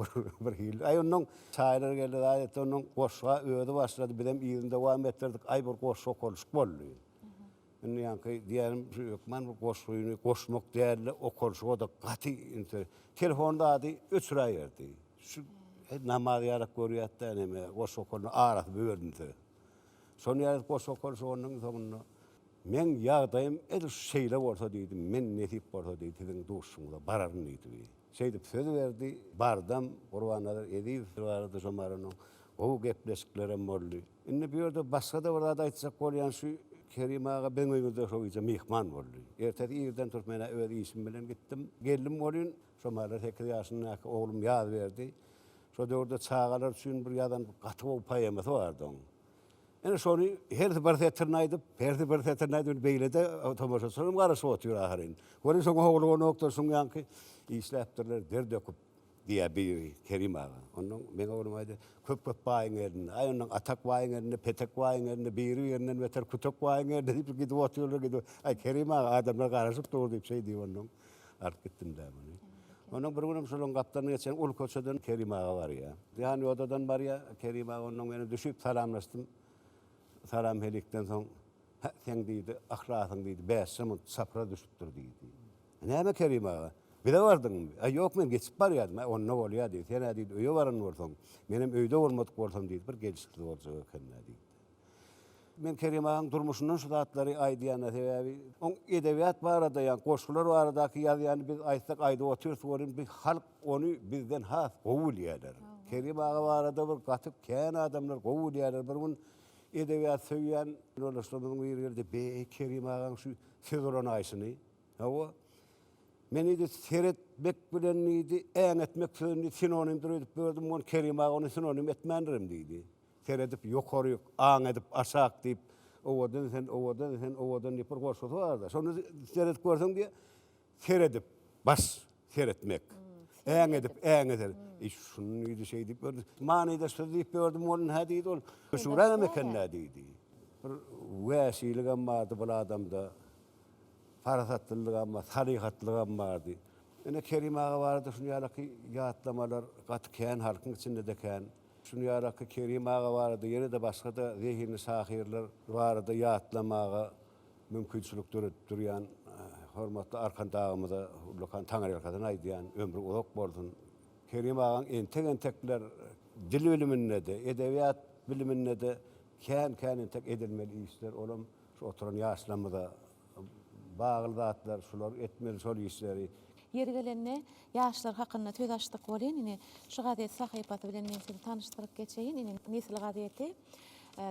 bir hili. Aý onnoň çaýlar geldi, zat etdi, onnoň goşga özi başlady, bizem yzyny dowam etdirdik. Aý bir goşgy okalyşyk boldy. Indi ýaňky diýýänim şu hökman bir goşgyny goşmak däl-de, okalyşyga-da gaty üns ber. Telefon zady öçüräýerdi. Şu namaz ýalak görýärdi-dä neme, goşgy okalanda arasy bölünse. Şony ýaly goşgy okalyşygynyň soňunda Meň ýagdaýym edil şu şeýle bolsa diýdi, men nesip bolsa diýdi, siziň duşuşygyňyza bararyn diýdi. Şeýdip söz berdi. Bardam, Gurbannazar Ezizow barada şo maranyň gowy gepleşiklerem boldy. Indi bu ýerde başga-da bir zat aýtjak bolýan, şu Kerim aga biziň öýümizde şo gije myhman boldy. Ertesi irden turup men-ä öz işim bilen gitdim. Geldim welin, şo mahalar sekiz ýaşyndaky oglum Ýazberdi. Şo döwürde çagalar üçin bir ýazan gaty gowy poemasy bardy oň. Ine şony hersi bir setirini aýdyp, hersi bir setirini aýdyp, indi beýle-de tomaşaçylaram garaşyp otyr ahyryn. Welin şoňa howluganokdyr, şuň ýaňky işläpdirler, der döküp. Diýýär biri, Kerim aga. Onnoň meň oglum aýdýar, köp-köp baýyň elinde. Aý, onnoň Atak baýyň elinde, Petek baýyň elinde, biri-birinden beter Kütek baýyň elinde diýip gidip otyrlar, gidip. Aý, Kerim aga, adamlar garaşyp dur diýip, şeý diýip onnoň alyp gitdim-dä muny. Onnoň bir günem şolaryň gapdalyna geçen uly köçeden Kerim aga barýar. Ýan ýodadan barýar, Kerim aga onnoň meni düşüp salamlaşdym. Salam-helikden soň, Hä, seň diýdi, yhlasyň diýdi, bäşje munt çapraz düşüpdir diýdi. Näme Kerim aga? Bize bardyňmy? Aý, ýok, men geçip barýardym. Aý, onda bolýa diýdi. Sen-ä diýdi, öýe baran bolsaň, menem öýde bolmadyk bolsam diýdi, bir gelşiksiz boljak eken-dä diýdi. Men Kerim agaň durmuşyndan şu zatlary aýdýan-a, sebäbi oň edebiýat barada, ýa goşgular baradaky ýazýany biz aýtsak aýdyp otyrys welin, bi halk ony bizden has gowy bilýärler. Kerim aga barada bir gaty kän adamlar gowy bilýärler. Bir gün edebiýat söýýän ýoldaşlarymyzyň biri geldi, Be, Kerim agaň şu söz ulanaýşyny. Hawa. Men diýdi, seretmek bilen diýdi, äňetmek sözüni sinonimdir öýdüp gördüm, ony Kerim aga ony sinonim etmändirem diýdi. Seredip ýokaryk, aň edip aşak diýip, owadan sen, owadan sen, owadan diýip bir goşgusy bar-da. Şony seredip görseň diýýär, seredip, baş seretmek. Äň edip, äňe seret. E, şuny diýdi, şeý diýip gördüm. Manydaş söz diýip gördüm, ol hä diýdi, ol meşhurägem eken-dä diýdi. Bir wäşiligem bardy bul adamda. Parasatlylygam bar, salyhatlygam bardy. Ine, Kerim aga barada şuny ýalaky ýatlamalar gaty kän, halkyň içinde-de kän. Şuny ýalaky Kerim aga barada ýene-de başga-da zehinli şahyrlar barada ýatlamaga mümkinçilik döredip durýan hormatly Arkadagymyza ullakan taňryýalkasyn aýdýan, ömri uzak bolsun. Kerim agaň entek-entekler dil biliminde-de, edebiýat biliminde-de kän-kän entek edilmeli işler, olam Şu oturan ýaşlarymyza bagly zatlar, şular etmeli şol işleri. Ýeri gelende, ýaşlar hakynda söz açdyk welin, ine, şu gazet sahypasy bilen men sizi tanyşdyryp geçeýin. Ine, Nesil gazeti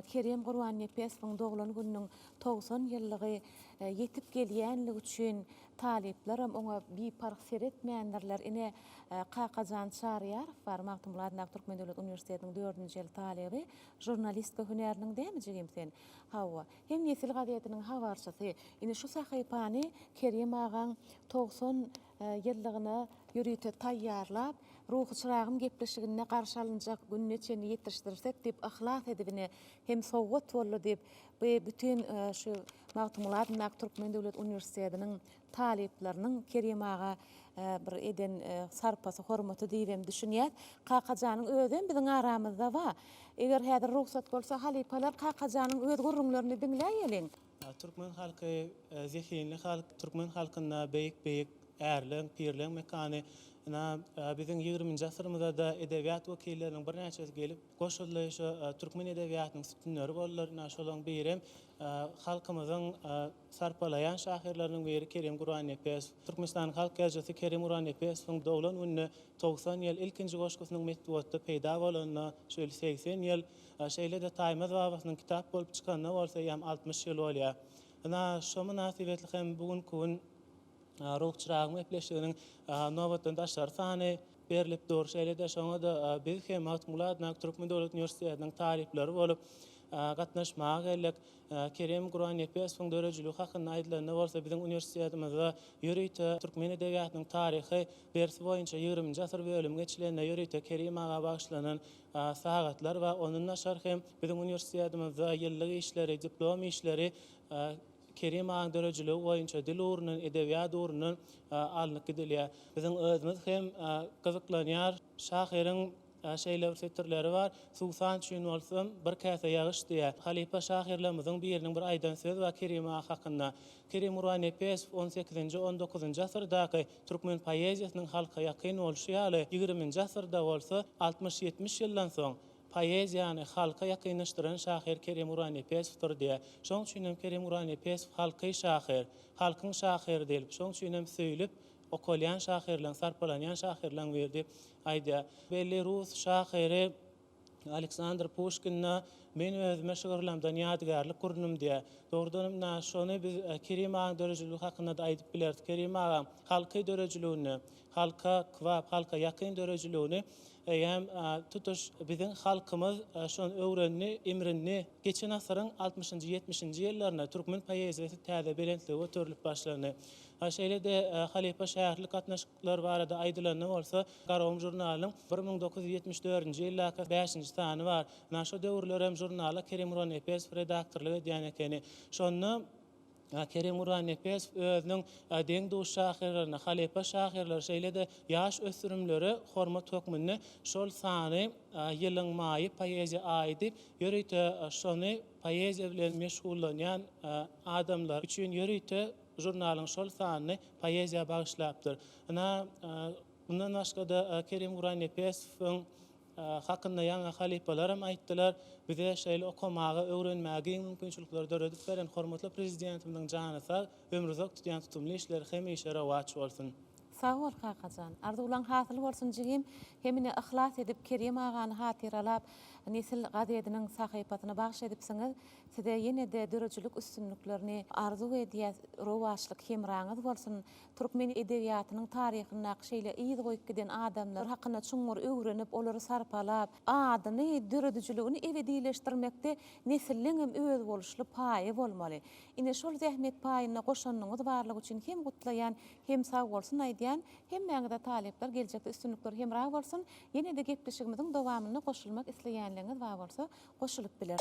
Kerim Gurbannepesowyň doglan gününiň 90 ýyllygy. ýetip gelýänligi üçin talyplaram oňa biparh seretmändirler. Ine, Kakajan Çaryýarow bar, Magtymguly adyndaky Türkmen döwlet uniwersitetiniň dördünji ýyl talyby, žurnalistika hünäriniň dämi jigim sen? Hawa. Hem Nesil gazetiniň habarçysy. Ine şu sahypany Kerim agaň 90 ýyllygyna ýörite taýýarlap, Ruhy çyragym gepleşiginde garşy alynjak gününe çenli ýetişdirsek diýip yhlas edip ine hem sowgat boldy diýip bu bütin şu Magtymguly adyndaky Türkmen döwlet uniwersitetiniň talyplarynyň Kerim aga bir eden sarpasy, hormaty diýibem düşünýäs. Kakajanyň özem biziň aramyzda bar. Eger häzir rugsat bolsa halypalar Kakajanyň öz gürrüňlerini diňläýeliň. Türkmen halky zehinli halk, türkmen halkynda beýik-beýik ärleň, pirleň mekany. Ynha, biziň ýigriminji asyrymyzda-da edebiýat wekilleriniň birnäçesi gelip goşuldy, şu türkmen edebiýatynyň sütünleri boldular. Ynha, şolaryň birem halkymyzyň sarpalaýan şahyrlarynyň biri Kerim Gurbannepesow. Türkmenistanyň halk ýazyjysy Kerim Gurbannepesowyň doglan gününe 90 ýyl, ilkinji goşgusynyň metbugatda peýda bolanyna şu ýyl 80 ýyl, şeýle-de Taýmaz babasynyň kitap bolup çykanyna bolsa eýýäm 60 ýyl bolýar. Ynha, şo mynasybetli hem bu günki gün Ruh çyragyň gepleşiginiň nobatdan daşary sany berlip dur. Şeýle-de şoňa-da biz hem Magtymguly adyndaky Türkmen döwlet uniwersitetiniň talyplary bolup gatnaşmaga geldik. Kerim Gurbannepesowyň döredijiligi hakynda aýdylanda bolsa, biziň uniwersitetimizde ýörite türkmen edebiýatynyň taryhy dersi boýunça ýigriminji asyr bölümi geçilende ýörite Kerim aga bagyşlanan sagatlar bar. Ondan daşary hem biziň uniwersitetimizde ýyllyk işleri, diplom işleri Kerim agaň döredijiligi boýunça dil ugrundan, edebiýat ugrundan alnyp gidilýär. Biziň özümiz hem gyzyklanýar. Şahyryň Şeýle bir setirleri bar, Suwsan üçin bolsam, bir käse ýagyş diýýär. Halypa şahyrlarymyzyň biriniň bir aýdan sözi bar Kerim aga hakynda. Kerim Gurbannepesow on sekizinji, on dokuzynjy asyrdaky türkmen poeziýasynyň halka ýakyn bolşy ýaly, ýigriminji asyrda bolsa, altmyş-ýetmiş ýyldan soň, poeziýany halka ýakynlaşdyran şahyr Kerim Gurbanepesowdyr diýýär. Şonuň üçin hem Kerim Gurbannepesow halky şahyr, halkyň şahyry diýlip, şonuň üçin hem söýlüp, okalýan şahyrlaryň, sarpalanýan şahyrlaryň biri diýip aýdýar. Belli rus şahyry Aleksandr Puşkin-de Men özüme şygyrlamdan ýadygärlik gurdum diýýär. Dogrudanam ynha şony biz Kerim agaň döredijiligi hakynda-da aýdyp bileris. Kerim aga halky döredijiligini, halka kybap, halka ýakyn döredijiligini eýýäm tutuş biziň halkymyz şony öwrendi, imrindi. Geçen asyryň altmyşynjy, ýetmişinji ýyllarynda türkmen poeziýasy täze belentlige göterilip başlandy. Şeýle-de halypa-şägirtlik gatnaşyklary barada aýdylanda bolsa, Garagum žurnalynyň 1974-nji ýyldaky bäşinji sany bar. Ynha, şo döwürlerem žurnala Kerim Gurbannepesow redaktorlyk edýän ekeni. Şonda Kerim Gurbannepesow özüniň deň-duş şahyrlaryna, halypa şahyrlara, şeýle-de ýaş ösdürimlere hormat hökmünde şol sany Ýylyň maýy poeziýa aýy diýip, ýörite şony poeziýa bilen meşgullanýan adamlar üçin ýörite žurnalyň şol sanyny poeziýa bagyşlapdyr. Ynha, mundan başga-da Kerim Gurbannepesowyň hakynda ýaňy halypalaram aýtdylar. Bize şeýle okamaga, öwrenmäge giň mümkinçilikleri döredip beren hormatly Prezidentimiziň jany sag, ömri uzak tutýan tutumly işleri hemişe rowaç bolsun! Sag bol Kakajan. Arzuwlaň hasyl bolsun jigim. Hemine yhlas edip Kerim agany hatyralap Nesil gazediniň sahypasyny bagş edipsiňiz. Size ýene-de döredijilik üstünliklerini arzuw edýäs, rowaçlyk hemraňyz bolsun! Türkmen edebiýatynyň taryhyndaky şeýle yz goýup giden adamlar hakynda çuňňur öwrenip, olary sarpalap, adyny, döredijiligini ebedileşdirmekde nesilleňem özboluşly paýy bolmaly. Ine şol zähmet paýynda goşandyňyz barlygy üçin hem gutlaýan, hem sagbolsun aýdýan. Hemmäňize talyplar geljekde üstünlikler hemra bolsun! Ýene-de gepleşigimiziň dowamynda goşulmak isleýänligiňiz bar bolsa, goşulyp biler.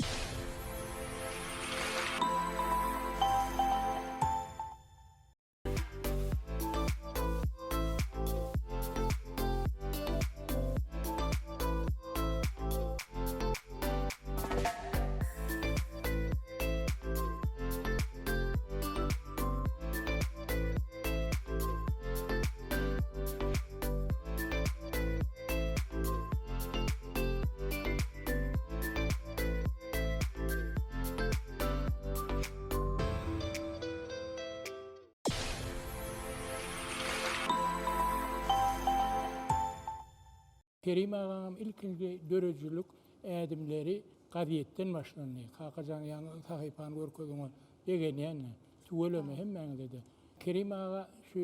Kerim agaňam ilkinji döredijilik ädimleri gazetden başlandy. Kakajan ýaňy sahypany görkezdiňiz. Begenýän-de. Tüweleme hemmäňize-de. Kerim aga şu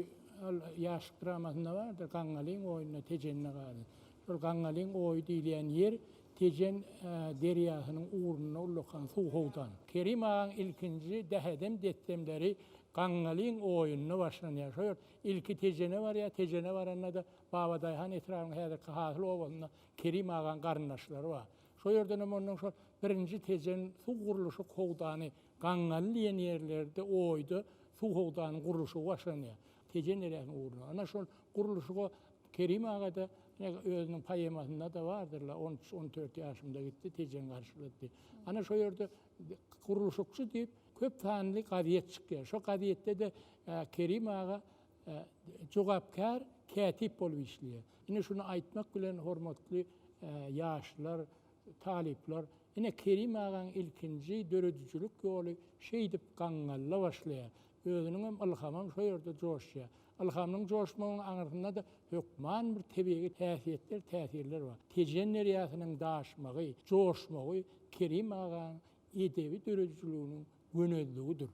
ol Ýaşlyk dramasynda bardyr, Gaňňalyň oýunda Tejende galdy. Şol Gaňňalyň oýy diýilýän ýer Tejen derýasynyň ugrunda ullakan suw howdan. Kerim agaň ilkinji dähedem-dessemleri Gaňňalyň oýunda başlanýar. Şo ýer ilki Tejene barýar, Tejene baranda-da Babadaýhan etrabynyň häzirki Hasyl obasynda Kerim agaň garyndaşlary bar. Şo ýerdenem ondan şol birinji Tejen suw gurluşyk howdany Gaňňaly diýen ýerlerde oýda suw howdanyň gurluşygy başlanýar. Tejen derýasynyň ugrunda. Ana şol gurluşyga Kerim aga-da özüniň poemasynda-da bardyr-la, on üç, on dört ýaşymda gitdi, Tejen garşylady diýip. Ana şo ýerde gurluşykçy diýip köp sanly gazet çykýar. Şo gazetde-de Kerim aga jogapkär kätip bolup işleýär. Ine şuny aýtmak bilen hormatly ýaşlar, talyplar, ine Kerim agaň ilkinji döredijilik ýoly şeýdip Gaňňalda başlaýar. Özüniňem ylhamam şo ýerde joşýar. Ylhamynyň joşmagynyň aňyrsynda-da hökman bir tebigy häsiýetler, täsirler bar. Tejen derýasynyň daşmagy, joşmagy Kerim agaň edebi döredijiliginiň gönezligidir.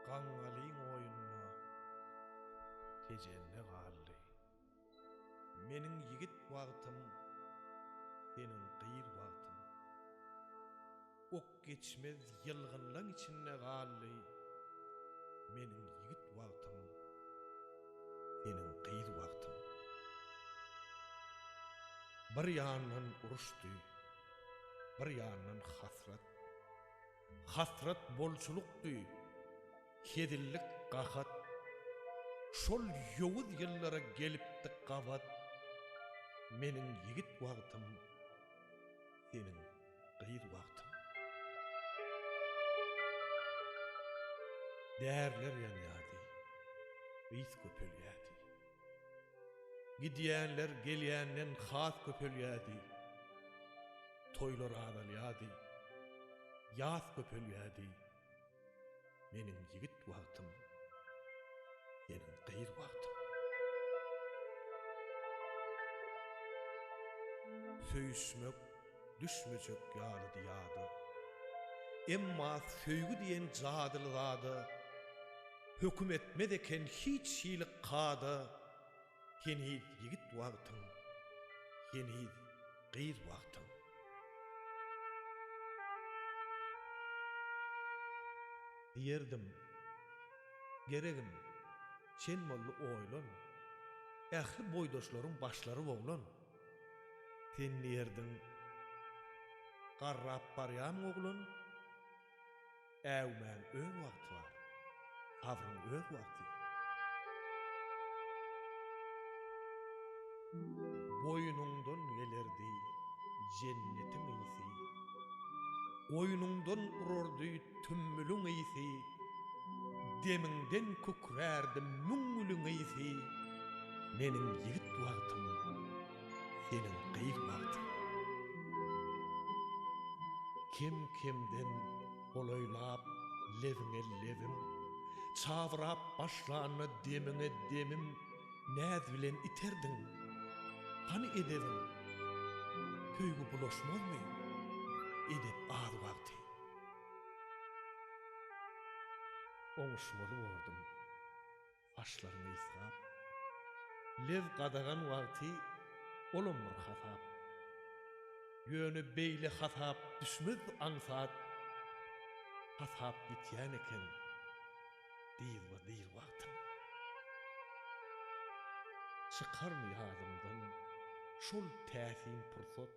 Gaňňalyň oýunda Tejende galdy. Meniň ýigit wagtym, seniň gyz wagtyň. Ok geçmez ýylgynlaň içinde galdy, Meniň ýigit wagtym, seniň gyz wagtyň. Bir ýandan uruşdy, bir ýandan hasrat. Hasrat bolçulykdy, hezillik gahat. Şol ýowuz ýyllara gelipdi gabat, Meniň ýigit wagtym, seniň gyz wagtyň. Därler ýanýardy, ys köpelýärdi. Gidýänler gelýänden has köpelýärdi. Toýlar azalýardy, ýas köpelýärdi. Meniň ýigit wagtym, seniň gyz wagtyň. Söýüşmek düşmejek ýalydy ýada. Emma söýgi diýen jadyly zada Höküm etmez eken hiç hili kada, Heniz ýigit wagtyň, heniz gyz wagtyň. Diýerdim, Geregim, çen boldy oýlan, Ähli boýdaşlaryň başlary boglan. Sen diýerdiň, Garrap barýamyň oglan? Äwmäň öz wagty bar, sabryň öz wagty. Boýnuňdan gelerdi jennetiň ysy, Goýnuňdan urardy tümmüliň ysy, Demiňden kükrärdi müň gülüň ysy, Meniň ýigit wagtym, seniň gyz wagtyň. Kem-kemden golaýlap lebiňe lebim, Çabyrap başlanda demiňe demim Näz bilen iterdiň, hany edebiň? Söýgi bulaşmazmy edep az wagty? Oňuşmaly bordum. Saçlaryňy ysgap. Leb gadagan wagty olam bir hasap. Ýöne beýle hasap düşmez aňsat. Hasap ýitýän eken dyzba-dyz wagtyň. Çykarmy ýadymdan şol täsin pursat.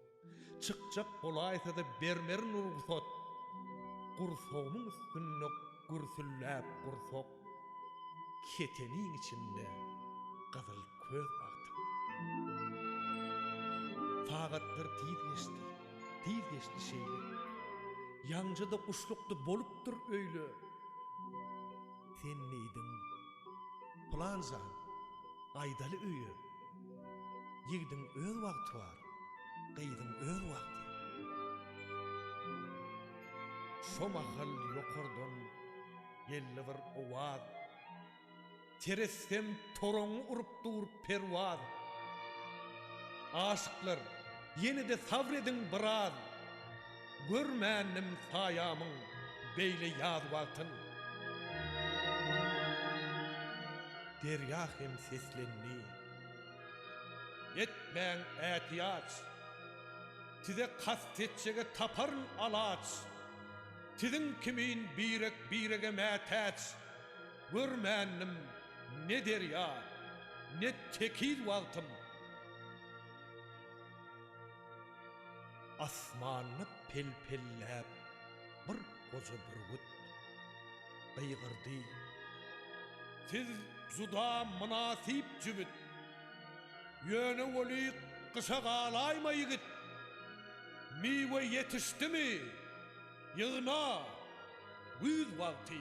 Çykjak bolaýsa-da bermerin rugsat. Gursagymyň üstünde gürsülläp gursak. Keteniň içinde gyzyl köz wagtyň. Sagatlar tiz geçdi, tiz geçdi şeýle. Ýaňja-da guşlukdy bolupdyr öýle. Sen diýdiň, Pylan jan, gaýdaly öýe. Ýigdiň öz wagty bar, gyzyň öz wagty. Şo mahal ýokardan geldi bir owaz. Seretsem toraňňy urup dur perwaz. Aşyklar, ýene-de sabr ediň biraz. Görmändim saýamyň beýle ýaz wagtyn. Derýa hem seslendi. Etmäň ätiýaç. Size kast etjege taparyn alaç. Siziň kimin birek-birege mätäç. Görmändim ne derýa, ne tekiz wagtym. Asmanda pel-pelläp bir goja bürgüt gygyrdy. Siz juda mynasyp jübüt. Ýöne weli gyşa galaýma ýigit. Miwe ýetişdimi? Ýygna! Güýz wagty.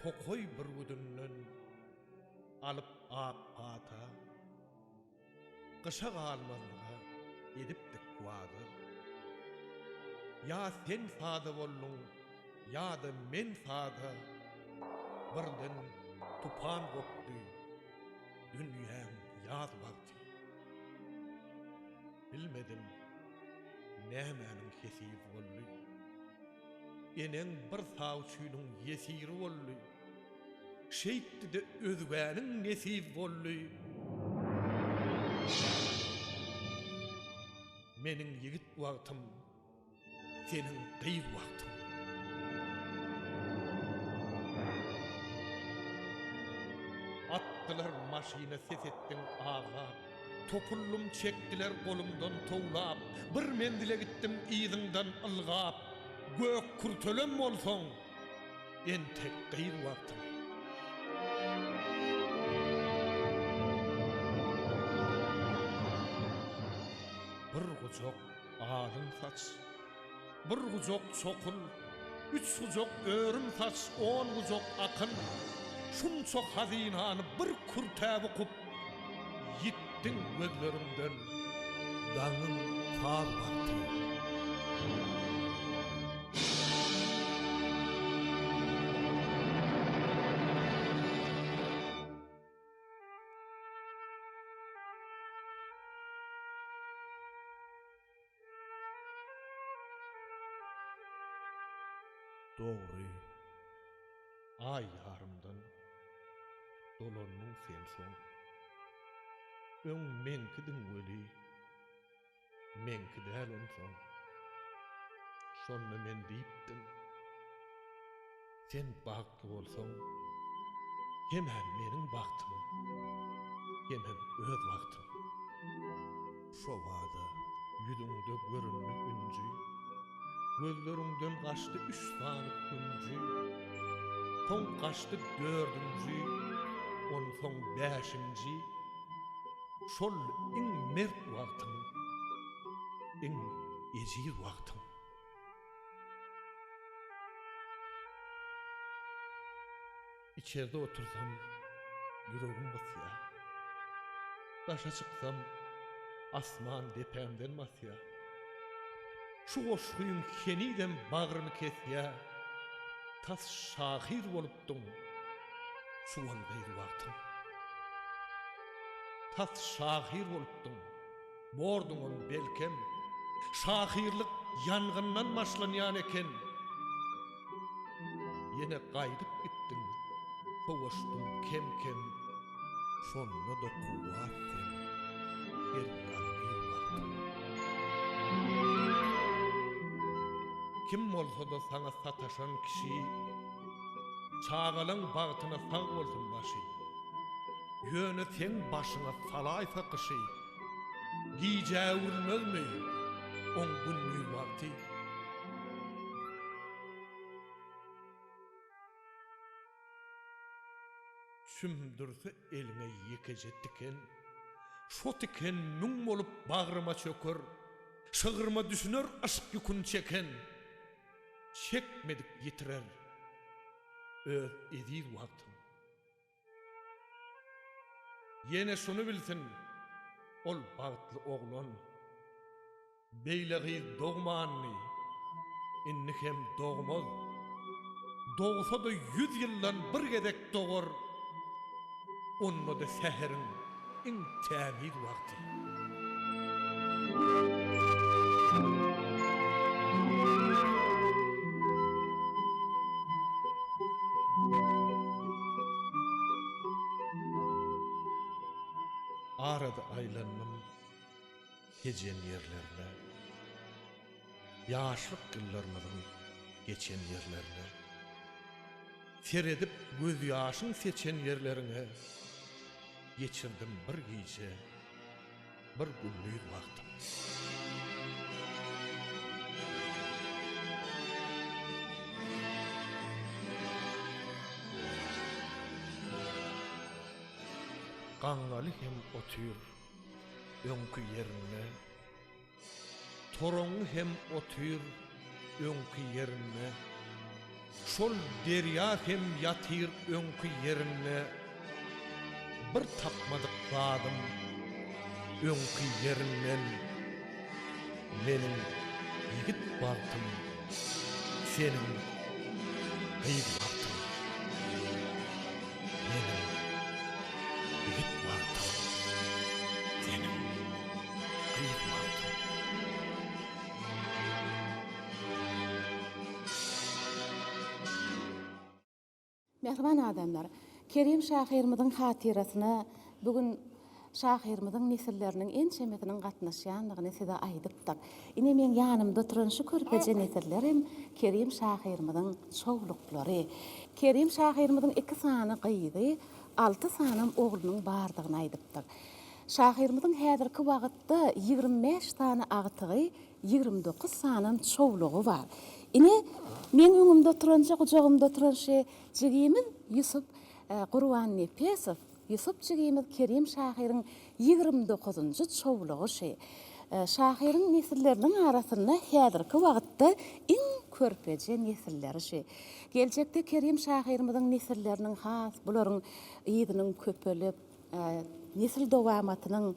Tokaý bürgüdinden alyp ak pata, Gyşa galmazlyga edipdik wada. Ýa sen sada bolduň, ýa-da men sada, Birden tupan gopdy, dünýäň ýaz wagty. Bilmedim, nämäniň hesibi boldy. Eneň bir sawçynyň ýesiri boldy. Şeýtdi-de özgäniň nesibi boldy. Meniň ýigit wagtym Seniň gyz wagtyň. Atdylar maşyna ses etdiň aglap. Topuldym çekdiler golumdan towlap. Bir menzile gitdim yzyňdan ylgap. Gök kürtelem bolsaň entek gyz wagtyň. Bir gujak Alyn saç, bir gujak çokul, Üç gujak örüm saç, on gujak akyl, Şunça hazynany bir kürtä bukup, Ýitdiň gözlerimden daňyň saz wagty. Dogry, aý ýarymdan dolandyň sen soň. Öň meňkidiň weli, meňki däl onsoň. Şonda men diýipdim, Sen bagtly bolsaň, hem-ä meniň bagtym, hemem öz bagtyň. Şo bada ýüzüňde göründi ünji, Gözleriňden gaçdy üç sany künji, Soň gaçdy dördünji, onsoň bäşinji, Şol iň mert wagtyň, iň ejiz wagtyň. Içerde otursam ýüregim gysýar. Daşa çyksam asman depämden basýar. Şu goşgyň henizem bagrymy kesýär. Tas şahyr bolupdyň çuwal gyz wagtyň. Tas şahyr bolupdyň. Borduňam belkem. Şahyrlyk ýangyndan başlanýan eken. Ýene gaýdyp gitdiň, sowaşdym kem-kem, Şonda-da kuwwat sen, her ýalňyz wagtyň. Kim bolsa-da saňa sataşan kişi, Çagalaň bagtyna sag bolsun başy. Ýöne seň başyňa salaýsa gyşy, Gijä öwrülmezmi oň gündiz wagty? Çümdürse eliňe ýekeje tiken, Şo tiken müň bolup bagryma çöker, Şygryma düşüner yşk ýükün çeken, Çekmedik ýitirer öz eziz wagtyn. Ýene şuny bilsin ol bagtly oglan. Beýle gyz dogmandy, indi hem dogmaz. Dogsa-da ýüz ýyldan bir gezek dogar, onda-da säheriň iň tämiz wagty. Arada aýlandym. Tejen ýerlerine, Ýaşlyk ýyllarymyzyň geçen ýerlerine, Seredip gözýaşyň seçen ýerleriňe, Geçirdim bir gije, bir gündiz wagtym. Gaňňaly hem otyr. öňki ýerinde Toraňňy hem otyr öňki ýerinde Şol derýa hem ýatyr öňki ýerinde Bir tapmadyk zadym öňki ýerinden Meniň ýigit bagtym seniň gyz bagtyň. Meniň ýigit wagtym, seniň gyz wagtyň. Mähriban adamlar! Kerim şahyrymyzyň hatyrasyna bu gün şahyrymyzyň nesilleriniň ençemesiniň gatnaşýandygyny size aýdypdyk. Ine meň ýanymda oturan şu körpeje nesiller hem Kerim şahyrymyzyň çowluklary. Kerim şahyrymyzyň iki sany gyzy, alty sanam oglunyň bardygyny aýdypdyk. Şahyrymyzyň häzirki wagtda 25 sany agtygy, 29 sanam çowlugy bar. Ine, meň öňümde oturanja, gujagymda oturan şu jigimiz Ýusup Gurbannepesow. Ýusup jigimiz Kerim şahyryň 20 dokuzynjy çowlugy şy. Şahyryň nesilleriniň arasynda häzirki wagtda iň körpeje nesilleri şy. Geljekde Kerim şahyrymyzyň nesilleriniň has bularyň yzynyň köpelip, nesil dowamatynyň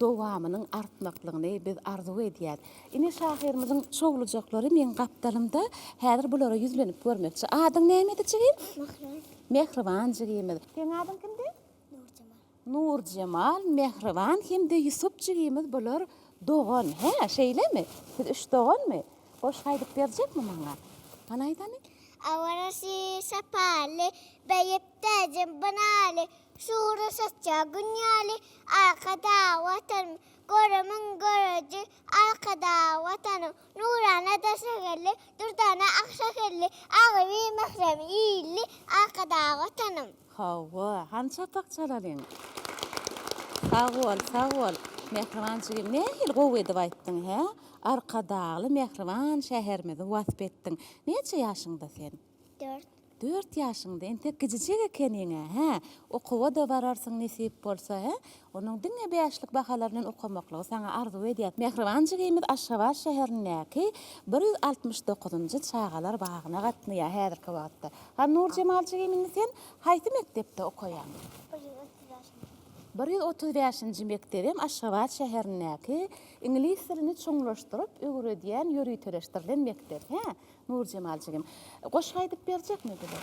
dowamynyň artmaklygyny biz arzuw edýäs. Ine şahyrymyzyň çowlujaklary meň gapdalymda, häzir bulara ýüzlenip görmekçi. Adyň nämedi jigim? Mähriban. Mähriban jigimiz. Seň adyň kimdi? Nurjemal. Nurjemal, Mähriban hem-de Ýusup jigimiz bular dogan, hä, şeýlemi? Siz üç doganmy? Goşgy aýdyp berjekmi maňa? Hany aýdany? Awarasy sapaly, beýik täjim binaly, Şugla saçýar Gün ýaly, Arkadag Watanym, Görümiň göreji, Arkadag Watanym, Nurana daş şäherli, Dürdana ak şäherli, Agyby mährem illi, Arkadag Watanym. Hawa, hany çapak çalalyň. Sag bol, sag bol, mähriban jigim, nähili gowy edip aýtdyň, hä? Arkadagly mähriban şäherimizi wasp etdiň. Näçe ýaşyňda sen? Dört. Dört ýaşyňda, entek kijijek ekeniň-ä, hä? Okuwa-da bararsyň nesip bolsa, hä? Onuň diňe bäşlik bahalar bilen okamaklygy saňa arzuw edýäs. Mähriban jigimiz Aşgabat şäherindäki 169-njy çagalar bagyna gatnaýar häzirki wagtda. Hany Nurjemal jigim indi sen haýsy mekdepde okaýaň? 135-nji. 135-nji mekdebem Aşgabat şäherindäki iňlis dilini çuňlaşdyryp öwredýän ýöriteleşdirilen mekdep, hä? Nurjemal jigim, goşgy aýdyp berjekmi bize?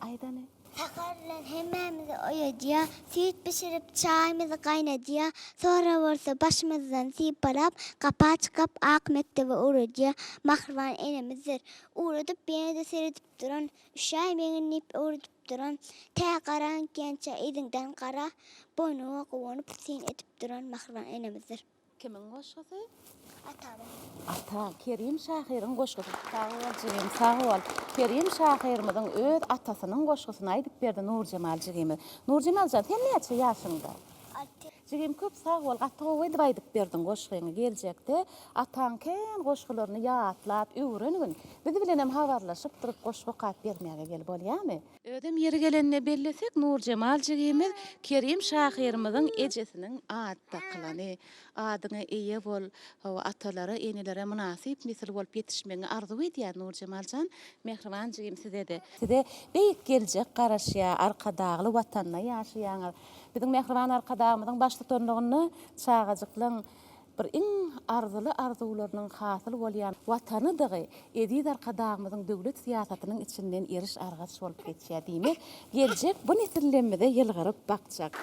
Aýdany. Säher bilen hemmämizi oýadýar, Süýt bişirip, çaýymyzy gaýnadýar, Sonra bolsa başymyzdan sypalap, Gapa çykyp, ak mekdebe ugradýar. Mähriban enemizdir. Ugradyp, ýene-de seredip duran, Üşäý meňin diýip öwredip duran, Tä garaňkýança yzyňdan gara, Boýnuňa guwanyp, syn edip duran Mähriban enemizdir. Kimiň goşgusy? Atamyň. Ata, Kerim şahyryň goşgusy. Sag bol jigim, sag bol. Kerim şahyrymyzyň öz atasynyň goşgusyny aýdyp berdi Nurjemal jigimiz. Nurjemal jan, sen näçe ýaşyňda? Alty. Jigim köp sag bol, gaty gowy edip aýdyp berdiň goşgyňy. Geljekde ataň kän goşgularyny ýatlap, öwrengin. Biz bilenem habarlaşyp durup goşgy okap bermäge gel, bolýamy? Özem ýeri gelende bellesek, Nurjemal jigimiz Kerim şahyrymyzyň ejesiniň at dakylany. Adyňa eýe bol, hawa, atalara, enelere mynasyp nesil bolup ýetişmegiňi arzuw edýän Nurjemal jan, mähriban jigim size-de. Size beýik geljek garaşýar, Arkadagly Watanda ýaşaýaňyz. Biziň mähriban Arkadagymyzyň baştutanlygynda çagajyklaň Bir iň arzyly arzuwlarynyň hasyl bolýan Watanydygy eziz Arkadagymyzyň döwlet syýasatynyň içinden eriş-argaç bolup geçýär. Diýmek, geljek bu nesillerimize ýylgyryp bakjak.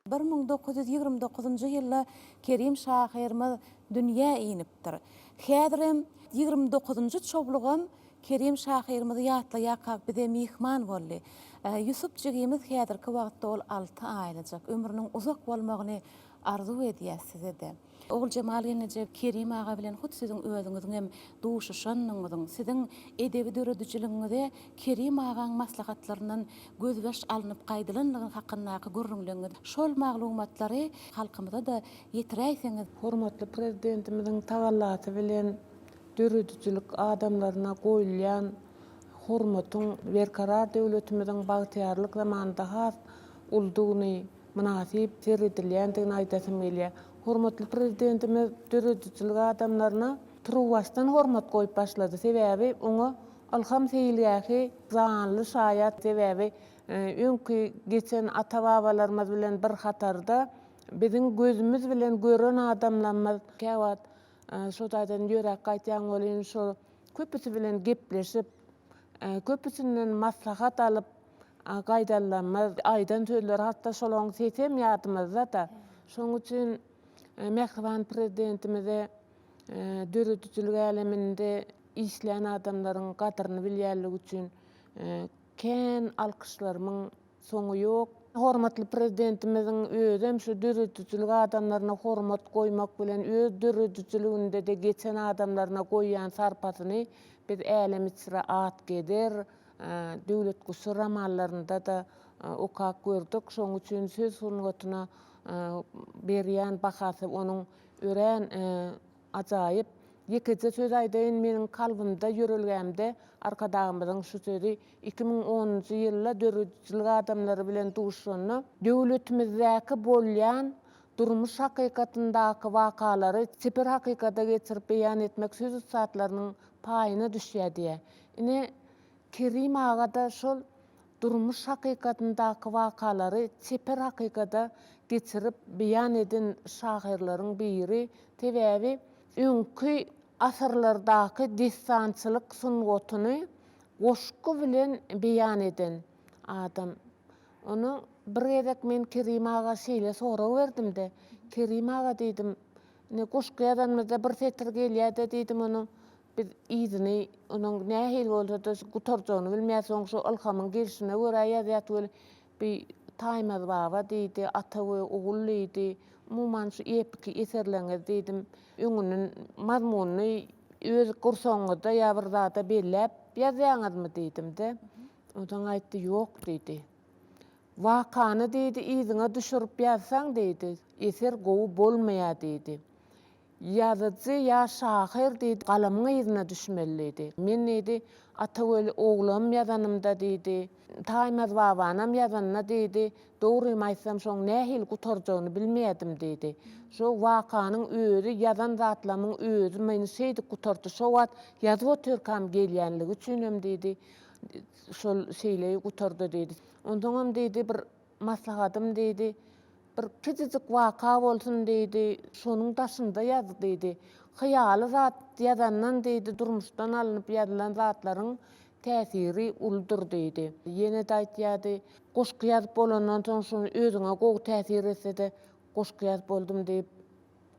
1929-njy ýylda Kerim şahyrymyz dünýä inipdir. Häzirem ýigrimi dokuzynjy çowlugam Kerim şahyrymyzy ýatlaýarkak bize myhman boldy. Ýusup jigimiz häzirki wagtda ol alty aýlyjak. Ömrüniň uzak bolmagyny arzuw edýäs size-de. Oguljemal gelneje Kerim aga bilen hut siziň özüňiziňem duşuşanyňyzyň, siziň edebi döredijiligiňize Kerim agaň maslahatlaryndan gözbaş alnyp gaýdylanlygy hakyndaky gürrüňleňiz şol maglumatlary halkymyza-da ýetiräýseňiz. Hormatly Prezidentimiziň tagallasy bilen döredijilik adamlaryna goýulýan hormatyň Berkarar döwletimiziň bagtyýarlyk zamanynda has uludygyny, mynasyp seredilýändigini aýdasym gelýär. Hormatly Prezidentimiz döredijilik adamlaryna turuwbaşdan hormat goýup başlady. Sebäbi oňa Ylham seýilgähi janly şaýat. Sebäbi öňki geçen ata-babalarymyz bilen bir hatarda biziň gözümiz bilen gören adamlarymyz käwagt Şo taýdan ýöräp gaýtýaň welin şo köpüsi bilen gepleşip, köpüsinden maslahat alyp gaýdanlarymyz, aýdan sözleri hatda şolaryň sesem ýadymyzda-da. Şonuň üçin mähriban Prezidentimize döredijilik äleminde işleýän adamlaryň gadyryny bilýänligi üçin kän alkyşlarymyň Soňy ýok. Hormatly Prezidentimiziň özem şu döredijilik adamlaryna hormat goýmak bilen öz döredijiliginde-de geçen adamlaryna goýýan sarpasyny biz Älem içre at gezer, Döwlet guşy romanlarynda-da okap gördük. Şonuň üçin söz sungatyna berýän bahasy onuň örän Ajaýyp. Ýekeje söz aýdaýyn, meniň kalbymda, ýörelgämde Arkadagymyzyň şu sözi 2010-njy ýylda döredijilik adamlary bilen duşuşanda, döwletimizdäki bolýan durmuş hakykatyndaky wakalary çeper hakykata geçirip beýan etmek söz ussatlarynyň paýyna düşýär diýýär. Ine, Kerim aga-da şol durmuş hakykatyndaky wakalary çeper hakykata geçirip beýan eden şahyrlaryň biri. Sebäbi öňki asyrlardaky dessançylyk sungatyny goşgy bilen beýan eden adam. Ony bir gezek men Kerim aga şeýle sorag berdim-de, Kerim aga diýdim, ine goşgy ýazanymyzda bir setir gelýär-de diýdim, onuň Biz yzyny onuň nähili bolsa-da gutarjagyny bilmeýäs, soň şo ylhamyň gelşine görä ýazýas weli, bi Taýmaz baba diýdi, Ata we ogul diýdi, umuman şu epiki eserleriňiz diýdim, öňünden mazmunyny öz gursagyňyzda ýa bir zada belläp ýazýaňyzmy diýdim-de, onsoň aýtdy, ýok diýdi. Wakany diýdi, yzyňa düşürip ýazsaň diýdi, eser gowy bolmaýar diýdi. Ýazyjy ýa şahyr diýdi, galamyň yzyna düşmeli diýdi. Men diýdi, Ata weli oglam ýazanymda diýdi, Taýmaz babanam ýazanda diýdi, dogrymy aýtsam şoň nähili gutarjagyny bilmeýärdim diýdi. Şo wakanyň özi, ýazan zatlamyň özi meni şeýdip gutardy. Şo wagt ýazyp otyrkam gelýänligi üçinem diýdi, şol şeýle gutardy diýdi. Onsoňam diýdi, bir Maslahatym diýdi, bir kiçijik waka bolsun diýdi, şonuň daşynda ýaz diýdi. Hyýaly zat ýazandan diýdi, durmuşdan alnyp ýazylan zatlaryň täsiri uludyr diýdi. Ýene-de aýtýardy, goşgy ýazyp bolandan soň şony özüňe gowy täsir etse-de, goşgy ýazyp boldum diýip,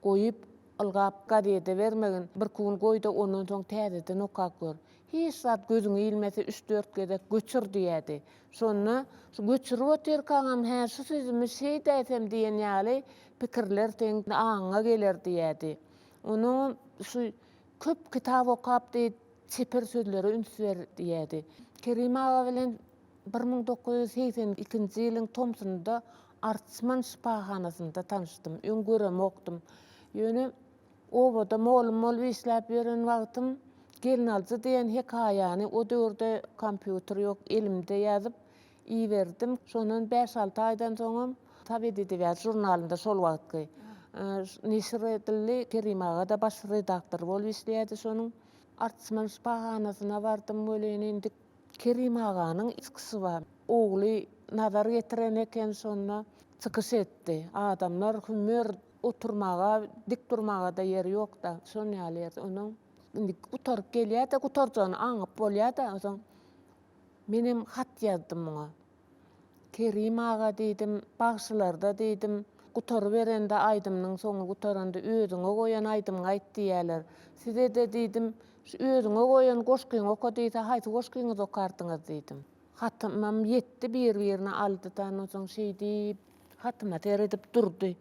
goýup, ylgap gazede bermegin, birki gün goý-da, ondan soň täzeden okap gör. Hiç zat gözüňe ilmese üç-dört gezek göçür diýýärdi. Şonda şu göçürip otyrkaňam hä şu sözümi şeýdäýsem diýen ýaly pikirler seň aňyňa geler diýýärdi. Onuňam şu köp kitap okap diý çeper sözlere üns ber diýýärdi. Kerim aga bilen 1982-nji ýylyň tomsunda Arçman şypahanasynda tanyşdym. Öň göremokdym. Ýöne obada mollum bolup işläp ýören wagtym Gelnaljy diýen hekaýany o döwürde kompýuter ýok, elimde ýazyp iberdim. Şondan bäş-alty aýdan soňam Sowet edebiýaty žurnalynda şol wagtky neşir edildi. Kerim aga-da baş redaktor bolup işleýärdi şonuň. Arçman şypahanasyna bardym welin indi Kerim aganyň çykyşy bar. Ogly Nazar getiren eken şonda çykyş etdi. Adamlar hümer oturmaga, dik durmaga-da ýer ýok-da, şon ýaly ýerde. Ondan indi gutaryp gelýär-de, gutarjagyny aňyp bolýar-da, onsoň menem hat ýazdym muňa. Kerim aga diýdim, bagşylarda diýdim, gutaryberende aýdymynyň soňy gutaranda özüňe goýan aýdymyňy aýt diýýärler. Size-de diýdim, şu özüňe goýan goşgyňy oka diýse haýsy goşgyňyzy okardyňyz diýdim. Hatymam ýetdi bir-birine aldy-da, ondan soň şeý diýip hatyma seredip durdy.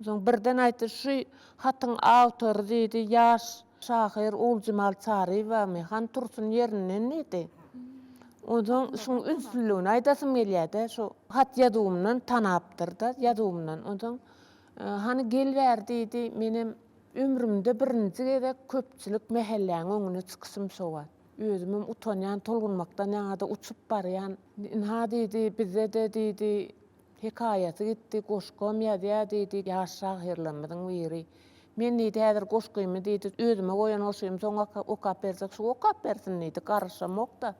Soň birden aýtdy, şu hatyň awtory diýdi, ýaş şahyr Oguljemal Çaryýewamy, hany tursun ýerinden diýdi. Onsoň şuň ünsliligini aýdasym gelýär-de, şu hat ýazuwymdan tanapdyr-da, ýazuwymdan. Onsoň hany gel bäri diýdi, menem ömrümde birinji gezek köpçülik mähelläň öňüne çykyşym şo wagt. Özümem utanýan, tolgunmakdan ýaňa-da uçup barýan. Ynha diýdi, bizde-de diýdi, hekaýasy gitdi, goşgam ýazýar diýdi, ýaş şahyrlarymyzyň biri. Men diýdi, häzir goşgymy diýdi, özüme goýan goşgymy soň okap berjek, şu okap bersin diýdi, garyşamok-da.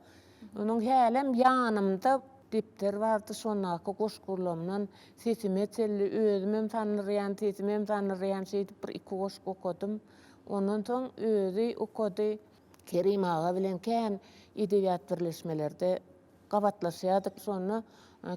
Onuň hälem ýanymda depder bardy, şondaky goşgularymdan sesime çenli özümem sandyrýan, sesimem sandyrýan, şeýdip bir-iki goşgy okadym. Ondan soň özi okady. Kerim aga bilen kän edebiýat birleşmelerde gabatlaşýardyk. Şonda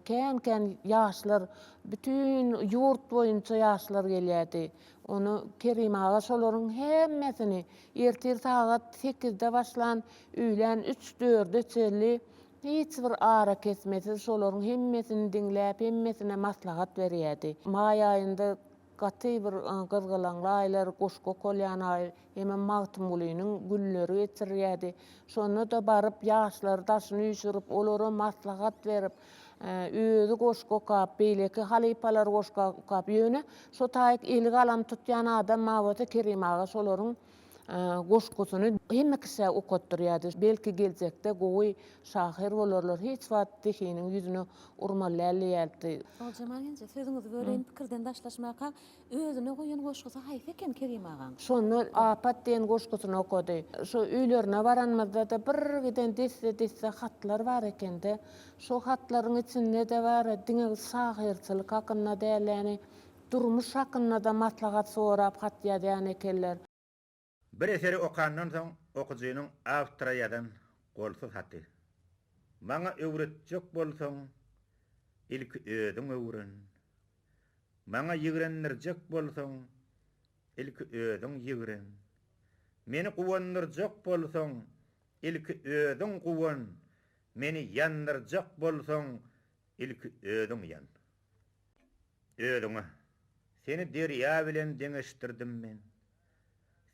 kän-kän ýaşlar, bütin ýurt boýunça ýaşlar gelýärdi. Ony Kerim aga şolaryň hemmesini ertir sagat sekizde başlan, öýlän üç-dörde çenli hiç bir arakesmesiz şolaryň hemmesini diňläp, hemmesine maslahat berýärdi. Maý aýynda Gaty bir gyzgalaňly aýlar, goşgy okalýan aý, hemem Magtymgulynyň günleri geçirilýärdi. Şonda-da baryp, ýaşlary daşyna üýşürip, olara maslahat berip, özi goşgy okap, beýleki halypalar goşgy okap, ýöne şo taýyk eli galam tutýan adam bar bolsa, Kerim aga şolaryň goşgusyny hemme kişä okatdyrýardy. Belki geljekde gowy şahyr bolarlar, hiç wagt zehiniň ýüzüne urmaly däl diýerdi. Oguljemal enje, sözüňizi böleýin, pikirden daşlaşmaka, özüne goýan goşgusy haýsy eken Kerim agaň? Şonda Apat diýen goşgusyny okady. Şo öýlerine baranymyzda-da bir giden desse-desse hatlar bar eken-de. Şo hatlaryň içinde-de bar, diňe şahyrçylyk hakynda däl, ýagny durmuş hakynda-da maslahat sorap hat ýazýan ekenler. Bir eseri okandan soň okyjynyň awtora ýazan golsuz haty. Maňa öwretjek bolsaň, ilki özüň öwren. Maňa ýigrendirjek bolsaň, ilki özüň ýigren. Meni guwandyrjak bolsaň, ilki özüň guwan. Meni ýandyrjak bolsaň, ilki özüň ýan. Özüňe. Seni derýa bilen deňeşdirdim men.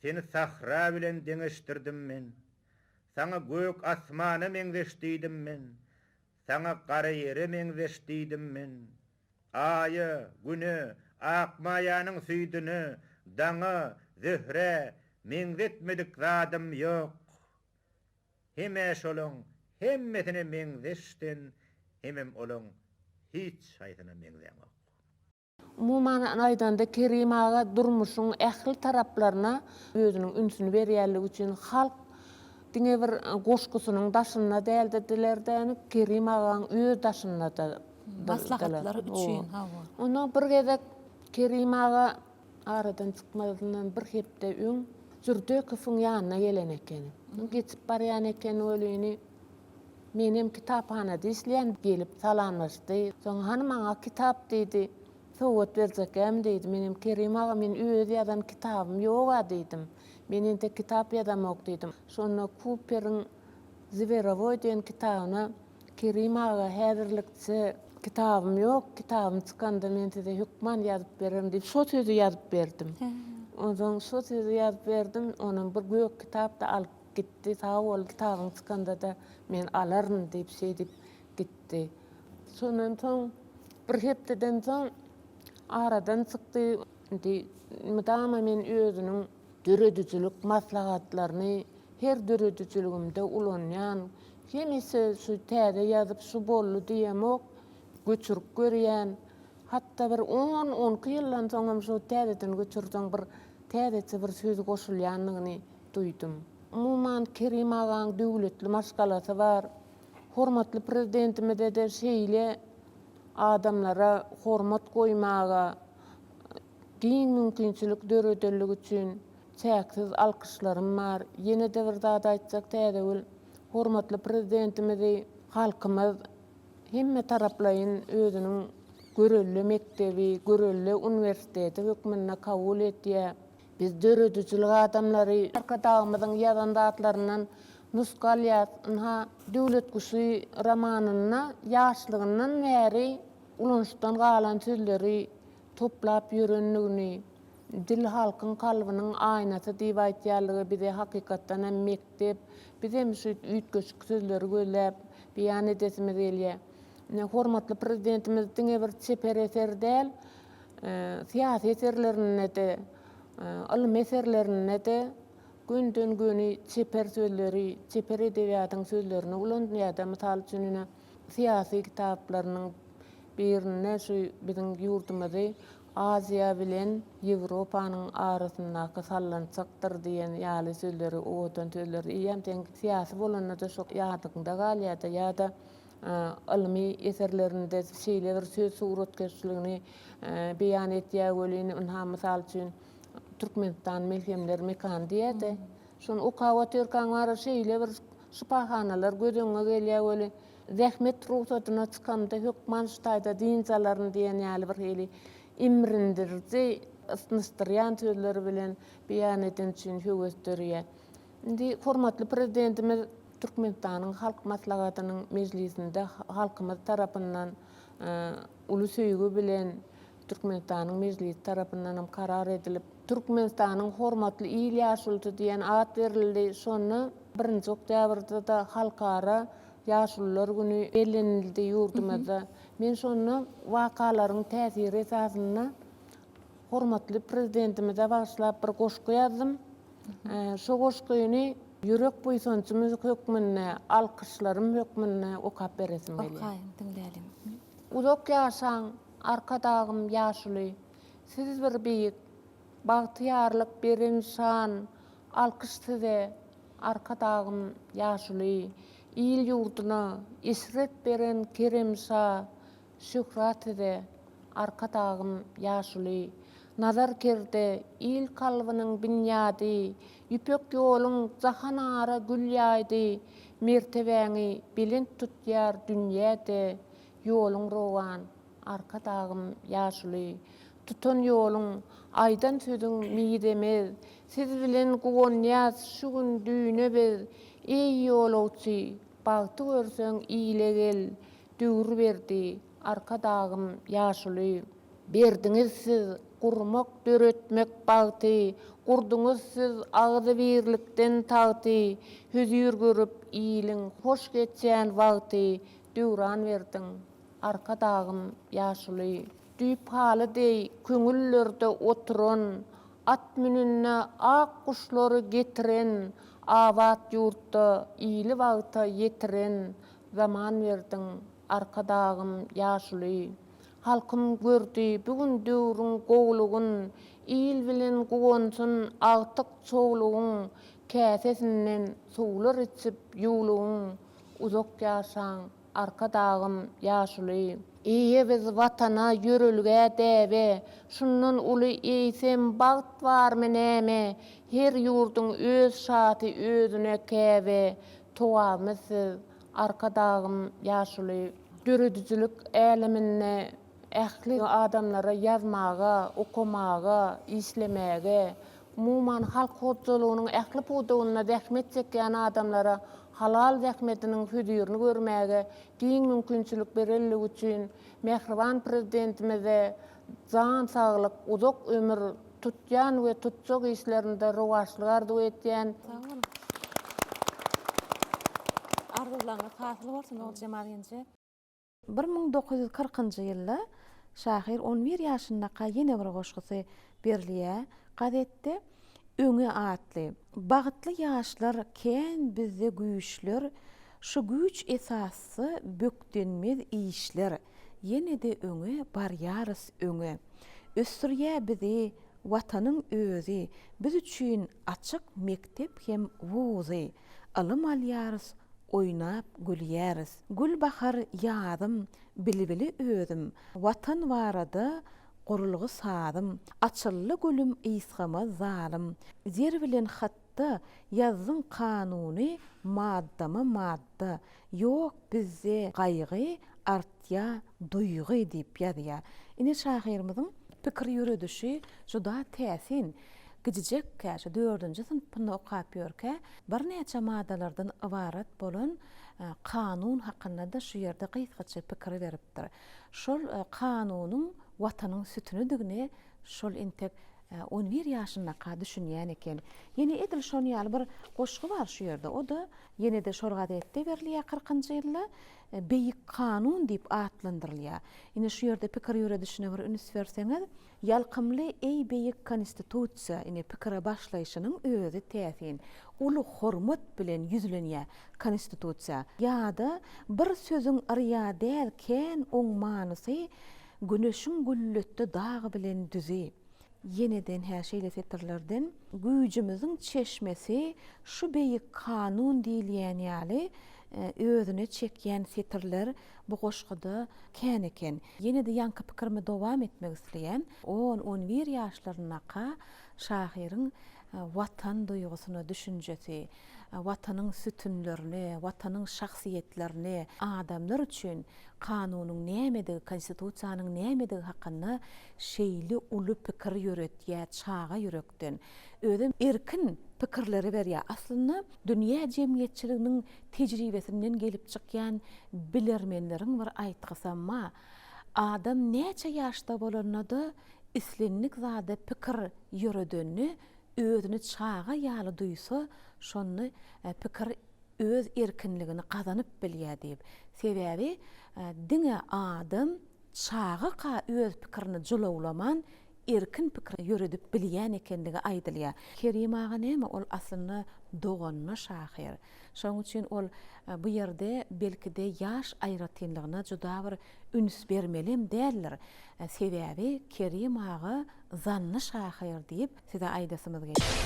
Seni sähra bilen deňeşdirdim men. Saňa gök asmana meňzeş diýdim men. Saňa gara ýere meňzeş diýdim men. Aýa, Güne, Akmaýanyň süýdüne, daňa, Zöhrä meňzetmedik zadym ýok. Hem-ä şolaň hemmesine meňzeş sen, hemem olaň hiç haýsyna meňzäňok. Umuman aýdanda Kerim aga durmuşyň ähli taraplaryna özüniň ünsüni berýänligi üçin halk diňe bir goşgusynyň daşynda däldidiler-de, Kerim agaň öz daşynda-da Maslahatlary üçin, hawa. Ondan bir gezek Kerim aga aradan çykmazyndan bir hepde öň Jürdekowyň ýanyna gelen ekeni. Geçip barýan eken welini, Menem kitaphanada işleýän, gelip salamlaşdy. Soň hany maňa kitap diýdi. Sowgat berjekkämi diýdi. Menem Kerim aga men öz ýazan kitabym ýog-a diýdim. Men entek kitap ýazamok diýdim. Şonda Kuperiň. Zweroboý diýen kitabyna Kerim aga häzirlikçe kitabym ýok, kitabym çykanda men size hökman ýazyp bererin diýip şo sözi ýazyp berdim. Onsoň şo sözi ýazyp berdim, onam bir gök kitap-da alyp gitdi, sag bol kitabyň çykanda-da men alaryn diýip şeýdip gitdi. Şondan soň bir hepdeden soň aradan çykdy. Indi mydama men özüniň döredijilik maslahatlaryny her döredijiligimde ulanýan. Hemişe şu täze ýazyp şu boldy diýemok, göçürip görýän. Hatda bir on, onki ýyldan soňam şu täzeden göçürseň bir täzeçe bir söz goşulýandygyny duýdum. Umuman Kerim agaň döwletli maşgalasy bar. Hormatly Prezidentimize-de şeýle adamlara hormat goýmaga giň mümkinçilik döredenligi üçin çäksiz alkyşlarym bar. Ýene-de bir zat aýtjak Täzegül, hormatly Prezidentimizi halkymyz hemme taraplaýyn özüniň görelde mekdebi, görelde uniwersiteti hökmünde kabul edýär. Biz döredijilik adamlary Arkadagymyzyň ýazan zatlaryndan nusga alýas. Ynha, Döwlet guşy romanynda ýaşlygyndan bäri ulanyşdan galan sözleri toplap ýörendigini, dil halkyň kalbynyň aýnasy diýip aýtýanlygy bize hakykatdan hem mekdep. Biz hem şu üýtgeşik sözleri gözläp, beýan edesimiz gelýär. Ine, hormatly Prezidentimiz diňe bir çeper eser däl, syýasy eserlerinde-de, ylmy eserlerinde-de gönden-göni çeper sözleri, çeper edebiýatyň sözlerini ulanýar-da. Mysal üçin, ine, syýasy kitaplarynyň birinde şu biziň ýurdumyzy Aziýa bilen Ýewropanyň arasyndaky sallançakdyr diýen ýaly sözleri, owadan sözleri eýýäm seň syýasy bolanda-da şo ýadyňda galýar-da ýa-da ylmy eserlerinde şeýle bir söz suratkeşligini beýan etýär welin, ynha, mysal üçin, Türkmenistan melhemler mekany diýýär-de. Şony okap otyrkaň bara şeýle bir şypahanalar göz öňüňe gelýär welin, zähmet rugsadyna çykamda hökman şu taýda dynç alaryn diýen ýaly bir hili imrindiriji, ysnyşdyrýan sözleri bilen beýan edeni üçin höwes dörýär. Indi hormatly Prezidentimiz Türkmenistanyň Halk Maslahatynyň mejlisinde halkymyz tarapyndan uly söýgi bilen Türkmenistanyň Mejlisi tarapyndan hem karar edilip, Türkmenistanyň Hormatly il ýaşulusy diýen at berildi. Şonda birinji oktýabrda-da Halkara ýaşulular güni bellenildi ýurdumyzda. Men şonda wakalaryň täsiri esasynda hormatly Prezidentimize bagyşlap bir goşgy ýazdym. Şo goşgyny ýürek buýsanjym hökmünde, alkyşlarym hökmünde okap beresim gelýär. Okaýyň, diňläliň. Uzak ýaşaň, Arkadagym ýaşuly! Siz bir beýik, bagtyýarlyk beren şan, Alkyş size, Arkadagym ýaşuly! Il-ýurduna eşret beren kerem şa, Şöhrat size, Arkadagym ýaşuly! Nazar kerde, il kalbynyň binýady, Ýüpek ýoluň jahan ara gül ýaýdy, Mertebäňi belent tutýar dünýä-de, Ýoluň rowan, Arkadagym ýaşuly! Tutan ýoluň, aýdan sözüň mizemez, Siz bilen guwanýas şu gün düýne biz, Eý, ýolagçy, bagty görseň ile gel, Döwür berdi, Arkadagym ýaşuly. Berdiňiz siz gurmak, döretmek bagty, Gurduňyz siz agzybirlikden tagty, Hözir görüp iliň hoş geçýän wagty, Döwran berdiň, Arkadagym ýaşuly. Düýp haly deý köňüllerde oturan, At mününde ak guşlary getiren, Abat ýurtda ili bagta ýetiren, Zaman berdiň, Arkadagym ýaşuly. Halkym gördi bu gün döwrüň gowlugyn, Il bilen guwansyn agtyk-çowlugyň, Käsesinden suwlar içip ýuwlugyň, Uzak ýaşaň, Arkadagym ýaşuly. Eýe biz Watana, ýörelgä, däbe, Şundan uly eýsem bagt barmy näme, Her ýurduň öz şasy özüne käbe, Togabymyz siz, Arkadagym ýaşuly. Döredijilik äleminde ähli adamlara ýazmaga, okamaga, işlemäge, umuman, halk hojalygynyň ähli pudagynda zähmet çekýän adamlara Halal zähmetiniň hözirini görmäge giň mümkinçilik berenligi üçin mähriban Prezidentimize jan saglyk, uzak ömür, tutýan we tutjak işlerinde rowaçlyk arzuw etýän. Sag boluň. Arzuwlaryňyz hasyl bolsun Oguljemal genje. 1940-njy ýylda şahyr on bir ýaşyndaka ýene bir goşgusy berilýär gazetde, Öňe atly. Bagtly ýaşlar kän bizde güýçler, Şu güýç esasda bökdenmez işler, Ýene-de öňe barýarys öňe. Ösdürýär bizi Watanyň özi, Biz üçin açyk mekdep hem wuzy, Ylym alýarys, oýnap gülýäris. Gül bahar ýazym, bilbili özüm, Watan barada gurulgy sazym, Açyldy gülüm ysgamaz zalym. Zer bilen hatda ýazdyň kanuny Maddama madda, ýok bizde gaýgy, Artýa duýgy diýip ýazýar. Ine şahyrymyzyň pikir ýöredişi juda täsin. Gijijekkä, şu dördünji synpynda okap ýörkä, birnäçe maddalardan ybarat bolan kanun hakynda-da şu ýerde gysgaça pikir beripdir. Şol kanunyň Watanyň sütünidigine şol entek on bir ýaşyndaka düşünýän eken. Ýene edil şon ýaly bir goşgy bar şu ýerde. O-da ýene-de şol gazetde berilýär kyrkynjy ýylda. Beýik kanun diýip atlandyrylýar. Ine şu ýerde pikir ýöredişine bir üns berseňiz, Ýalkymly eý beýik Konstitusiýa ine pikire başlaýşynyň özi täsin. Uly hormat bilen ýüzlenýär Konstitusiýa. Ýa-da bir sözüň yrýa däl kän oň manysy, Güneşiň gülletdi dag bilen düzi. Ýeneden-hä şeýle setirlerden Güýjümiziň çeşmesi şu beýik kanun diýilýän ýaly özüne çekýän setirler bu goşguda kän eken. Ýene-de ýaňky pikirimi dowam etmek isleýän. On, on bir ýaşlaryndaka şahyryň Watan duýgusyna düşünjesi, Watanyň sütünlerine, Watanyň şahsyýetlerine, adamlar üçin kanunyň nämedigi, Konstitusiýanyň nämedigi hakynda şeýle uly pikir ýöretýär çaga ýürekden. Özem erkin pikirleri berýär. Aslynda dünýä jemgyýetçiliginiň tejribesinden gelip çykýan bilermenleriň bir aýtgysam bar. Adam näçe ýaşda bolanda-da islendik zada pikir ýöredende özüni çaga ýaly duýsa, şonda pikir öz erkinligini gazanyp bilýär diýip. Sebäbi diňe adam çagaka öz pikirini jylawlaman, erkin pikir ýöredip bilýän ekenligi aýdylýar. Kerim aga näme, ol aslynda doganda şahyr. Şonuň üçin ol bu ýerde belki-de ýaş aýratynlygyna juda bir üns bermelem däldir. Sebäbi Kerim aga zanny şahyr diýip size aýdasymyz gelýär.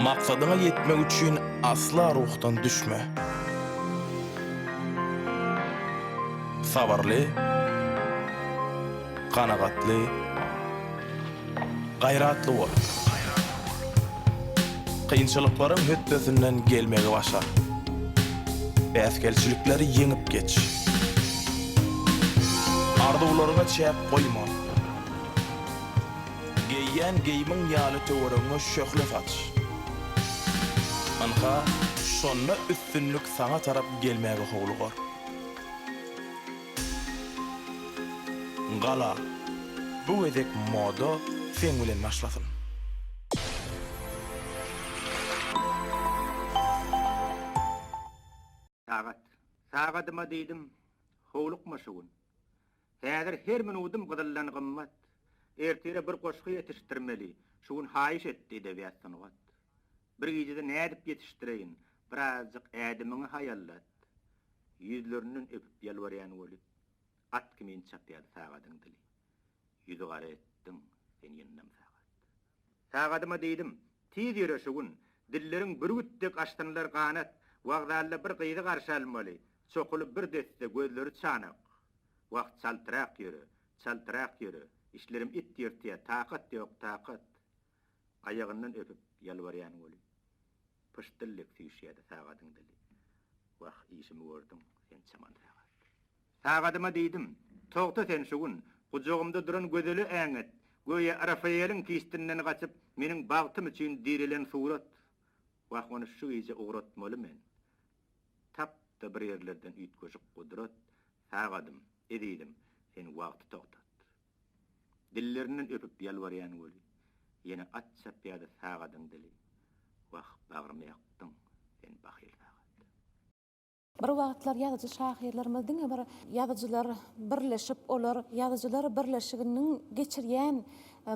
Maksadyňa ýetmek üçin asla ruhdan düşme. Sabyrly, kanagatly, gaýratly bol. Kynçylyklaryň hötdesinden gelmegi başar. Päsgelçilikleri ýeňip geç. Arzuwlaryňa çäk goýma. Geýýän geýimiň ýaly töweregiňe şöhle saç. Ynha, şonda üstünlik saňa tarap gelmäge howlugar. Gala, bu gezek moda seň bilen başlasyn. Sagat. Sagadyma diýdim, howlukma şu gün. Häzir her minudym gyzyldan gymmat. Ertire bir goşgy ýetişdirmeli, şu gün haýyş etdi edebiýat-sungat. Bir gijede nädip ýetişdireýin, birazjyk ädimiňi haýallat. Ýüzlerinden öpüp ýalbarýan weli, at kimin çapýardy sagadyň dili. Ýüzi gara etdiň sen ýyndam sagat. Sagadyma diýdim, Tiz ýöre şu gün, dilleriň bürgüt dek açsynlar ganat, wokzalda bir gyzy garşy almaly, çokuly bir desse, gözleri çanak. Wah, çaltrak ýöre, çaltrak ýöre, işlerim it ýyrtýa, takat ýok, takat. Aýagyndan öpüp ýalbarýan weli, pyşdyl dek süýşýärdi sagadyň dili. Wah, işimi gördüň, sen çaman sagat. Sagadyma diýdim, Togta sen şu gün, gujagymda duran gözele äňet, göýä Rafaeliň kistinden gaçyp, meniň bagtym üçin dirilen surat. Wah, ony şu gije ugratmaly men. Tap-da bir ýerlerden üýtgeşik gudrat, sagadym, ezizim, sen wagty togtat. Dillerinden öpüp ýalbarýan weli, ýene at çapýardy sagadyň dili. Wah, bagrymy ýakdyň, sen bahyl sagat. Bir wagtlar ýazyjy-şahyrlarymyz diňe bir ýazyjylar birleşip, olar Ýazyjylar birleşiginiň geçirýän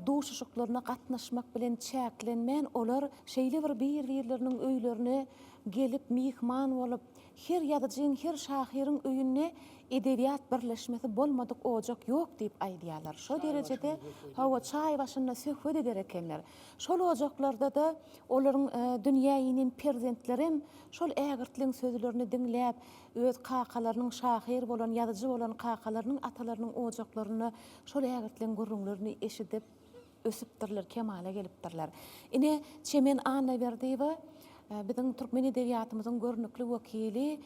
duşuşyklaryna gatnaşmak bilen çäklenmän, olar şeýle bir bir-birleriniň öýlerine gelip, myhman bolup, her ýazyjyň, her şahyryň öýünde edebiýat birleşmesi bolmadyk ojak ýok diýip aýdýarlar. Şo derejede, hawa, çaý başynda söhbet eder ekenler. Şol ojaklarda-da olaryň dünýä inen perzentlerem Şol ägirtliň sözlerini diňläp, öz kakalarynyň şahyr bolan, ýazyjy bolan kakalarynyň, atalarynyň ojaklarynda şol ägirtliň gürrüňlerini eşidip ösüpdirler, kemala gelipdirler. Ine, Çemen Annaberdiýewa biziň türkmen edebiýatymyzyň görnükli wekili,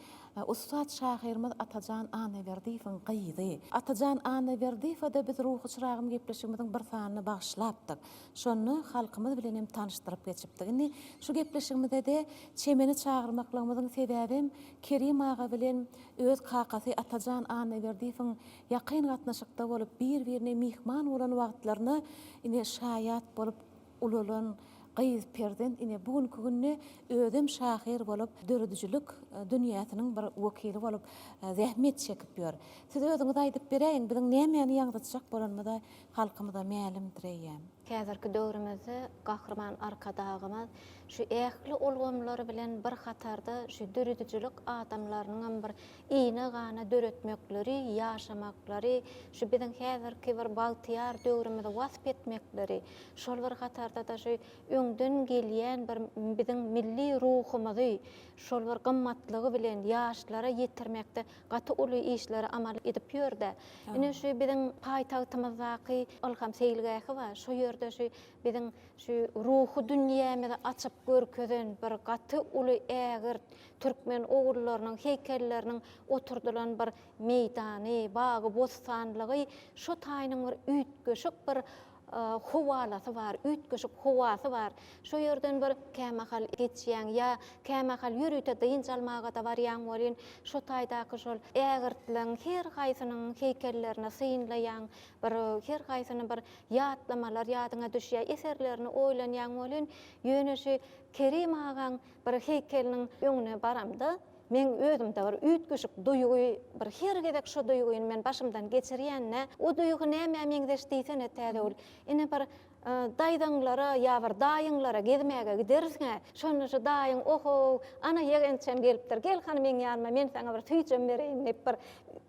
ussat şahyrymyz Atajan Annaberdiýewiň gyzy. Atajan Annaberdiýewe-de biz Ruhy çyragym gepleşigimiziň bir sanyny bagyşlapdyk. Şonda halkymyz bilen hem tanyşdyryp geçipdik. Indi şu gepleşigimize-de Çemeni çagyrmaklygymyzyň sebäbem Kerim aga bilen öz kakasy Atajan Annaberdiýewiň ýakyn gatnaşykda bolup, bir-birine myhman bolan wagtlaryna ine şaýat bolup ulalan gyz perzent ine bu günki günde özem şahyr bolup, döredijilik dünýäsiniň bir wekili bolup zähmet çekip ýör. Siz özüňiz aýdyp beräýiň, biziň nämäni ýaňzytjak bolanymyza halkymyza mälimdir eýýäm. Häzirki döwrümizde Gahryman Arkadagymyz şu ähli ulgamlar bilen bir hatarda şu döredijilik adamlarynyňam bir ine-gana döretmekleri, ýaşamaklary, şu biziň häzirki bir bagtyýar döwrümizi wasp etmekleri, şol bir hatarda-da şu öňden gelýän bir biziň milli ruhumyzy şol bir gymmatlygy bilen ýaşlara ýetirmekde gaty uly işleri amal edip ýör-dä. Ine şu biziň paýtagtymyzdaky Ylham seýilgähi bar. Şo ýerde şu biziň şu ruhy dünýämizi açyp görkezen bir gaty uly ägirt türkmen ogullarynyň heýkelleriniň oturdylan bir meýdany, bagy-bossanlygy şo taýynyň bir üýtgeşik bir howalasy bar, üýtgeşik howasy bar. Şo ýerden bir kämahal geçýäň ýa kämahal ýörite dynç almaga-da barýaň welin, şo taýdaky şol ägirtleň her haýsynyň heýkellerini synlaýaň, bir her haýsyny bir ýatlamalar ýadyňa düşýär, eserlerini oýlanýaň welin, ýöne şu Kerim agaň bir heýkeliniň öňüne baramda, Meň özümde bir üýtgeşik duýgy, bir her gezek şo duýgyny men başymdan geçirýän-dä. O duýgy nämä meňzeş diýsene Täzegül. Ine bir daýzaňlara ýa bir daýyňlara gezmäge gidersiň-ä. Şonda şo daýyň oh-ow, ana ýegençem gelipdir, gel hany meň ýanyma men saňa bir süýjem bereýin diýip bir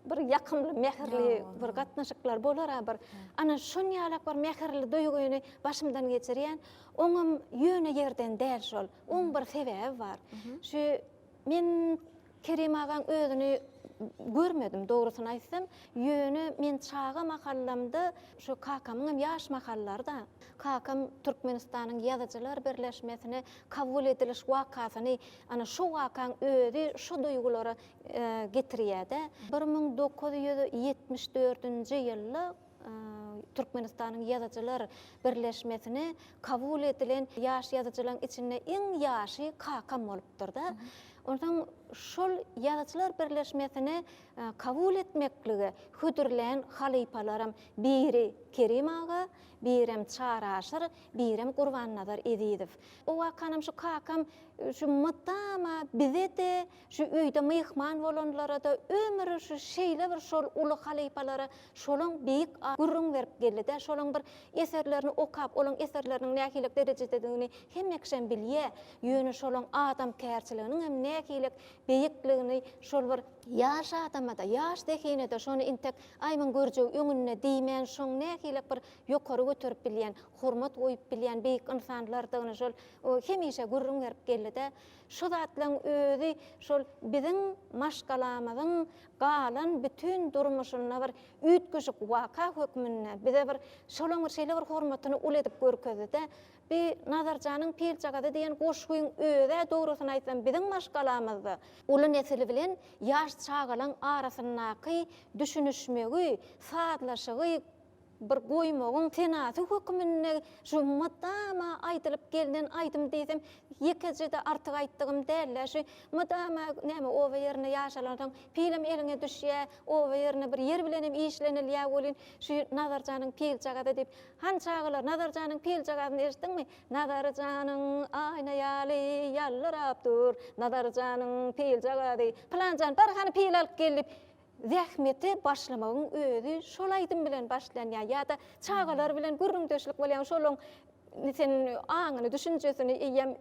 bir ýakymly, mähirli bir gatnaşyklar bolar-a bir. Ana şonýalak bir mähirli duýgyny başymdan geçirýän. Oňam ýöne ýerden däl şol. Oň bir sebäbi bar. Şu men Kerim agaň özüni görmedim, dogrusyny aýtsam. Ýöne men çaga mahallamda şu kakamyňam ýaş mahallary-da. Kakam Türkmenistanyň Ýazyjylar birleşmesine kabul ediliş wakasyny, ana şo wakaň özi şo duýgulara getirýär-de. 1974-nji ýylda Türkmenistanyň Ýazyjylar birleşmesine kabul edilen ýaş ýazyjylaryň içinde iň ýaşy kakam bolupdyr-da. Onsoň şol Ýazyjylar birleşmesine kabul etmeklige hödürlän halypalaram biri Kerim aga, birem Çary Aşyr, birem Gurbannazar Ezizow. O wakanam şu kakam şu mydama bize-de, şu öýde myhman bolanlara-da ömri şu şeýle bir şol uly halypalara Şolaň beýik a gürrüň berip geldi-dä, şolaň bir eserlerini okap, olaň eserleriniň nähilek derejededigini hemme kişem bilýä, ýöne şolaň adamkärçiliginiňem nähilek beýikligini şol bir ýaş adama-da, ýaş zehine-de şony intek aý muň görjegi öňünde diýmän, şoň nähilek bir ýokary göterip bilýän, hormat goýup bilýän beýik ynsanlardygyny şol hemişe gürrüň berip geldi-dä. Şu zatlaň özi şol biziň maşgalamyzyň galan bütin durmuşynda bir üýtgeşik waka hökmünde bize bir şolaň bir şeýle bir hormatyny uly edip görkezdi-de. Bi Nazarjanyň piljagazy diýen goşgyň öz-ä dogrusyny aýtsam biziň maşgalamyzda uly nesil bilen ýaş çagalaň arasyndaky düşünişmegi, sazlaşygy bir goýmagyň senasy höküminde şu mydama aýdylyp gelnen aýdym diýsem ýekeje-de artyk aýtdygym däl-dä şu mydama näme oba ýerinde ýaşalansoň pilem eliňe düşýä oba ýerinde bir ýer bilenem işlenilýä welin şu Nazarjanyň piljagazy diýip Hany çagalar, Nazarjanyň piljagazyny eşitdiňmi? Nazarjanyň aýna ýaly ýaldyrap dur, Nazarjanyň piljagazy. Pylanjan, bar hany pil alyp gel diýip, zähmete başlamagyň özi şol aýdym bilen başlanýar. Ýa-da çagalar bilen gürrüňdeşlik bolýar, şolaň sen aňyny, düşünjesini eýýäm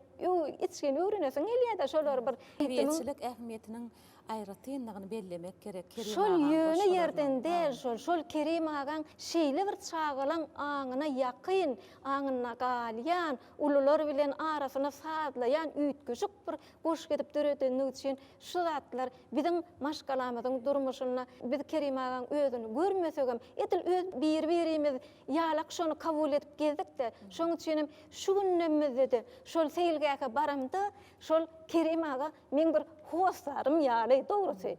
içgin öwrenesiň gelýär-de, şolar bir Terbiýeçilik ähmiýetiniň aýratynlygyny bellemek gerek Kerim Şol agaň ýöne ýerden goşgularynyň. däl şol, şol Kerim agaň şeýle bir çagalaň aňyna ýakyn, aňynda galýan, ulular bilen arasyny sazlaýan üýtgeşik bir goşgy edip döredenligi üçin şu zatlar biziň maşgalamyzyň durmuşynda biz Kerim agaň özüni görmesegem edil öz biri-birimiz ýalak şony kabul edip gezdik-de, şoň üçinem şu günlemizde-de şol seýilgähe baramda şol Kerim aga Meň bir hossarym ýaly, dogrusy.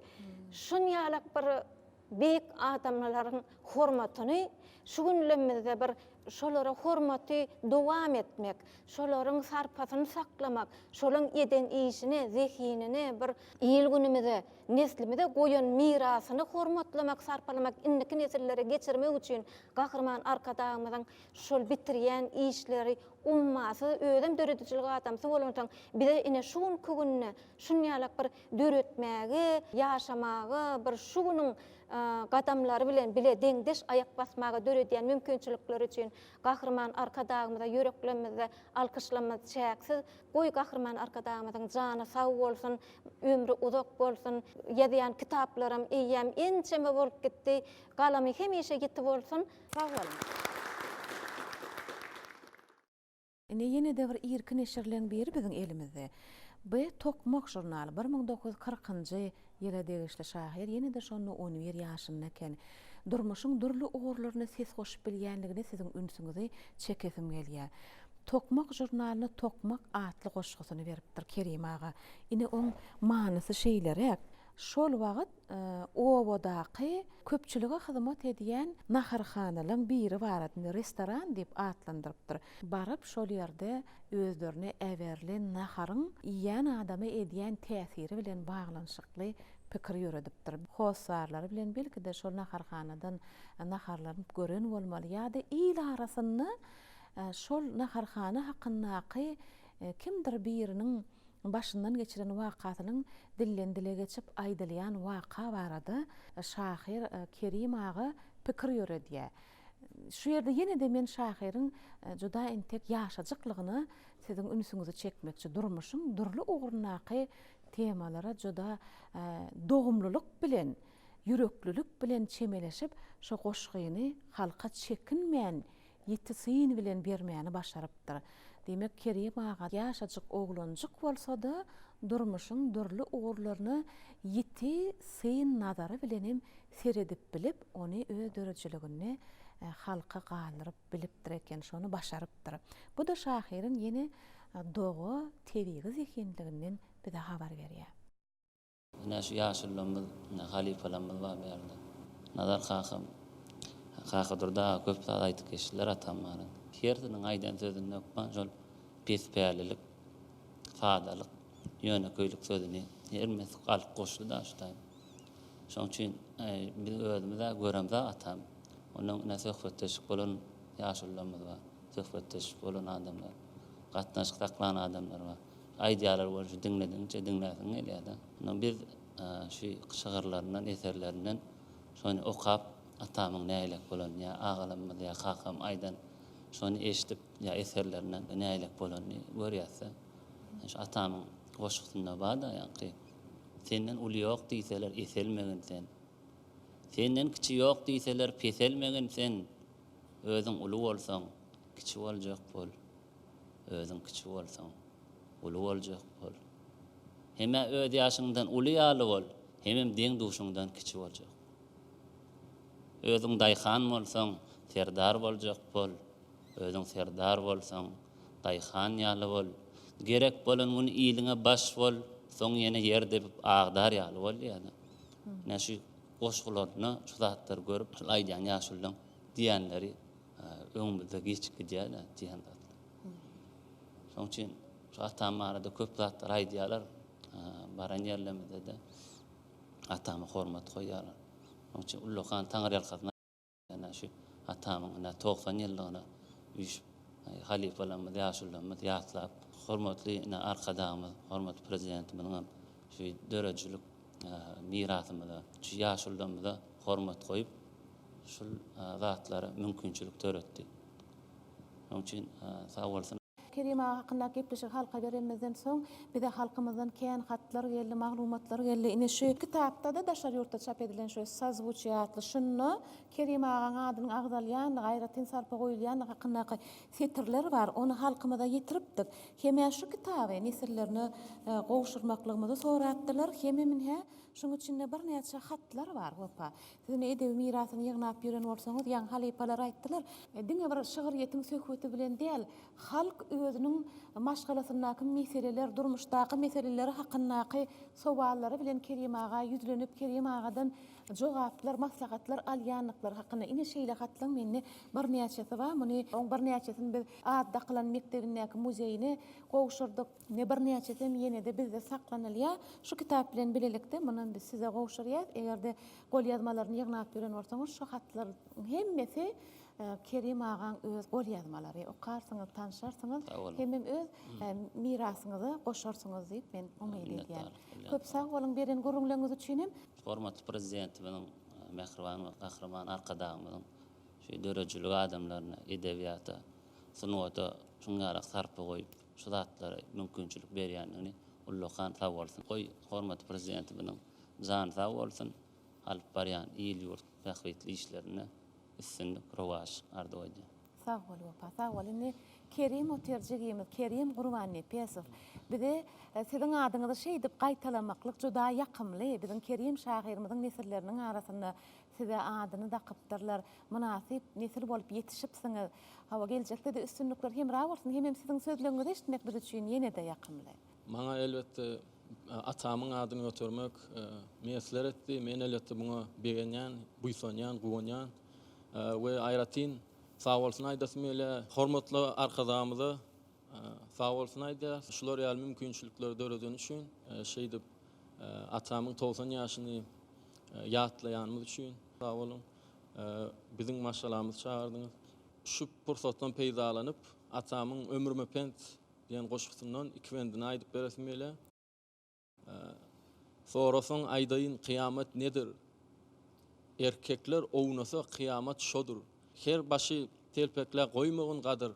Şun ýalak bir beýik adamlaryň hormatyny şu günlemizde bir şolara hormaty dowam etmek, şolaryň sarpasyny saklamak, şolaň eden işine, zehinine bir il-günümize, neslimize goýan mirasyny hormatlamak, sarpalamak, indiki nesillere geçirmek üçin Gahryman Arkadagymyzyň şol bitirýän işleri ummasyz, özem döredijilik adamsy bolansoň, bize ine şu günki günde şunýalak bir döretmäge, ýaşamaga, bir şu günüň gadamlary bilen bile deňdeş aýak basmaga döredýän mümkinçilikleri üçin Gahryman Arkadagymyza ýüreklerimizde alkyşlamyz çäksiz. Goý Gahryman Arkadagymyzyň jany sag bolsun, ömri uzak bolsun, ýazýan kitaplaram eýýäm ençeme bolup gitdi, galamy hemişe ýiti bolsun. Sag boluň. Ine ýene-de bir irki neşirleň biri biziň elimizde. B. Tokmak žurnaly, 1940-njy ýyla degişli şahyr ýene-de şonda on bir ýaşynda eken. Durmuşyň dürli ugurlaryna ses goşup bilýänligine siziň ünsüňizi çekesim gelýär. Tokmak žurnalyna Tokmak atly goşgusyny beripdir Kerim aga. Ine oň manysy şeýleräk. Şol wagt obadaky köpçülige hyzmat edýän naharhanalaň biri bar indi restoran diýip atlandyrypdyr. Baryp şol ýerde özlerine äberilen naharyň iýen adama edýän täsiri bilen baglanyşykly pikir ýöredipdir. Hossarlary bilen belki-de şol naharhanadan naharlanyp gören bolmaly ýa-da il arasynda şol naharhana hakyndaky kimdir biriniň başyndan geçiren wakasynyň dilden dile geçip aýdylýan waka barada şahyr Kerim aga pikir ýöredýär. Şu ýerde ýene-de men şahyryň juda entek ýaşajyklygyna siziň ünsüňizi çekmekçi. Durmuşyň dürli ugrundaky temalara juda dogumlylyk bilen, ýüreklilik bilen çemeleşip, şo goşgyny halka çekinmän ýiti syn bilen bermäni başarypdyr. Diýmek, Kerim aga ýaşajyk oglanjyk bolsa-da, durmuşyň dürli ugurlaryna ýiti syn nazary bilenem seredip bilip, ony öz döredijiliginde halka galdyryp bilipdir eken, şony başarypdyr. Bu-da şahyryň ýene doga tebigy zehinliginden bize habar berýär. Ine şu ýaşulularymyz, ine halypalarymyz bar bu ýerde. Nazar kakam, Kakadurdy aga köp zat aýdyp geçdiler atam barada. Hersiniň aýdan sözünde hökman şol pespälilik, sadalyk, ýönekeýlik sözüni hemmesi alyp goşdy-da şu taýy. Şonuň üçin biz özümiz-ä göremzok atam. Ondan ine söhbetdeşlik bolan ýaşulularymyz bar. Söhbetdeş bolan adamlar, gatnaşyk saklan adamlar bar. Aýdýarlar welin şu diňledigiňçe diňläsiň gelýär-de. Onda biz şu şygyrlaryndan, eserlerinden şony okap atamyň nägilek bolanyny ýa agalarymyz ýa kakam aýdan şony eşidip ýa eserlerinden nägilek bolanyny görýäs-de. Şu atamyň goşgusynda bar-da ýaňky Senden uly ýok diýseler eselmegin sen. Senden kiçi ýok diýseler peselmegin sen. Özüň uly bolsaň, kiçi boljak bol. Özüň kiçi bolsaň, uly boljak bol. Hem-ä öz ýaşyňdan uly ýaly bol, hemem deň-duşuňdan kiçi boljak. Özüň daýhan bolsaň, serdar boljak bol, özüň serdar bolsaň, Daýhan ýaly bol. Gerek bolan gün iliňe baş bol, soň ýene ýer depip agdar ýaly bol diýýär. Ine şu goşgularynda şu zatlary görüp, şul aýdýan ýaşulylaň diýenleri öňümizde geçip gidýär-de diýen zatlar. Şonuň üçin şu atam barada köp zatlar aýdýarlar. Baran ýerlerimizde-de atama hormat goýýarlar. Şonuň üçin ullakan taňryýalkasyn Ine şu atamyň ine 90 ýyllygyna üýşüp halypalarymyz, ýaşulularymyz ýatlap, hormatly ine Arkadagymyz, hormatly Prezidentimiziň hem şu döredijilik mirasymyza, şu ýaşulularymyza hormat goýup, şul zatlara mümkinçilik döretdi. Şonuň üçin sag bolsun. Kerim aga hakyndaky gepleşigi halka berenimizden soň, bize halkymyzdan kän hatlar geldi, maglumatlar geldi. Ine şu kitapda-da daşary ýurtda çap edilen şu Sazwuçiýe atly şunda Kerim agaň adynyň agzalýandygy, aýratyn sarpa goýulýandygy hakyndaky setirler bar. Ony halkymyza ýetiripdik. Hem-ä şu kitaby nesillerine gowşurmaklygymyzy sorapdylar, hemem ine şuň içinde birnäçe hatlar bar, Wepa. Siz indi edebi mirasyny ýygnap ýören bolsaňyz, ýaňy halypalar aýtdylar, diňe bir şygryýetiň söhbeti bilen däl, halk özüniň maşgalasyndaky meseleler, durmuşdaky meseleleri hakyndaky sowallary bilen Kerim aga ýüzlenip, Kerim agadan jogaplar, maslahatlar alýandyklary hakynda. Ine şeýle hatlaryň mende birnäçesi bar. Muny, oň birnäçesini biz at dakylan mekdebindäki muzeýine gowşurdyk. Ine birnäçesem ýene-de bizde saklanylýar. Şu kitap bilen bilelikde munam biz size gowşurýas. Eger-de golýazmalaryny ýygnap ýören bolsaňyz, şu hatlaryň hemmesi Kerim agaň öz golýazmalary. Okarsyňyz, tanşarsyňyz, hemem öz mirasyňyza goşarsyňyz diýip men umyt edýän. Köp sag boluň beren gürrüňleriňiz üçin hem. Hormatly Prezidentimiziň, mähriban we Gahryman Arkadagymyzyň şu döredijilik adamlaryna, edebiýata, sungata şuňňarak sarpa goýup, şu zatlara mümkinçilik berýändigini ullakan sag bolsun. Goý, hormatly Prezidentimiziň jany sag bolsun, alyp barýan il-ýurt bähbitli işlerinde üstünlik, rowaç arzuw edýän. Sag bol Wepa, sag bol. Indi Kerim otyr jigimiz, Kerim Gurbannepesow. Bize siziň adyňyzy şeýdip gaýtalamaklyk juda ýakymly. Biziň Kerim şahyrymyzyň nesilleriniň arasynda size adyny dakypdyrlar. Mynasyp nesil bolup ýetişipsiňiz. Hawa, geljekde-de üstünlikler hemra bolsun hemem siziň sözleňizi eşitmek biz üçin ýene-de ýakymly. Maňa elbetde atamyň adyny götermek miýesler etdi. Men elbetde muňa begenýän, buýsanýan, guwanýan we aýratyn sagbolsun aýdasym gelýär. Hormatly Arkadagymyza sagbolsun aýdýarys. Şular ýaly mümkinçilikleri döredeni üçin, şeýdip atamyň 90 ýaşyny ýatlaýanymyz üçin sag boluň. Biziň maşgalamyzy çagyrdyňyz. Şu pursatdan peýdalanyp, atamyň Ömrüme pent diýen goşgusyndan iki bendini aýdyp beresim gelýär. Sorasaň aýdaýyn kyýamat nedir? Erkekler ownasa kyýamat şodur. Her başy telpeklä goýmagyn gadyr,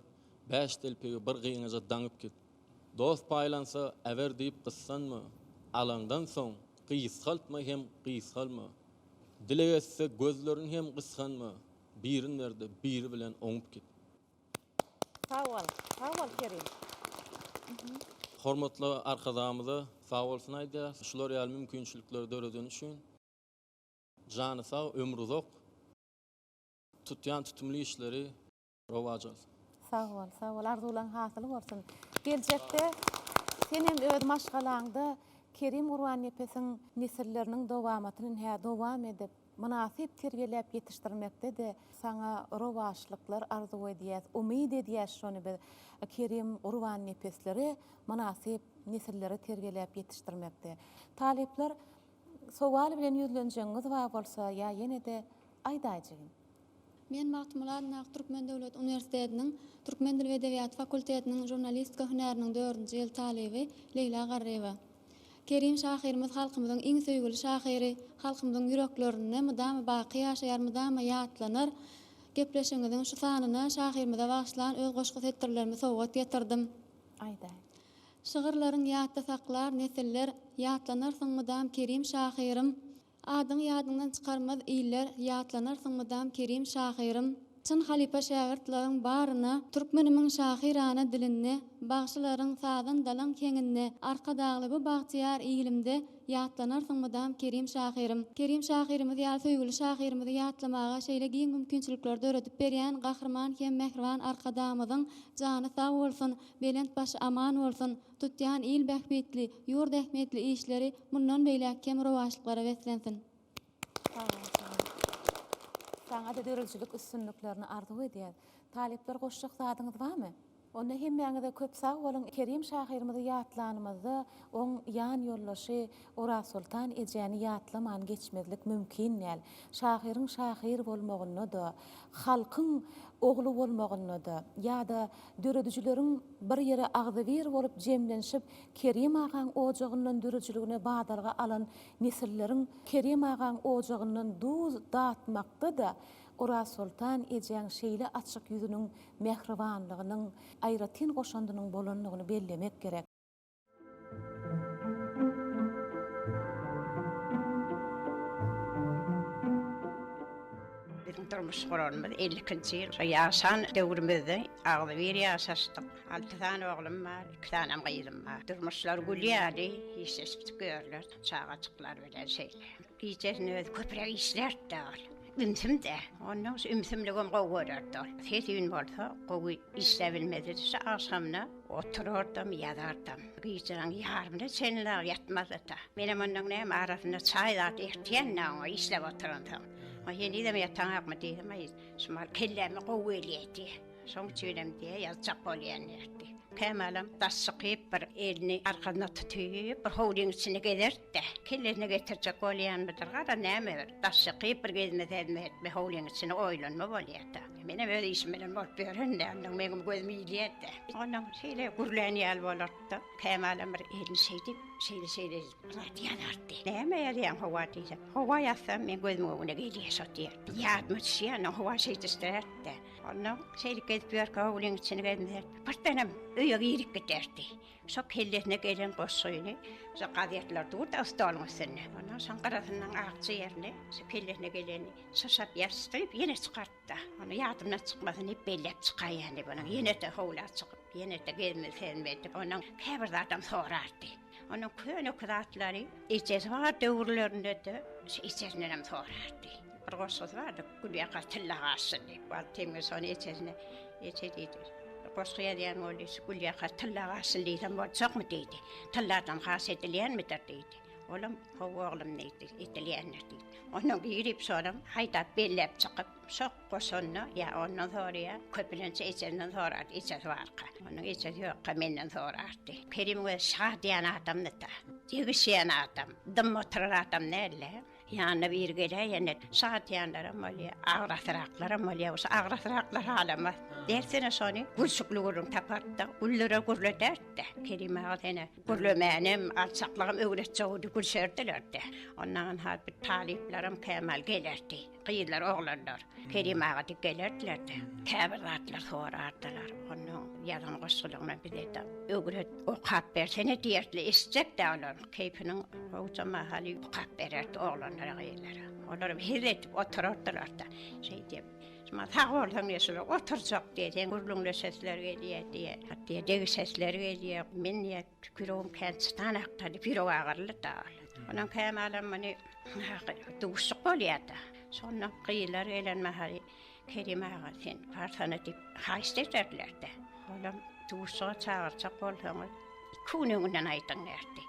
Bäş telpegi bir gyňaja daňyp git. Dost paýlansa äber diýip gyssanma, Alaňdan soň gysgaltma hem gysgalma. Dileg etse gözlerin hem gysganma, Birin berde biri bilen oňup git. Sag bol, sag bol Kerim. Hormatly Arkadagymyza sag bolsun aýdýarys, şular ýaly mümkinçilikleri döredeni üçin. Jany sag, ömri uzak, tutýan tutumly işleri rowaç alsyn. Sag bol, sag bol, arzuwlaň hasyl bolsun. Geljekde senem öz maşgalaňda Kerim Gurbannepesiň nesilleriniň dowamatyny hä dowam edip, mynasyp terbiýeläp ýetişdirmekde-de saňa rowaçlyklar arzuw edýäs, umyt edýäs şony biz Kerim Gurbannepesleri mynasyp nesilleri terbiýeläp ýetişdirmekde. Talyplar sowal bilen ýüzlenjegiňiz bar bolsa ýa ýene-de aýdaý jigim. Men Magtymguly adyndaky Türkmen döwlet uniwersitetiniň Türkmen dili we edebiýaty fakultetiniň žurnalistika hünäriniň dördünji ýyl talyby Leýla Garryýewa. Kerim şahyrymyz halkymyzyň iň söýgüli şahyry, halkymyzyň ýüreklerinde mydama baky ýaşaýar, mydama ýatlanar. Gepleşigiňiziň şu sanyna şahyrymyza bagyşlan öz goşgy setirlerimi sowgat getirdim. Aýdaý. Şygyrlaryň ýatda saklar nesiller, Ýatlanarsyň mydam Kerim şahyrym. Adyňy ýadyňdan çykarmaz iller, Ýatlanarsyň mydam Kerim şahyrym. Çyn halypa-şägirtleriň baryna türkmenimiň şahyrana dilinde, bagşylaryň, sazandalaň heňinde, Arkadagly bu bagtyýar ilimde ýatlanarsyň mydam Kerim şahyrym. Kerim şahyrymyz ýaly söýgüli şahyrymyzy ýatlamaga şeýle giň mümkinçilikleri döredip berýän Gahryman hem mähriban Arkadagymyzyň jany sag bolsun, belent başy aman bolsun, tutýan il bähbitli, ýurt ähmiýetli işleri mundan beýläk hem rowaçlyklara beslensin! Sag bol jigim. Saňa-da döredijilik üstünliklerini arzuw edýäs. Talyplar goşjak zadyňyz barmy? Onda hemmäňize köp sag boluň. Kerim şahyrymyzy ýatlanymyzda oň ýan ýoldaşy Orazsoltan ejäni ýatlaman geçmezlik mümkin däl. Şahyryň şahyr bolmagynda-da, halkyň ogly bolmagynda-da ýa-da döredijileriň bir ýere agzybir bolup jemlenişip Kerim agaň ojagyndan döredijiligine badalga alan Nesilleriň Kerim agaň ojagyndan duz datmakda-da Orazsoltan ejäň şeýle açyk ýüzüniň mähribanlygynyň aýratyn goşandynyň bolandygyny bellemek gerek. Biziň durmuş guranymyz 52-nji ýyl. Şo ýaşan döwrümizde agzybir ýaşaşdyk. Alty sany oglum bar, iki sanam gyzym bar. Durmuşlar gül ýaly, işleşipjik ýörler. Çagajyklar bilen şeýle. Gijesine özi köpräk işlärdi-de ol. Ümsüm-dä. Onnoň şu ümsümligem gowy görerdi ol. Ses-üýn bolsa gowy işläbilmezdi. Şu agşamyna oturardam, ýazardam. Gijäniň ýarymyna çenli dagy ýatmazdy-da. Menem onnoň näme arasynda çaý zat ertýän-dä oňa işläp oturansoň. Henizem ýataňakmy diýsem, aý, şumal kelläme gowy gelýär diýýär. Şoň üçinem diýýär, ýazjak bolýan diýerdi. Kemalam daş çykyp, bir elini arkasyna tutup, bir howlyň içinde gezerdi-de, kellesine getirjek bolýanmydyr, gara näme bir, daş çykyp bir gezme-sezme etme, howlyň içinde oýlanma bolýar-da. Menem öz işim bilen bolup ýören-dä, onnoň meňem gözüm ilýär-de. Onnoň şeýle gürlän ýaly bolardy-da, Kemalam bir elini şeýdip, şeýle-şeýle edip, bir zat ýazardy. Näme ýazýaň, howa diýsem, howa ýazsam, meň gözümiň öňüne gelýär şo diýerdi. Ýadyma düşýär, onnoň howa şeýdişdirerdi-de. Onnoň şeýdip gezip ýörkä howlyň içini gezmezek, birdenem öýe girip giderdi. Şo kellesine gelen goşgyny şo gazetler durdy stoluň üstünde. Onnoň şoň gyrasyndan akja ýerini şo kellesine geleni çyşap ýazyşdyryp ýene çykartdy. Ony ýadymdan çykmasyn diýip belläp çykaýan diýip onuň ýene-de howla çykyp, ýene-de gezme-sezme edip onuň käbir zadam sorardy. Onuň köneki zatlary ejesi bar döwürlerinde-de şu ejesindenem sorardy. Bir goşgusy bardy, Gülýaka tylla gaçsyn diýip. Wagt Teňňe şony ejesine, Eje diýdi, goşgy ýazýan boldy, şu Gülýaka tylla gaçsyn diýsem boljakmy diýdi. Tylladan has edilýänmidir diýdi. Olam, Hawa oglum diýdi, edilýändir diýdi. Ondan girip şonam haýdap belläp çykyp, şo goşanda ýa ondan soraýar, köplenç ejesinden sorardy, ejesi barka. Onuň ejesi ýokka menden sorardy. Kerim özi şadyýan adamdy-da, degişýän adam, dym oturar adam däldi. Ýanyna biri geläýende şadyýanlaram bolýar, agrasraklaram bolýar. Şu agrasraklar halamaz. Dersine şony gülşükli gürrüň tapardy-da, güllere gürlederdi-de. Kerim aga sene gürlemänem, alçaklygam öwretjek boldy, gülşerdiler-de. Ondan ha bir talyplaram kämal gelerdi. Gyzlar, oglanlar Kerim aga diýip gelerdiler-de, käbir zatlar sorardylar. Onuň ýazan goşgularyny bize-de öwret, okap bersene diýerdiler. Eşitjek-dä olar. Keýpiniň gowja mahaly okap bererdi oglanlara, gyzlara. Olaram hezil edip oturardylar-da. Şeý diýip, Şuma sag bolsaň diýýär, şular oturjak diýýär, seň gürrüňleşesler gelýär diýýär. Diýýär, degişesler gelýär. Men diýýär, ýüregim kän çydanakda diýip, ýüregi agyrlydy ol. Onuň kämalam muny duşuşyk bolýar-da. Şonda gyzlar gelen mahaly Kerim aga sen barsana diýip haýyşt ederdiler-de. Olam duşuşyga çagyrjak bolsaňyz iki gün öňünden aýdyň derdi.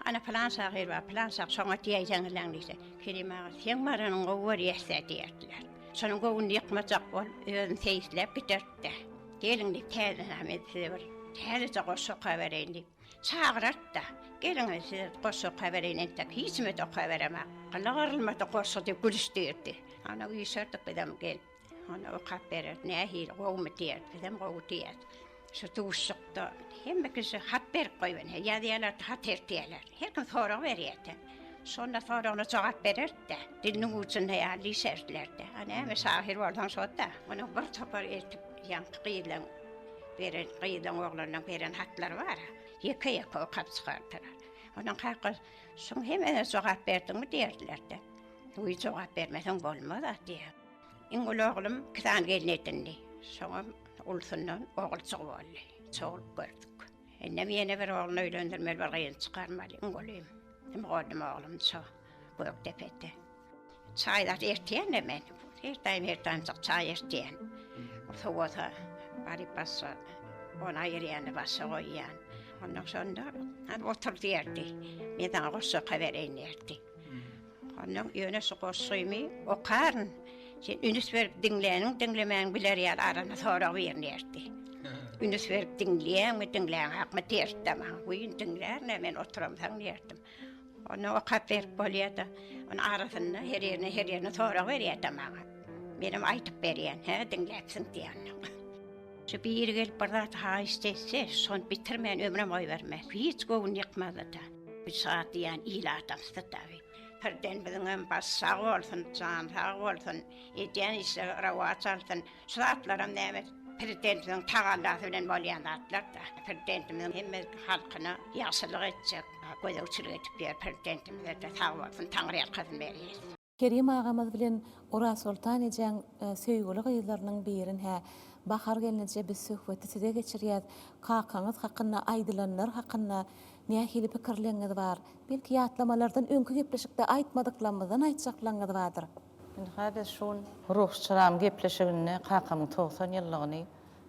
Ana pylan şahyr bar, pylan şahyr şoňa diýäýseňizläň diýse, Kerim aga seň baranyňy gowy görýäs-dä diýerdiler. Şonuň göwnüni ýykmajak bolup özüni seýisläp giderdi-de. Geliň diýip täze men size bir täzeje goşgy okabereýin diýip. Çagyrart-da, Geliň, size goşgy okabereýin, entek hiç kime-de okaberemok. Gyly gyrylmady goşgy diýip gülüşdirdi. Ana üýşerdik bizem gelip, ony okap bererdi. Nähili, gowumy diýerdi. Bizem gowy diýerdik. Şu duşuşykda hemme kişi hat berip goýben. Ýazýarlar-da, hat eltýärler. Her kim sorag berýärdi. Şonda soragyna jogap bererdi-de, diliniň ujunda ýaly diýşerdiler-de. A näme, şahyr bolsaň şo-da. Onuň bir topar eltip, ýaňky gyzlaň beren, gyzlaň, oglanlaň beren hatlary bar-a, ýeke-ýeke okap çykardylar. Onuň kaka, şuň hemmesine jogap berdiňmi diýerdiler-de. Wiý, jogap bermeseň bolmaz-a diýýär. Iň uly oglum iki sany gelin edindi. Şoňam ulusyndan oguljygy boldy. Çoglup gördük. Indem ýene bir ogluny öýlendirmeli, bir gyzyny çykarmaly. Iň ulym. Mugallym oglum şo Gökdepede. Çaý zat ertýän-de men. Her daýym her daýymjyk çaý ertýän. Sowasa baryp başga ony aýyrýan-da başga goýýan. Ondan şonda hany otur diýerdi. Men saňa goşgy okabereýin diýerdi. Ondan ýöne şu goşgymy okaryn. Sen ünüs berip diňläniň, diňlemäniň biler ýaly aranda sorag birin diýerdi. Ünüs berip diňleýäňmi, diňläňakmy diýerdi-de maňa. Wiý, diňlärin-ä men oturamsaň diýerdim. Onda okap berip bolýar-da. Onuň arasynda her ýerine, her ýerine sorag berýär-de maňa. Menem aýdyp berýän, hä, diňläpsiň diýýän. Şu biri gelip bir zat haýyşt etse, şony bitirmän ömrem goýbermez. Hiç göwün ýykmazdy-da. Bu şadyýan il adamsy-da. Prezidentimiziňem başy sag bolsun, jany sag bolsun, edýän işleri rowaç alsyn. Şu zatlaram näme Prezidentimiziň tagallasy bilen bolýan zatlar-da. Prezidentimiziň hemme halkyna ýagşylyk etjek, gözegçilik edip ýör. Prezidentimize-de sag bolsun, taňryýalkasyn berýäs. Kerim agamyz bilen Orazsoltan ejäň söýgüli gyzlarynyň birin-hä Bahar gelneje biz söhbeti size geçirýäs. Kakaňyz hakynda aýdylanlar hakynda nähili pikirleňiz bar? Belki ýatlamalardan öňki gepleşikde aýtmadyklamyzdan aýtjaklaňyz bardyr. Ynha biz şu gün Ruhy çyram gepleşiginde kakamyň 90 ýyllygyny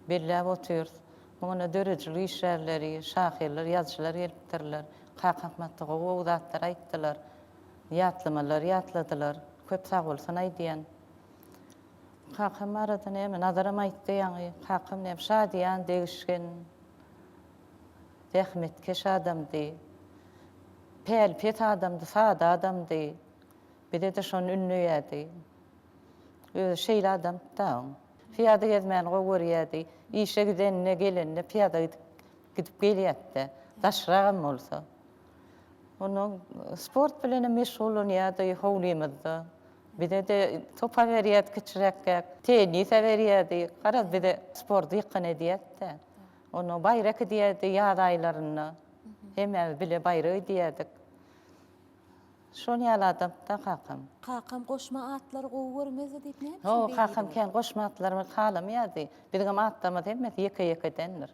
belläp otyrys. Muňa döredijilik işgärleri, şahyrlar, ýazyjylar gelipdirler. Kakam hakda gowy-gowy zatlar aýtdylar. Ýatlamalary ýatladylar. Köp sagbolsun aýdýan. Kakam barada näme, Nazaram aýtdy ýaňy. Kakam näme, şadyýan, degişgen, zähmetkeş adamdy. Päli pes adamdy, sada adamdy. Bize-de şony ündeýärdi. Özi şeýle adamdy-da oň. Pyýada gezmäni gowy görýärdi. Işe gideninde, gelende pyýada gidip, gidip gelýärdi-de. Daşragam bolsa. Ondan sport bilenem meşgullanýardy howlymyzda. Bize-de top-a berýärdi kiçiräkkäk, tennis-ä berýärdi. Garaz, bize sporty ýykgyn edýärdi-de. Ondan baýrak gidýärdi ýaz aýlarynda. Hemmämiz bile baýrak gidýärdik. Şol ýaly adamda kakam. Kakam goşma atlary gowy görmezdi diýip näme üçin Hawa, beý kakam diýdiňiz? kän goşma atlarymy halamaýardy. Biziňem atlarymyz hemmesi ýeke-ýekedendir.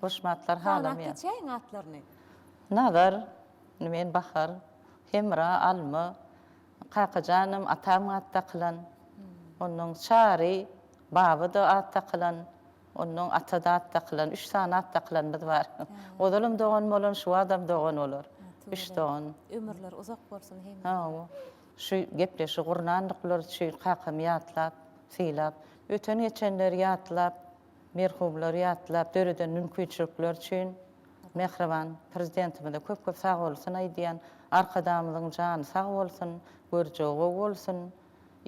Goşma atlary Sanap halamaýar. geçäýiň atlaryny. Nazar, indi men Bahar, Hemra, Alma, Kakajanym, atam at dakylan. Onnoň Çary, Baba-da at dakylan. Onnoň Ata-da at dakylan. Üç sany at dakylanymyz bar. Ozalam dogan bolan, şu wagtam dogan olar. Üç dogan. Ömürleri uzak bolsun hemmesiniň. Hawa. Şu gepleşigi gurnandyklary üçin kakamy ýatlap, sylap, öten-geçenleri ýatlap, merhumlary ýatlap döreden mümkinçilikleri üçin mähriban Prezidentimize köp-köp sagbolsun aýdýan. Arkadagymyzyň jany sag bolsun, görjegi gowy bolsun,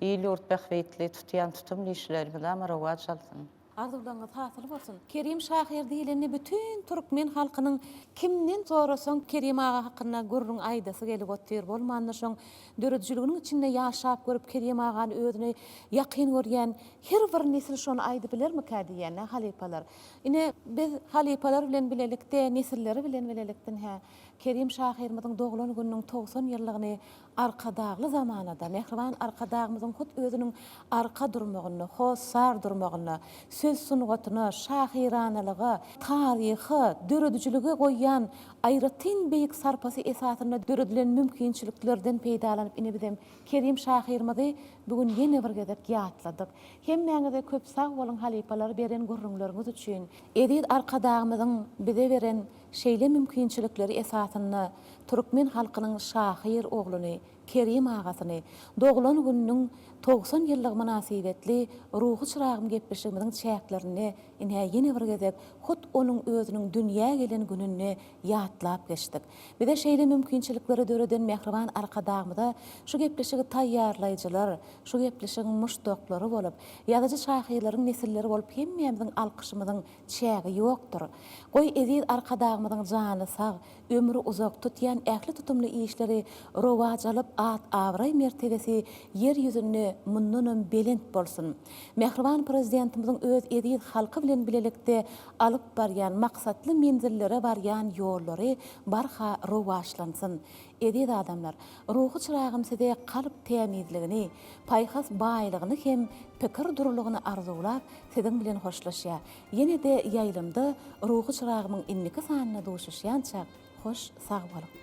il-ýurt bähbitli tutýan tutumly işleri mydama rowaç alsyn. Arzuwlaryňyz hasyl bolsun. Kerim şahyr diýlende bütin türkmen halkynyň kimden sorasaň Kerim aga hakynda gürrüň aýdasy gelip otyr. Bolmanda şoň döredijiliginiň içinde ýaşap görüp Kerim agany özüne ýakyn görýän her bir nesil şony aýdybilermikä diýýän-ä halypalar. Ine biz halypalar bilen bilelikde nesilleri bilen bilelikde hä Kerim şahyrymyzyň doglan gününiň 90 ýyllygyny Arkadagly zamanada mähriban Arkadagymyzyň hut özüniň arka durmagynda, hossar durmagynda, söz sungatyna, şahyranalyga, taryha, döredijilige goýýan aýratyn beýik sarpasy esasynda döredilen mümkinçiliklerden peýdalanyp ine bizem Kerim şahyrymyzy bu gün ýene bir gezek ýatladyk. Hemmäňize köp sag boluň halypalar beren gürrüňleriňiz üçin. Eziz Arkadagymyzyň bize beren Şeýle mümkinçilikleri esasynda türkmen halkynyň şahyr ogluny, Kerim agasyny, doglan gününiň 90 ýyllygy mynasybetli Ruhy çyragym gepleşigimiziň çäklerinde ine ýene bir gezek hut onuň özüniň dünýä gelen gününde ýatlap geçdik. Bize şeýle mümkinçilikleri döreden mähriban Arkadagymyza şu gepleşigi taýýarlaýjylar, şu gepleşigiň muşdaklary bolup, ýazyjy-şahyrlaryň nesilleri bolup hemmämiziň alkyşymyzyň çägi ýokdur. Goý, eziz Arkadagymyzyň jany sag, ömri uzak, tutýan ähli tutumly işleri rowaç alyp, at-abraý mertebesi ýer ýüzünde mundanam belent bolsun! Mähriban Prezidentimiziň öz eziz halky bilen bilelikde alyp barýan maksatly menzillere barýan ýollary barha rowaçlansyn! Eziz adamlar, ruhy çyragym size kalp tämizligini, paýhas baýlygyny hem pikir durulygyny arzuwlap, siziň bilen hoşlaşýar. Ýene-de ýaýlymda ruhy çyragymyň indiki sanynda duşuşýançak, hoş sag boluň!